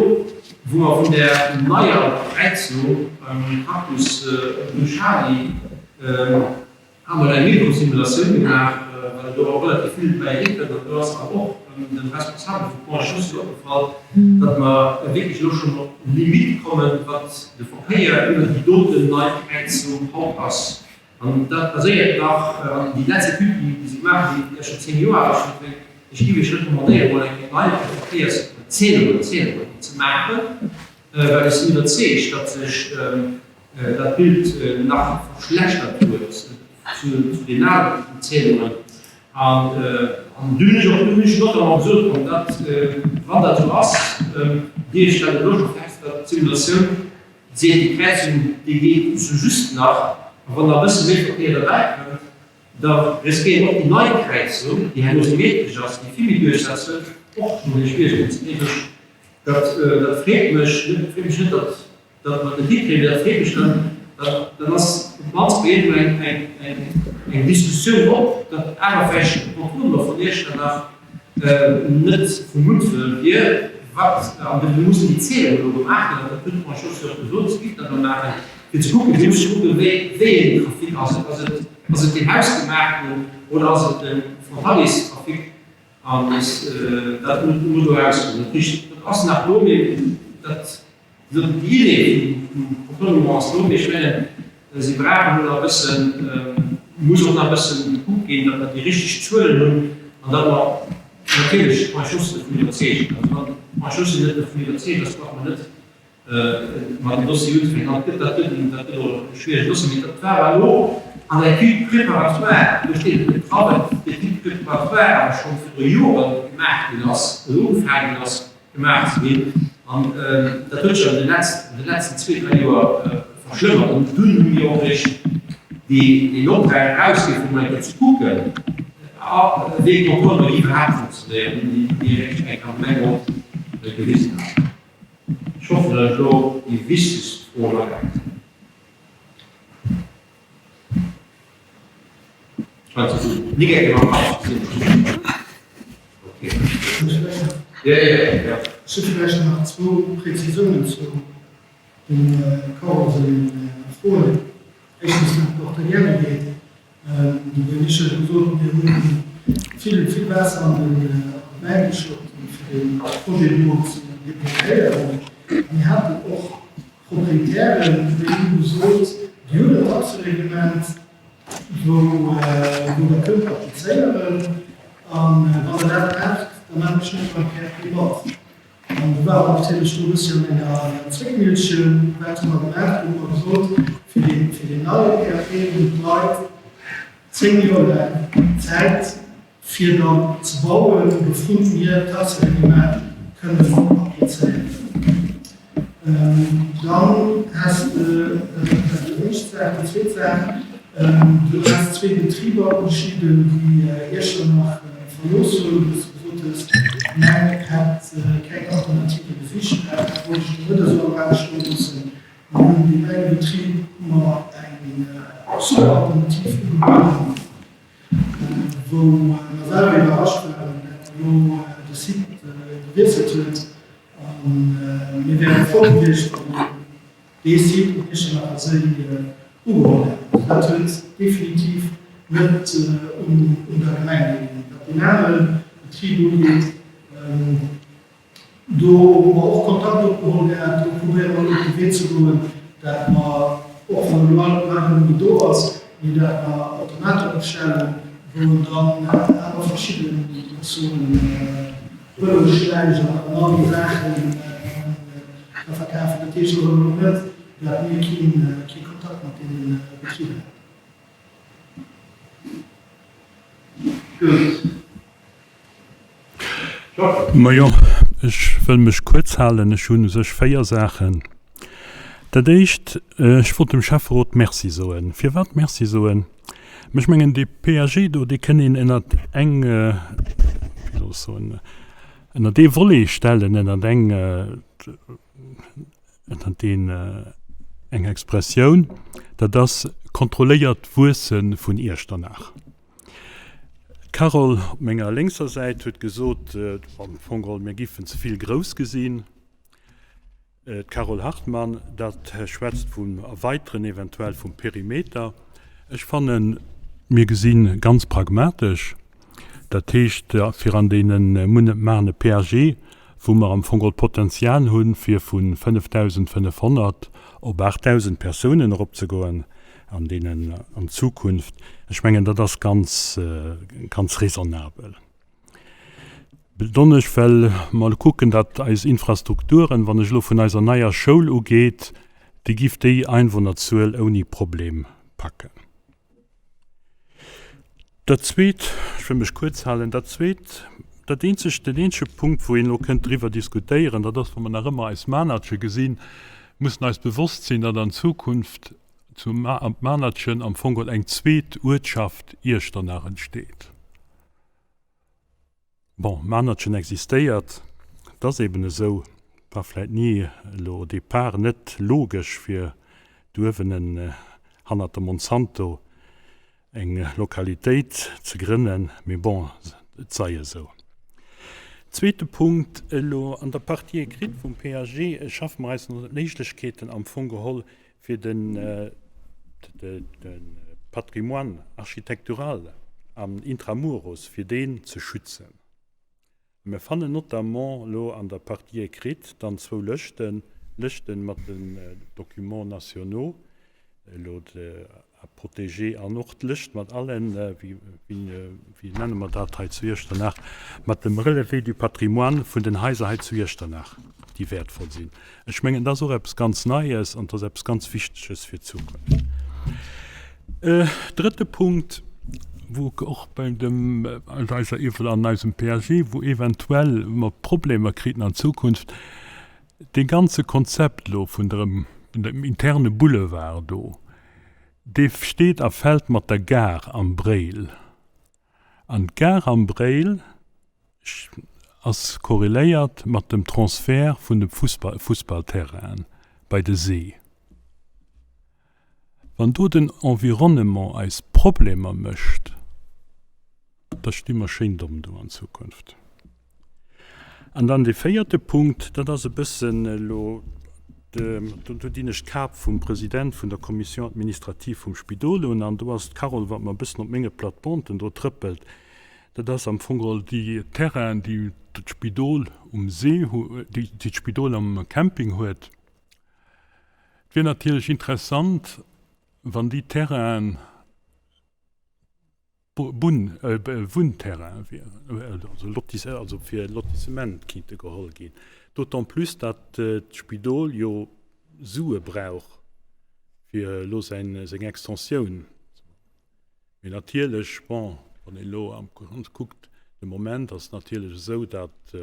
wou mer vun där neier Kräizung beim Parkus Bruchali, hu mer eng Mikrosimulatioun gemaach, well do och relativ vill bäieree kënnt. An do ass awer och dem Responsabel vum Ponts et Chaussées opgefall, datt mer wierklech elo schonn op d'Limite kommen, wat de Verkéier iwwer déi doten nei Kräizung haut ass. An dat baséiert nach, an déi letz Etüd, déi se gemaach hunn, déi ass schonn 10 Joer al, ech mengen, ech géif Iech recommandéieren, emol eng Kéier nei Verkéierszielungen, Zählungen ze maachen, well ech sinn iwwerzeegt, datt sech dat Bild nach verschlechtert huet zu den alen Zielungen. An dunn hunn ech och, dunn hunn ech notamment gesot, wann dat, wann dat esou ass, Dir stellt elo scho fest, datt d'Simulatioun Seet déi Kräizung, déi geet sou just nach, a wann nach e bësse méi Verkéier derbäi kënnt, da riskéiert och déi nei Kräizung, déi herno symmetresch ass, déi vill méi Duerchsaz huet, och schonn méi Schwieregkeeten ze kréien. Dat, dat freet mech net, freet mech net, datt, datt mer et net hikréien, mee dat freet mech dann, datt, dann ass op d'mannst bei jedem eng, eng, eng, eng Diskussioun op, datt awer vläicht de Contournement vun Iechternach net vu Muttwëll wier, wat, an dofir mussen déi Zielungen elo gemaach ginn, an dat huet d'Franche Chaussy och gesot, se géif dat elo maachen, fir ze kucken, si musse kucken, wéi wéi een Trafic ass et, ass et, ass et deen hausgemaachten oder ass et de Frontalierstrafic, an dat muss elo erauskommen. Dat heescht, dat ass nach do, mee dat. Déi Idee vum Contournement ass do, mee ech mengen, si brauchen elo nach e bëssen, muss och nach e bëssen gekuckt ginn, datt mer déi richteg Zuelen hunn an datt mer natierlech d'Ponts et Chaussées dovun iwwerzeegen. Also wann d'Ponts et Chaussées net dovun iwwerzeegt ass, brauche mer net mat dem Dossier unzefänken. An dat gëtt en, dat gëtt och e schwieregen Dossier, mee dat war awer elo an der Étude préparatoire, do steet et net dra, well d'Étude préparatoire awer scho viru Jore gemaach ginn ass, oder ugefaangen ginn ass, Gemaach ze ginn. An dat huet sech an de letzten zwee, dräi Joer verschlëmmert. An dunn hu mir och eréischt deen Optrag erausginn, fir emol eng Kéier ze kucken, wéi d'Contournementer iwwerhaapt funktionéieren, déi eréischt eng Kéier am Gemengerot gewisen hat. Ech hoffen, datt ech elo déi wichtegst Froen agehäit hunn. Ech hu vläicht nach zwou Präzisiounen zu dem Carlo senge Froen. Éischtens, wat d'Portalière ugeet, wéi ech jo gesot hunn, mir hu vill, vill Waasser an de Mäin geschott, fir dee Projet do ze débloquéieren. A mir haten och Proprietären, déi hu gesot, Dir hutt en Taxereglement, wou Der kënnt applizéieren, a wann Der dat maacht, da maachen ech net beim PAP mat. An do ware mer natierlech do e bëssi an enger Zéckmillchen. Wat hu mer gemaach? Do hu mer gesot, fir deen neie PAP hunn d'Leit 10 Joer laang Zäit, fir dann ze bauen, wouvun mir d'Taxereglement kënnen applizéieren. Dann has de, dat ass déi éischt Saach. Déi zweet Saach, du has zwee Betriber ugeschnidden, déi Iechternach verlooss hunn, wou s de gesot hues, d'Gemeng hätt keng Alternative gesicht. Dat wollt ech elo net esou am Raum stoe loossen. Mir hunn deem enge Betrib hu mer eng super Alternativ ugebueden. wou mer selwer iwwerrascht waren, dat elo de Site gewiesselt huet. A mir wäre frou gewiescht, wann een dee Site um Iechternacher Séi ugeholl hätt. Also dat huet definitiv net un der Gemeng gelungen. Wat deen anere Betrib ugeet, Do hu mer och Kontakt opgeholl gehat. Do probéiere mer elo op de Wee ze goen, dat mer, och wann elo leider net méi do ass, mee dat mer Automaten opstellen, wou en dann aner verschidde Ressourcen, Vëlosschläich an all déi Saachen ka verkafen. Dat heescht awer elo net, dat mir kee Kontakt mat deene Betriber hätten. Gutt. Majo, ech wëll mech kuerz halen. Ech hunn u sech 4 Saachen. Dat Éischt, ech wollt dem Schäfferot Merci soen. Firwat Merci soen? Mä ech mengen, dee PAG do, dee kënn een ënnert eng, wéi soll ech soen, ënnert ee Volet stellen, ënnert eng, ënnert deen, eng Expressioun, dat ass kontrolléiert Wuesse vun Iechternach. D'Carole op menger lénkser Säit huet gesot, am Fong geholl, mir giffen ze vill grouss gesinn. D'Carole Hartmann, dat schwätzt vum Erweiteren eventuell vum Perimeter. Ech fannen, mir gesi ganz pragmatesch, dat heescht, fir an deene maachen e PAG, wou mer am Fong geholl d'Potenzial hunn, fir vu 5.500 op 8.000 Persounen eropzegoen an deenen an Zukunft. Ech mengen, dat ass ganz, ganz raisonnabel. Besonnesch well mer elo kucken, datt eis Infrastrukturen, wann ech elo vun eiser neier Schoul ugeet, déi giff déi Einwohnerzuel ouni Problem packen. Dat Zweet, ech wëll mech kuerz halen, dat Zweet, dat eenzegt, den eenzege Punkt, wou een elo kënnt driwwer diskutéieren, dat ass, wa mer nach ëmmer eis Manertche gesinn, mussen eis bewosst sinn, datt an Zukunft zu am Manertchen am Fong geholl eng zweet Uertschaft Iechternach entsteet. Bon, Manertchen existéiert, et ass eben esou, war vläit ni elo au départ net logesch fir duerwen en hannert der Monsanto eng Lokalitéit ze grënnen, mee bon, et sei esou. Zweete Punkt, elo an der Partie écrite vum PAG schaffe mer eis Méiglechkeeten am Fong geholl fir de Patrimoine architectural am Intramuros, fir deen ze schützen. A mir fannen notamment elo an der Partie écrite dann zwou Lëschten, Lëschten mat den Documents nationaux elo à protéger an och d'Lëscht mat allen, wéi nenne mer dat hei zu Iechternach, mat dem Relevé du patrimoine vun den Haiser hei zu Iechternach, déi wäertvoll sinn. Ech mengen, dat ass och eppes ganz Neies an dat ass eppes ganz Wichteges fir d'Zukunft. Drëtte Punkt, wou och bei dem, an eiser Eval, an eisem PAG, wou eventuell mer Problemer kriten an Zukunft, dee ganze Konzept elo vun dem, dem interne Boulevard do, dee steet a fält mat der Gare am Bréil. An d'Gare am Bréil ass korreléiert mat dem Transfert vun de Fussballterrainen bei de See. Wann do den Environnement eis Problemer mécht, da sti mer schéin domm do an Zukunft. An dann dee véierte Punkt, dat ass e bëssen elo, do dinn ech d'Kap vum President vun der Commission administrative vum Spidol un, an do ass d'Carole, wat mer e bëssen op menge Platebanten do trëppelt, dat ass am Fong geholl déi Terrainen, déi d'Spidol um See, déi d'Spidol am Camping huet. Et wier natierlech interessant, wann déi Terrainen, Wunnterrain wieren, also Lotis, also fir Lotissement kinnte geholl ginn. D'autant plus, datt d'Spidol jo Sue brauch, fir elo säin, seng Extensioun ze maachen. Mee natierlech, bon, wann een elo am Grond kuckt, de Moment ass et natierlech esou, datt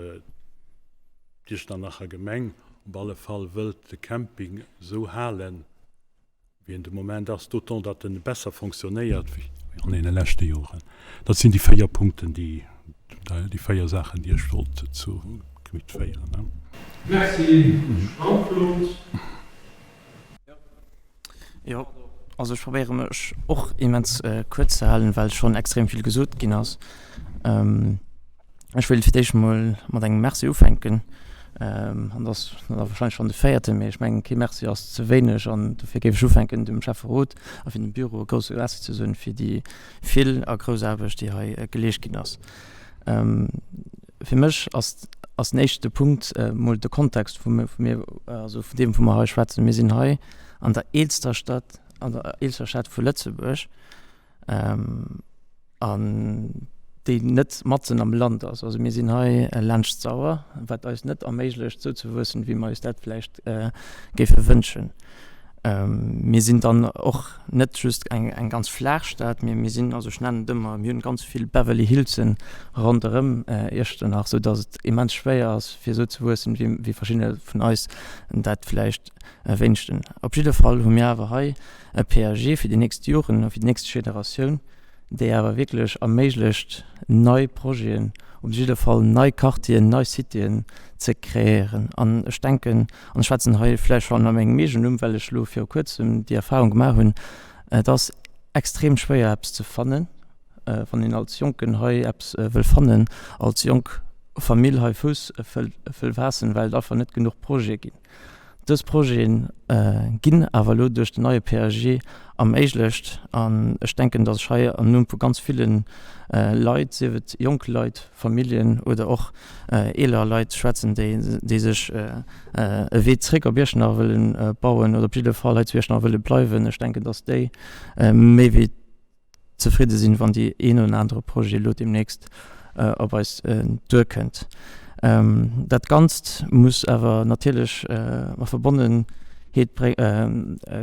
d'Iechternacher Gemeng op alle Fall wëllt de Camping esou halen, wéi en de Moment ass, d'autant datt en besser fonctionnéiert wéi an deene leschte Joren. Dat sinn déi 4 Punkten, déi, déi 4 Saachen, déi ech wollt zu Gemüt féieren. Merci, Jean-Claude. Jo, also ech probéiere mech och immens kuerz ze halen, well schonn extrem vill gesot ginn ass. Ech wéilt fir d'éischt mol mat engem Merci ufänken. An dat ass da warscheinlech schonn de véierten, mee ech mengen, kee Merci ass ze wéineg. An dofir géif ech ufänken, dem Schäfferot a fir dem Büro e grousse Merci ze soen, fir déi vill a grouss Aarbecht, déi hei geleescht ginn ass. Fir mech ass ass den éischte Punkt mol de Kontext, wou mir, wou mir, also vun deem, wou mer hei schwätzen. Mir sinn hei an der eelster Stad, an der eelster Stad vu Lëtzebuerg. An déi net matzen am Land ass. Also mir sinn hei laanscht d'Sauer, wat eis net erméiglecht, esou ze wuessen, wéi mer eis dat vläicht géife wënschen. Mir sinn dann och net just eng, eng ganz flaach Stad, mee mir sinn, also ech nennen et ëmmer, mir hunn ganz vill Beverly Hillsen ronderëm Iechternach, sou datt et immens schwéier ass fir esou ze wuessen, wéi, wéi verschiddener vun eis dat vläicht wéinschten. Op jidde Fall hu mir awer hei e PAG fir déi nächst Joren a fir déi nächst Generatioun, déi awer wierklech erméiglecht, nei Projeten, op jidde Fall nei Quartieren, nei Citéen ze kreéieren. An ech denken, an ech schwätzen hei vläicht schonn a mengem eegenen Numm, well ech elo viru Kuerzem déi Erfahrung gemaach hunn, et ass extrem schwéier eppes ze fannen, wann een als Jonken hei eppes wëll fannen, als jonk Famill hei Fouss wëll faassen, well et einfach net genuch Projete ginn. Dës Projete ginn awer elo duerch den neie PAG erméiglecht. An ech denken, datt ech hei am Numm vu ganz ville Leit, sief et jonk Leit, Familljen oder och eeler Leit schwätzen, déi sech e Wee zréck op Iechternach wëlle bauen oder op jidde Fall hei zu Iechternach wëlle bleiwen. Ech denken, datt déi méi wéi zefridde sinn, wann déi een oder anere Projet elo deemnächst op eis duerkënnt. Dat Ganzt muss awer natierlech a Verbonnenheet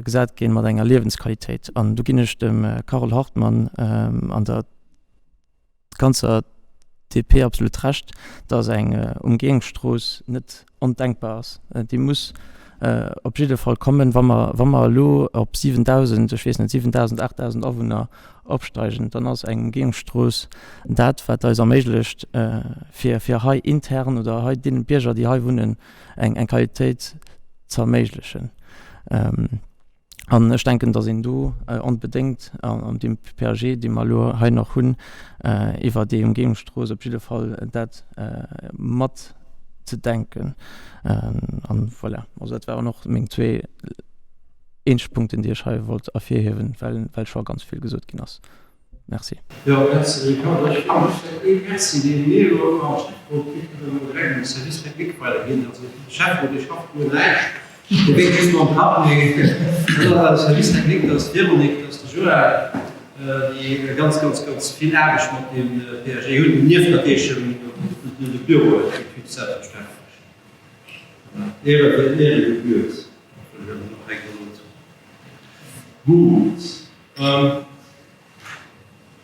gesat ginn mat enger Liewensqualitéit. An do ginn ech dem Carole Hartmann an der ganzer DP absolut Recht, dass eng Umgehungsstrooss net ondenkbar ass. Déi muss op jidde Fall kommen, wa mer, wa mer elo op 7.000, ech weess net, 7.000, 8.000 Awunner opsteigen, dann ass eng Umgehungsstrooss dat, wat eis erméiglecht, fir, fir hei intern oder hei deene Bierger, déi hei wunnen, eng, eng Qualitéit ze erméiglechen. An ech denken, datt een do onbedéngt an deem PAG, dee mer elo hei nach hunn, iwwer déi Umgehungsstrooss op jidde Fall dat mat ze denken. An voilà, also dat waren och meng zwee eenzeg Punkten, déi ech hei wollt ervirhiewen, well well scho ganz vill gesot ginn ass. Merci. Jo, merci Ricardo. Ech fannen just dat ee Merci, dee mir elo ëmmer am Schäfferot kritt hunn, ëmmer direkt un de Service technique weiderginn. Also de Schäfferot, dee schafft guer näischt, dee wénkt just mam Kapp. Mee dat ass eise Service technique, dat ass d'Véronique, dat ass de Joël, déi ganz, ganz, ganz vill Aarbecht mat deem PAG hunn, nieft natierlech de Büroen, Études selbstverständlech. Voilà. Ehre wem Ehre gebührt, wëll ech nach eng gesot hunn. Gutt.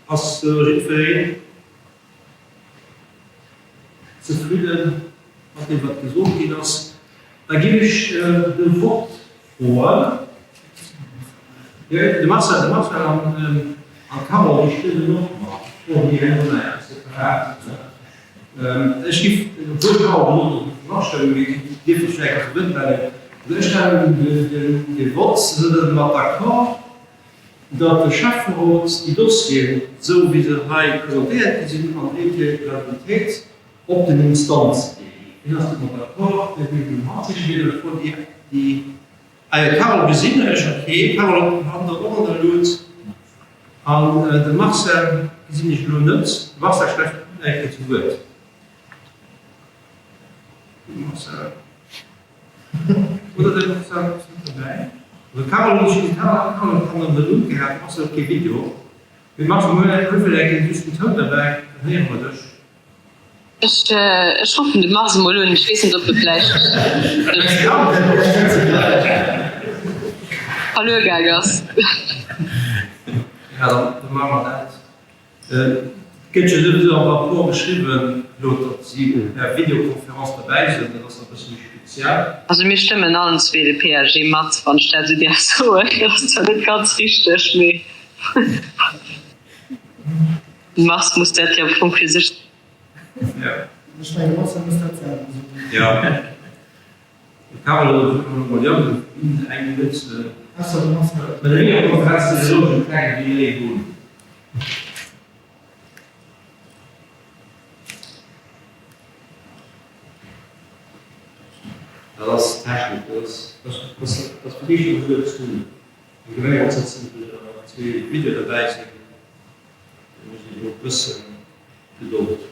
Ass jiddwereen zefridde mat deem, wat gesot ginn ass? Da ginn ech de Vott froen. De Marcel, de Marcel an d'Carole, déi stëmmen och mat. Froen déi herno nach eppes separat. Ech giff, obwuel d'Carole gesot huet, datt se matstëmmen, mee dir dierft lech vläicht nach zu Wuert mellen. Also ech stellen de Vott. Sidd Der domat d'accord? datt de Schäfferot déi Dossieren, esou wéi se hei presentéiert gi sinn, an Integralitéit op den Instanzewee ginn. Wien ass domat d'accord? Wien huet eng Hand? Siche mir elo déi, déi. Ah jo, d'Carole gesinn ech, ok. D'Carole Hand ass och an der Lut. An de Marcel gesinn ech elo net. De Marcel schläft eng Kéier zu Wuert. De Marcel. Oder de Marcel ass net dobäi. Also d'Carole hunn ech gesinn, d'Carole kann an der Lut gehat, de Marcel huet kee Video. Mee Marcel, mir hu vläicht eng just den Toun derbäi, dann héiere mer dech. Ech, ech ruffen de Mars emol un, ech weess net, ob e vläicht verluer gaang ass. Ja, dann maache mer dat. Et gëtt jo souwisou am Rapport geschriwwen, Claude, datt si per Videoconférence derbäi sinn. Dat ass nach e bësse méi speziell. Also mir stëmmen allen zwee de PAG mat, wann ech dat esou däerf soen. Dat ass zwar net ganz richteg, mee de Mars muss dat jo am Fong fir sech. Jo. Ech mengen, de Marcel muss dat selwer soen. Jo. De Carole huet elo mol jo eng Minutt. Ausser de Marcel. Bei der Videokonferenz si se elo e klenge Delay hunn. Dat ass Technik, dat ass, dat ass fir d'éischt emol esou eppes hunn. Am Gemengerot sëtzen zwee Video derbäi sinn, do muss een elo e bësse Gedold.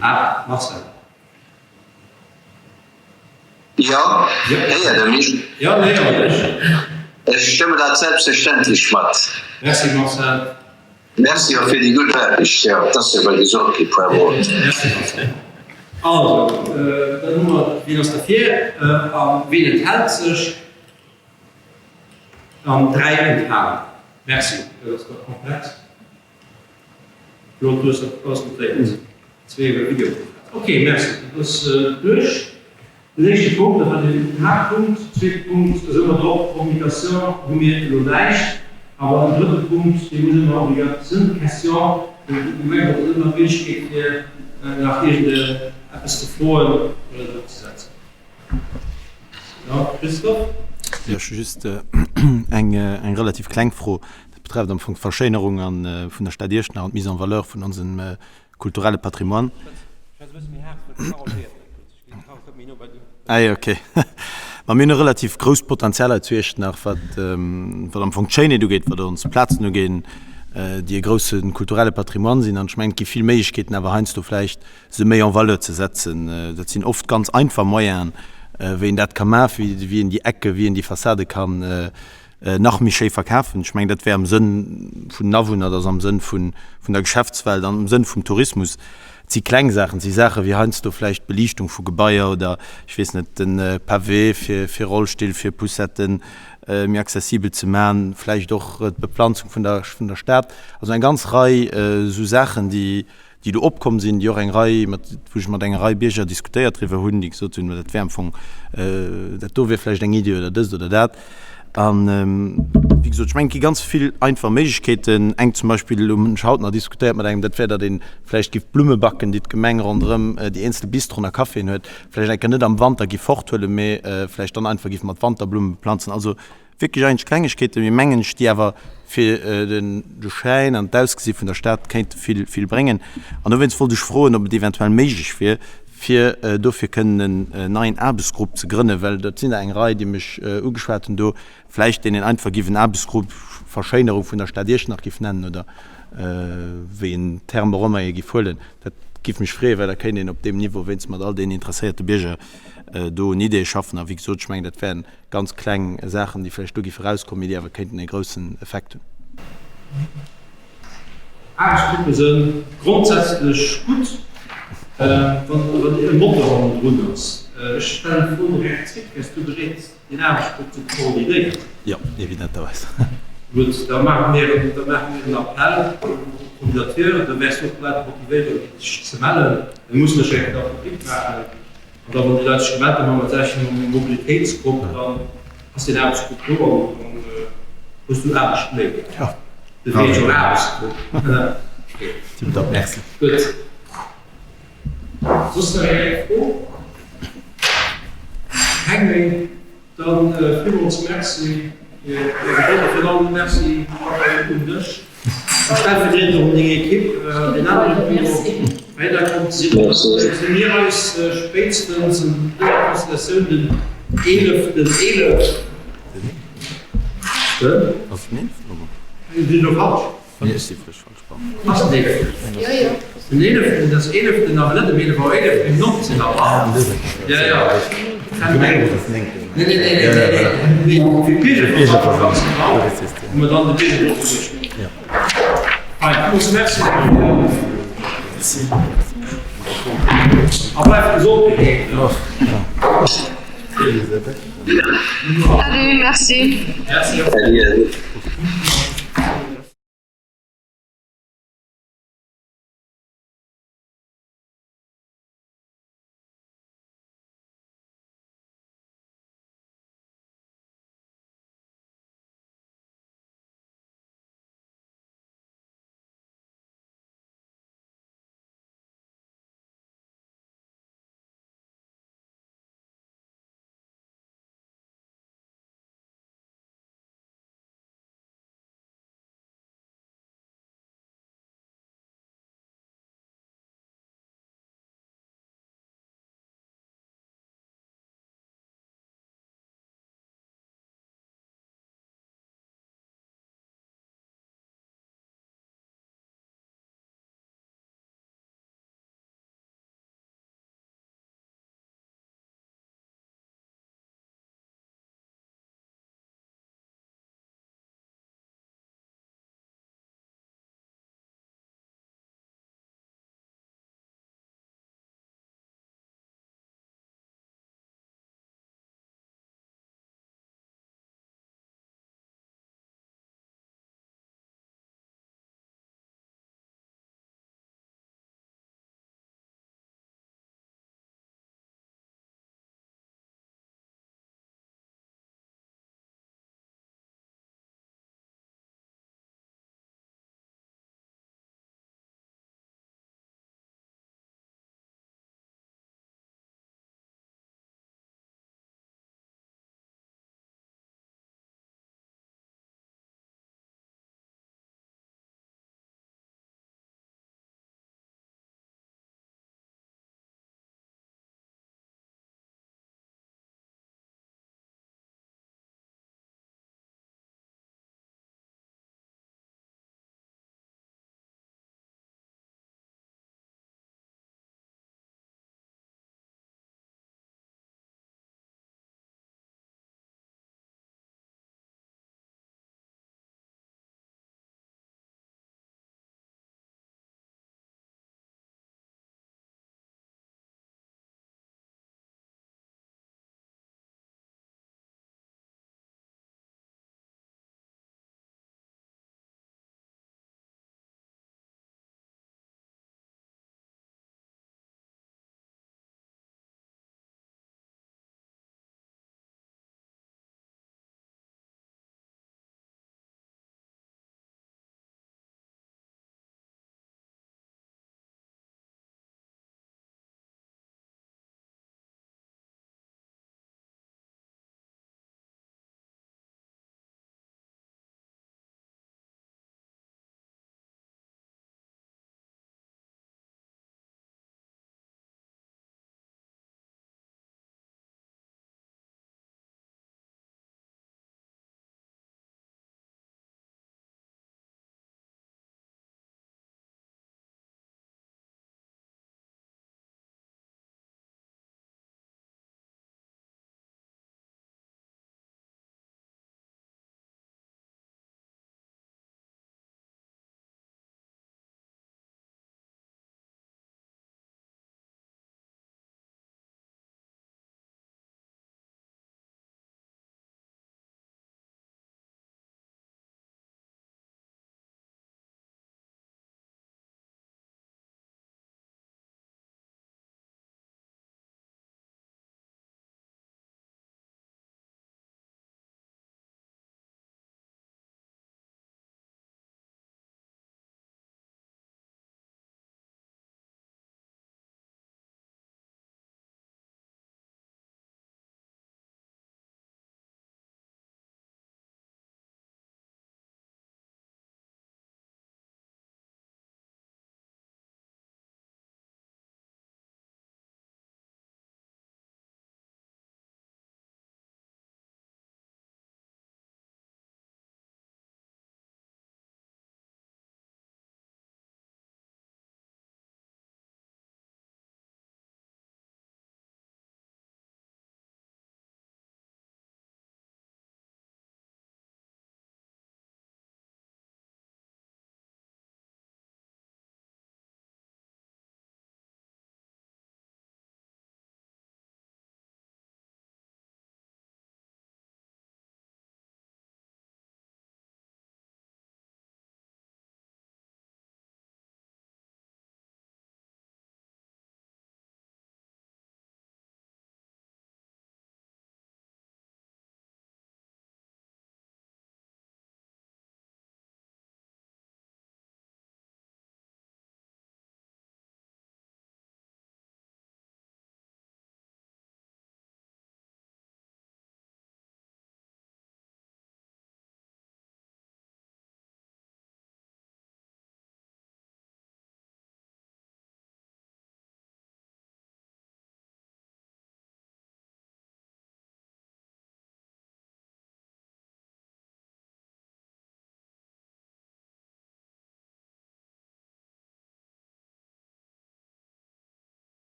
Ah, Marcel. Jo, héiert Der mech? Jo, mir héieren dech. Ech stëmmen dat selbstverständlech mat. Merci, Marcel. Merci och fir déi gutt Aarbecht. Jo, et ass jo ewell gesot gi, puer Mol. Merci, Marcel. Also, dann hu mer, wien ass derfir a wien enthält sech? An 3 Enthalen. Merci, dat ass dach komplett. Claude, du hues dat alles notéiert. Zwee iwwer Videokonferenz. Ok, merci, dat ass duerch. Den éischte Punkt, dat war den Haaptpunkt. Zweete Punkt, do si mer drop, Communication hu mir elo näischt. Awer en drëtte Punkt, dee muss ëmmer obligat sinn, Question, de Gemengerot huet ëmmer d'Méiglechkeet fir nach iergend eppes ze froen oder drop ze setzen. Jo, Christophe? Jo, ech hu just eng relativ kleng Fro. Dat betrefft am Fong d'Verschéinerung vun der Stad Iechternach an d'Mise en valeur vun onsem kulturelle Patrimoine. Ah jo, okay. Ma mir hunn e relativ grousst Potenzial hei zu Iechternach, wat wat am Fong d'Schéinheet ugeet, wat ons Plazen uginn, déi e grousse kulturelle Patrimoine sinn. An ech mengen, et gi vill Méiglechkeeten awer heiansdo vläicht, se méi en valeur ze setzen. Dat sinn oft ganz einfach Moyenen, wéi een dat ka maachen, wéi een déi Ecke, wéi een déi Fassade kann nach méi schéi verkafen. Ech mengen, dat wär am Sënn vun den Awunner, dat ass am Sënn vun der Geschäftswelt an am Sënn vum Tourismus. Et si kleng Saachen, et si Saache wéi heiansdo vläicht d'Beliichtung vu Gebaier oder, ech weess net, de Pavé fir Rollstill, fir Poussetten méi accessibel ze maachen, vläicht och d'Beplanzung vun der Stad. Also eng ganz Rei esou Saachen, déi déi do opkomm sinn, déi och eng Rei, mat, wou ech mat enger Rei Bierger diskutéiert driwwer hunn, déi gesot hunn, ma dat wär am Fong, dat do wier vläicht eng Iddi oder dëst oder dat. An, wéi gesot, ech mengen, et gi ganz vill einfach Méiglechkeeten. Eng zum Beispill hunn ech haut nach diskutéiert mat engem, dat wär, datt ee vläicht giff d'Blummebacken, déi d'Gemeng ronderëm déi eenzel Bistroen a Caféen huet, vläicht eng Kéier net am Wanter giff forthuelen, mee vläicht dann einfach giff mat Wanterblumme beplanzen. Also Wierklech eigentlech Klengegkeeten, mee mengen ech, déi awer fir de Schäin an d'Ausgesi vun der Stad kéinte vill, vill bréngen. An dowéinst wollt ech froen, ob et eventuell méiglech wier, fir dofir kënnen en neien Aarbechtsgrupp ze grënnen, well dat sinn der eng Rei, déi mech ugeschwat hunn do, vläicht deen een einfach giff en Aarbechtsgrupp Verschéinerung vun der Stad Iechternach giff nennen oder wéi een Terme och ëmmer ee giff huelen. Dat giff mech freeën, well da kéint een op deem Niveau wéinst mat all deenen interesséierte Bierger do un Ideeë schaffen. A wéi gesot, ech mengen, dat wären Ganz kleng Saachen, déi vläicht do géife rauskommen, mee déi awer kéinten e groussen Effekt hunn. Aarbechtsgruppe se grondsätzlech gutt, wann e Moteur hannendrun ass. Ech stellen d'Fro direkt zréck, Wäers du bereet, deen Aarbechtsgrupp ze koordinéieren? Jo, evidenterweis. Gutt, da maache mir en Appell un d'Candidature. Da wäers du och d'Leit motivéieren, sech ze mellen. Mir mussen ech eng Kéier public maachen. An da wann déi Leit sech gemellt hunn, hu mer d'selwecht mam Mobilitéitsgrupp, dann ass deen Aarbechtsgrupp do an dann hues du Aarbecht méi. De Wee zum Aarbechtsgrupp. Tiptop, merci. Gutt. Soss nach eng Fro? Keng méi? Dann villmools Merci fir Är Gedold a virun allem Merci, Raphaël, un dech a stellvertriedend och un deng Ekipp, deen anere Büro weiderkomm ze sinn. An da gesi mir eis spéitstens an dëser Konstellatioun den eeleften 11. Den? Ass den eeleften oder? Sinn elo falsch? Nee, ech si vläicht falsch. Ass den eeleften? Jo, jo. Den eeleften, dat ass eeleften, awer net um 11 Auer 11, mee um 19 Auer. Ah, um 19 Auer. Ja, ja. Nee, nee, nee, nee, nee, nee. Fir d'Biergerversammlung, ganz genau, wou mer dann de Bierger och duerchginn. Fein, villmools Merci. Merci. A bleift gesond, bitte. Salut, merci. Merci. Salut.